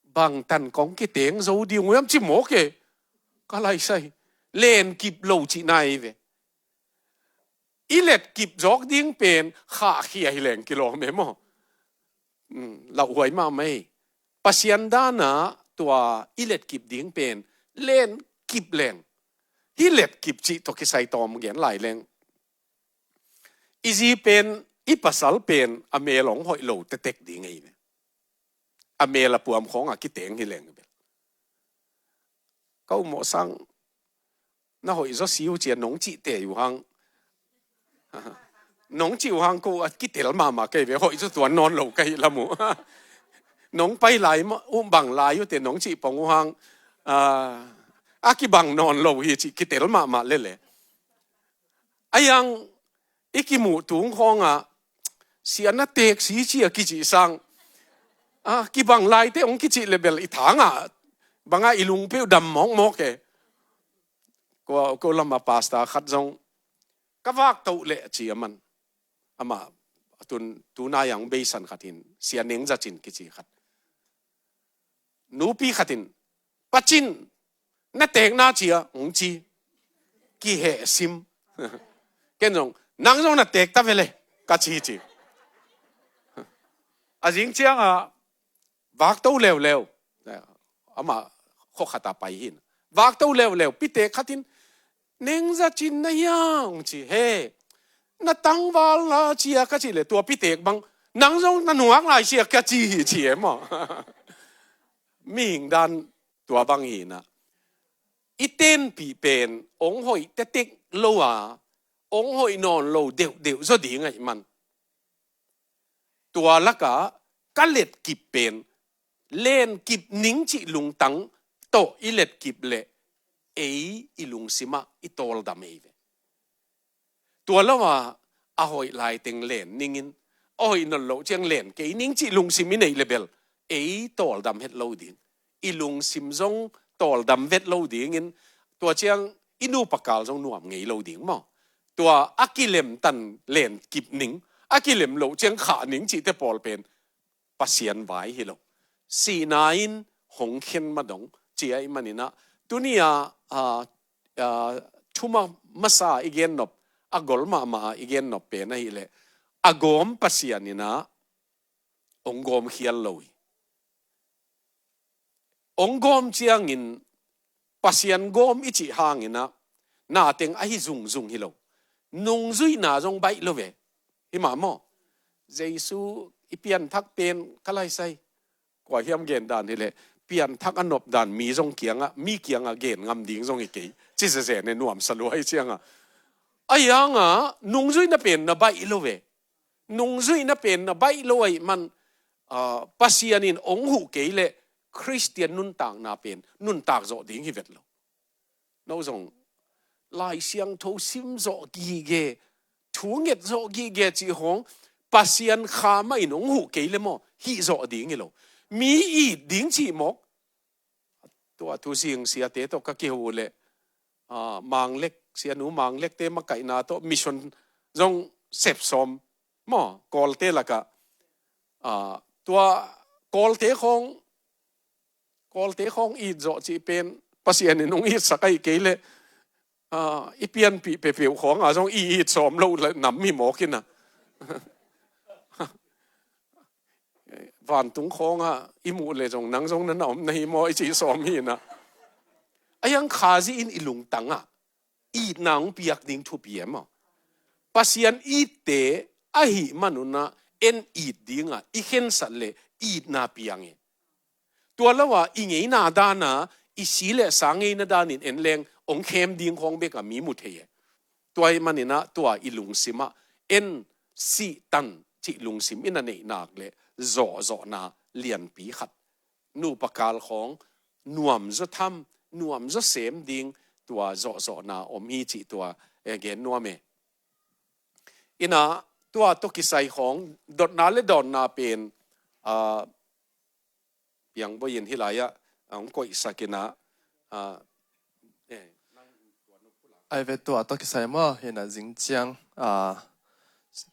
Bangtan kong kiteng zo ding uh hiam ci mawk e. Ka laisai. Lenkip lo cihna ei ve. I letkip zawk ding pen khahkhia hi leng kilawm e maw. Hmm, lauhuai mahmah hi. Pasian dan ah tua i letkip ding pen lenkip leng. Hih letkip cih tawh kisai tawm gen lai leng. I zi pen, i pasal pen a mel hong hoih lo tektek ding ei ve. A mel a puam khawngah kiteng hi leng bel. Ka umawh sang na hoih zaw si uh ci-a nong cih tei uh hang. Nong cih uh hang ko a kitel mahmah kei ve, hoih zaw tuan nawn lo ka hih lam uh. Nong pai lai mah, uh bang lai uh te nong cih pong uh hang. Ah, a kibang nawn lo hi cih kitel mahmah lele. A hiang i kimuh tung khawngah, sia na teek si ci a kicih sang. Ah, kibang laite hong kicih le bel i thangah bangah i lungpi uh dam mawkmawk e. Ko, ko lamah pastor khat zong ka vaktoh leh ci a man. Amah tun, tunai ang beisan khat hin, Sia Neng Za Cin kici khat. Nupi khat in, Pa Cin, na teekna ci a, hong ci. Kihehsim. Ken zong, nang zong na teek ta ve le, ka ci ci. A zing ciangah, vakto leuleu. Amah khua khat ah pai hi-in. Vakto leuleu, pi teek khat in, Nengza cin na hiang ci he. Na tangval la cia ka ci le tua pitek bang. Nang zong na nuak lai sia ka ci hi ci e maw. Mihing dan tua bang hi na. I tenpih pen ong hoih tetek lo a, ong hoih nawn lo deuhdeuh zaw ding ahih man. Tua laka ka letkip pen, lenkip ning cih lungtang tawh i letkip leh ei i lungsimah i tawldam ei ve. Tua lo a, a hoih laiteng len ningin, a hoih nawn loh ciang len kei ning cih lungsim i neih le bel ei tawldam het lo ding. I lungsim zong tawldam vet lo dingin, tua ciang i nupa kal zong nuam ngei lo ding maw. Tua a kilemtan lenkip ning, a kilem loh ciang khah ning cihte pawl pen Pasian vai hi lo. Sihna in hong khen ma dong ci ahih manin ah, tuni a, a, a, thuma masa i gen nop, a gol mahmah a i gen nop pen ahih leh, a gawm Pasian in ah ong gawm khial lo hi. Ong gawm ciangin Pasian gawm i cih hangin ah, na teng ahi zungzung hi lo. Nungzuihna zong baih lo ve. Hi mah maw? Jesu i pianthak pen ka laisai. Kua hiam gen dan hi leh, pianthak a nop dan mi zong kiangah, mi kiangah gen ngam ding zong hi kei. Ci zeze ne nuamsa lua hi ciangah. A hiangah, nungzuihna pen na baih lo ve. Nungzuihna pen na baih lo ahih man, ah, Pasian in ong huh kei leh Khristian nuntakna pen nuntak zawh ding hi vet lo. No zong Lai Siangtho sim zawh gige, thu nget zawh gige cih hong Pasian kha mah in ong huh kei le maw, hih zawh ding hi lo. Mi it ding cih mawk. Tua thu sing siate tawh ka kiho uh leh, ah, Manglek, sianu Manglekte makaihna tawh mission zong sep sawm maw, Kawlte lakah, ah, tua Kawlte khawng, Kawlte khawng it zawh cih pen Pasian in ong itsak ahih kei leh, ah, i pianpih peuhpeuh khawngah zong i it sawm loh le nam hi mawk in ah. Vantung khawngah i muh le zong nang zong na na om na hi maw i ci sawm hi in ah. A hiang Khazih in i lungtangah itna ong piak ding thupi e maw. Pasian itte ahih man un ah en it dingah i khensat le itna piang e. Tua lo a i ngeina dana, i si le sa ngeina danin en leng ong khem ding khawng bek a mi mu thei e. Tua ahih manin ah tua i lungsimah en sihtan cih lungsim i na neih nak le zawhzawhna lianpi khat. Nupa kal khawng nuamzaw tham, nuamzaw sem ding tua zawhzawhna om hi cih tua, eh, gen nuam e. In ah tua tawh kisai khawng dotna le dawnna pen, ah, piangbawi in hih lai-ah, ah, hong koihsak in ah, ah, eh, ai ve tua tawh kisai maw, hi in ah zing ciang, ah,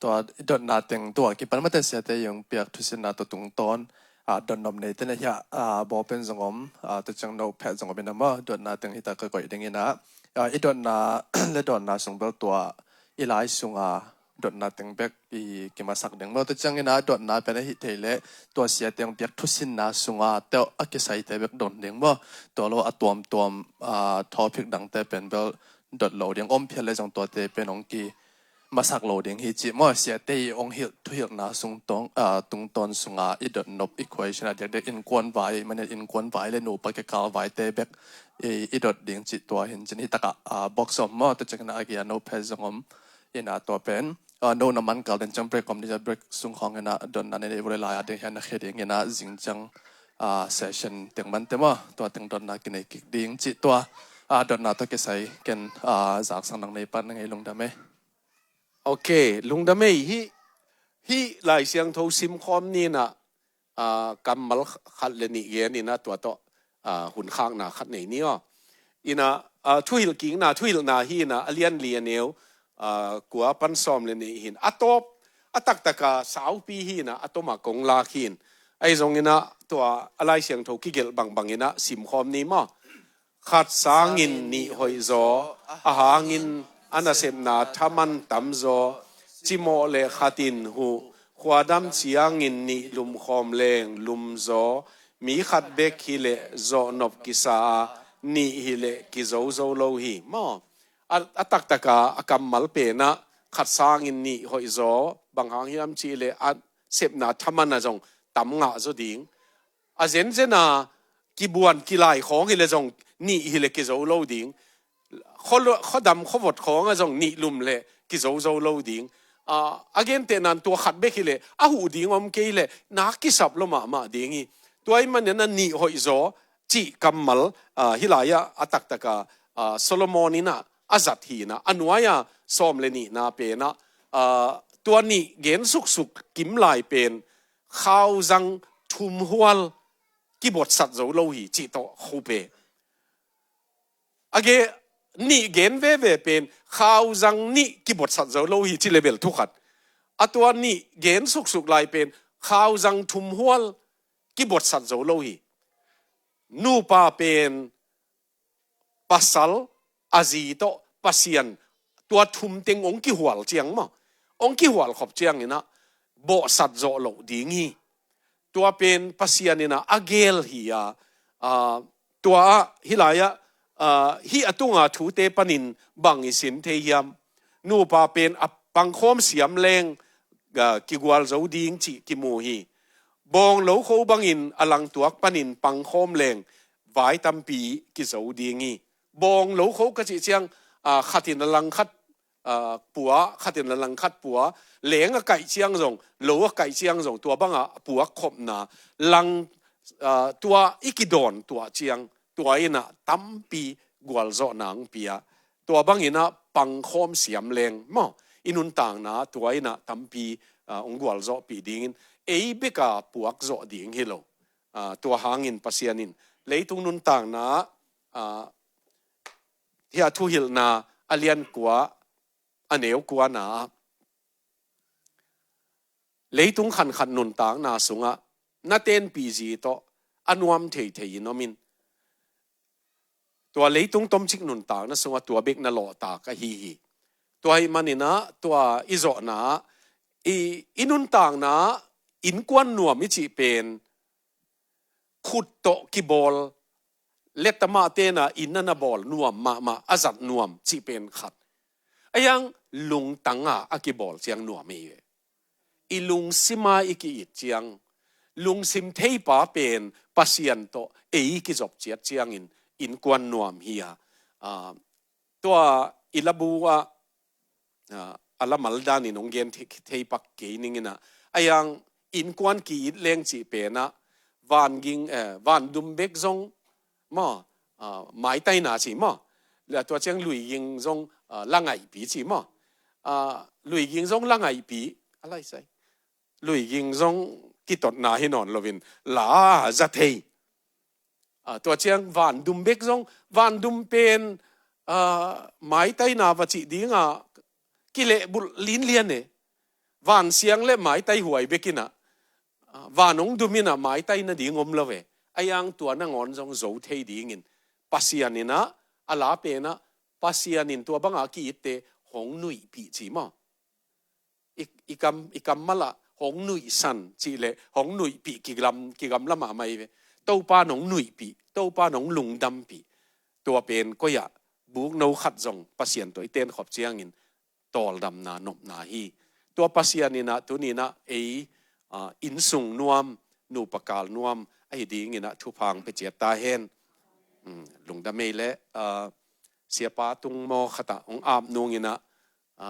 tua i dotna teng tua kipan mate siate i hong piak thusinna tua tungtawn, ah, dotnop neite na hiah, ah, bawlpen zong om, ah, tua ciang notepad zong om in ah maw, dotna teng hi ta ka koih ding in ah, ah, i dotna le dawnna sung bel tua i lai sunga dotna teng bek i kimasak ding maw. Tua ciangin ah dotna pen ahih thei leh tua siate hong piak thusinna sunga teuh a kisaite bek don ding maw. Tua lo a tuamtuam, ah, topic dangte pen bel dot lo ding, om phial le zong tuate pen hong kimasak lo ding hi cih maw. Siate i hong hilh, thuhilhna sung tawng, ah, tungtawn sunga i dotnop equation a diakdiak innkuan vai, mania innkuan vai le nupa kikal vaite bek i, i dot ding cih tua hi in cin hi takah, ah, box om maw. Tua ciangin ah a gia notepad zong om in ah tua pen, ah, no na man kal den ciang break om ding, break sung khawng in ah dotna nei nei vua le lai a ding hian na khia ding in ah zing ciang, ah, session teng mante maw, tua teng dotna kinei kik ding cih tua, ah, dotna tawh kisai ken, ah, zaksak nang nei pan na ngei, lungdam e. Ok, lungdam e. Hih, hih Lai Siangtho simkhawm ni in ah, ah, kammal khat le nih gen in ah tua tawh, ah, hun khakna khat nei ni aw. In ah, ah, thuhilhkikna, thuhilhna hi in ah, a lian li a neu, ah, kua pan sawm le nih hi in. A tawp, a taktaka saupi hi in ah, a tawma kong lak hi in. Ahi zongin ah tua a Lai Siangtho kigelh bangbang in ah simkhawm ni maw. Khat sangin nih hoih zaw, a hangin a nasepna thaman tam zaw, cimawh le khat in huh, khuadam ciangin nih lumkhawm leng lum zaw, mi khat bek hileh zawhnop kisa a, nih hileh kizozo lo hi maw. a, a taktaka a kammal penah khat sangin nih hoihzaw, bang hang hiam cihleh a sepna thaman a zong tam ngahzaw ding. A zenzena kibuan kilai khawng hileh zong nih hileh kizo lo ding. Khuadam khuavot khawngah zong nih lum leh kizozo lo ding. A, a gentehnan tua khat bek hileh a huh ding om kei leh na kisap lo mahmah ding hi. Tua ahih manin a nih hoihzaw cih kammal, a, hih lai-ah a taktaka, a, Solomon in ah a zat hi in ah, a nuai-a sawm le nihna penah, a, tua nih gen suksuk kim lai pen khauzang thumhual kibuatsat zo lo hi cih tawh khupe. A ge nih gen veve pen khauzang nih kibuatsat zo lo hi cih le bel thu khat. A tua nih gen suksuk lai pen khauzang thumhual kibuatsat zo lo hi. Nupa pen pasal a zi tawh Pasian tua thum teng hong kihual ciang maw, hong kihual khop ciangin ah bawhsat zawh loh ding hi. Tua pen Pasian in ah a gel hi a, a, tua ah hih lai-ah, a, hih a tunga thute panin bang i sin thei hiam? Nupa pen a pangkhawm siam leng, a, kigual zo ding cih kimu hi. Bawng lo kho bangin a langtuak panin pangkhawm leng vai tampi kizo ding hi. Bawng lo kho ka cih ciang, a, khatin a langkhat, a, pua, khatin a langkhat pua, leng a kaih ciang zong, lo a kaih ciang zong, tua banga puak khopna, lang, a, tua i kidawn tuah ciang, tua in ah tampi gualzawhna hong pia. Tua bangin ah pangkhawm siam leng maw, i nuntakna tua in ah tampi, a, hong gualzawhpih dingin ei beka puak zawh ding hi lo. A, tua hangin Pasian in leitung nuntakna, a, hih a thuhilhna a lian kua, a neu kuana ah leitung khankhat nuntakna sungah na tenpih zi tawh a nuam theithei in om in. Tua leitung tomcik nuntakna sungah tua bek na lawhtak ahi hi. Tua ahih manin ah tua i zawhna ah i, i nuntakna ah innkuan nuam i cih pen khut tawh kibawl, leh amahte in ah inn a na bawl nuam mahmah, a zat nuam cih pen khat. A iang lungtang a a kibawl ciang nuam hi ve. I lungsima i ki-it ciang, lungsim theipa pen Pasian tawh ei kizop ciat ciangin innkuan nuam hi a. A, tua i labu ah, a, a lamal danin hong gen thei, thei pak kei ning in ah. A iang innkuan ki-it leng cih pen ah vanging, eh, vandum bek zong maw, a, maitaina ci maw. Leh tua ciang luiging zong, a, la ngaihpi ci maw. A, luiging zong la ngaihpi, a laisai. Luiging zong kitotna hi nawn loin la za thei. A, tua ciang vandum bek zong, vandum pen, a, maitaina va cih dinga kilehbulh linlian e. Van siang le maitai huai bek in ah, a, van hong dum in ah maitai nading om lo e. A iang tua nangawn zong zo thei dingin Pasian in ah, a la pen ah, Pasian in tua banga ki-itte hong nuihpih ci maw. I, i kam, i kammal ah hong nuihsan cih leh hong nuihpih kigamla, kigamla mahmah hi ve. Topa'n hong nuihpih, Topa'n hong lungdampih. Tua pen koi ah bukno khat zong Pasian tawh i tenkhop ciangin tawldamna nopna hi. Tua Pasian in ah tuni in ah ei, a, innsung nuam, nupa kal nuam ahi dingin ah thupha hong pia ciat ta hen. Um, lungdam ei leh, a, siapa tung maw khat ah hong ap nung in ah, a,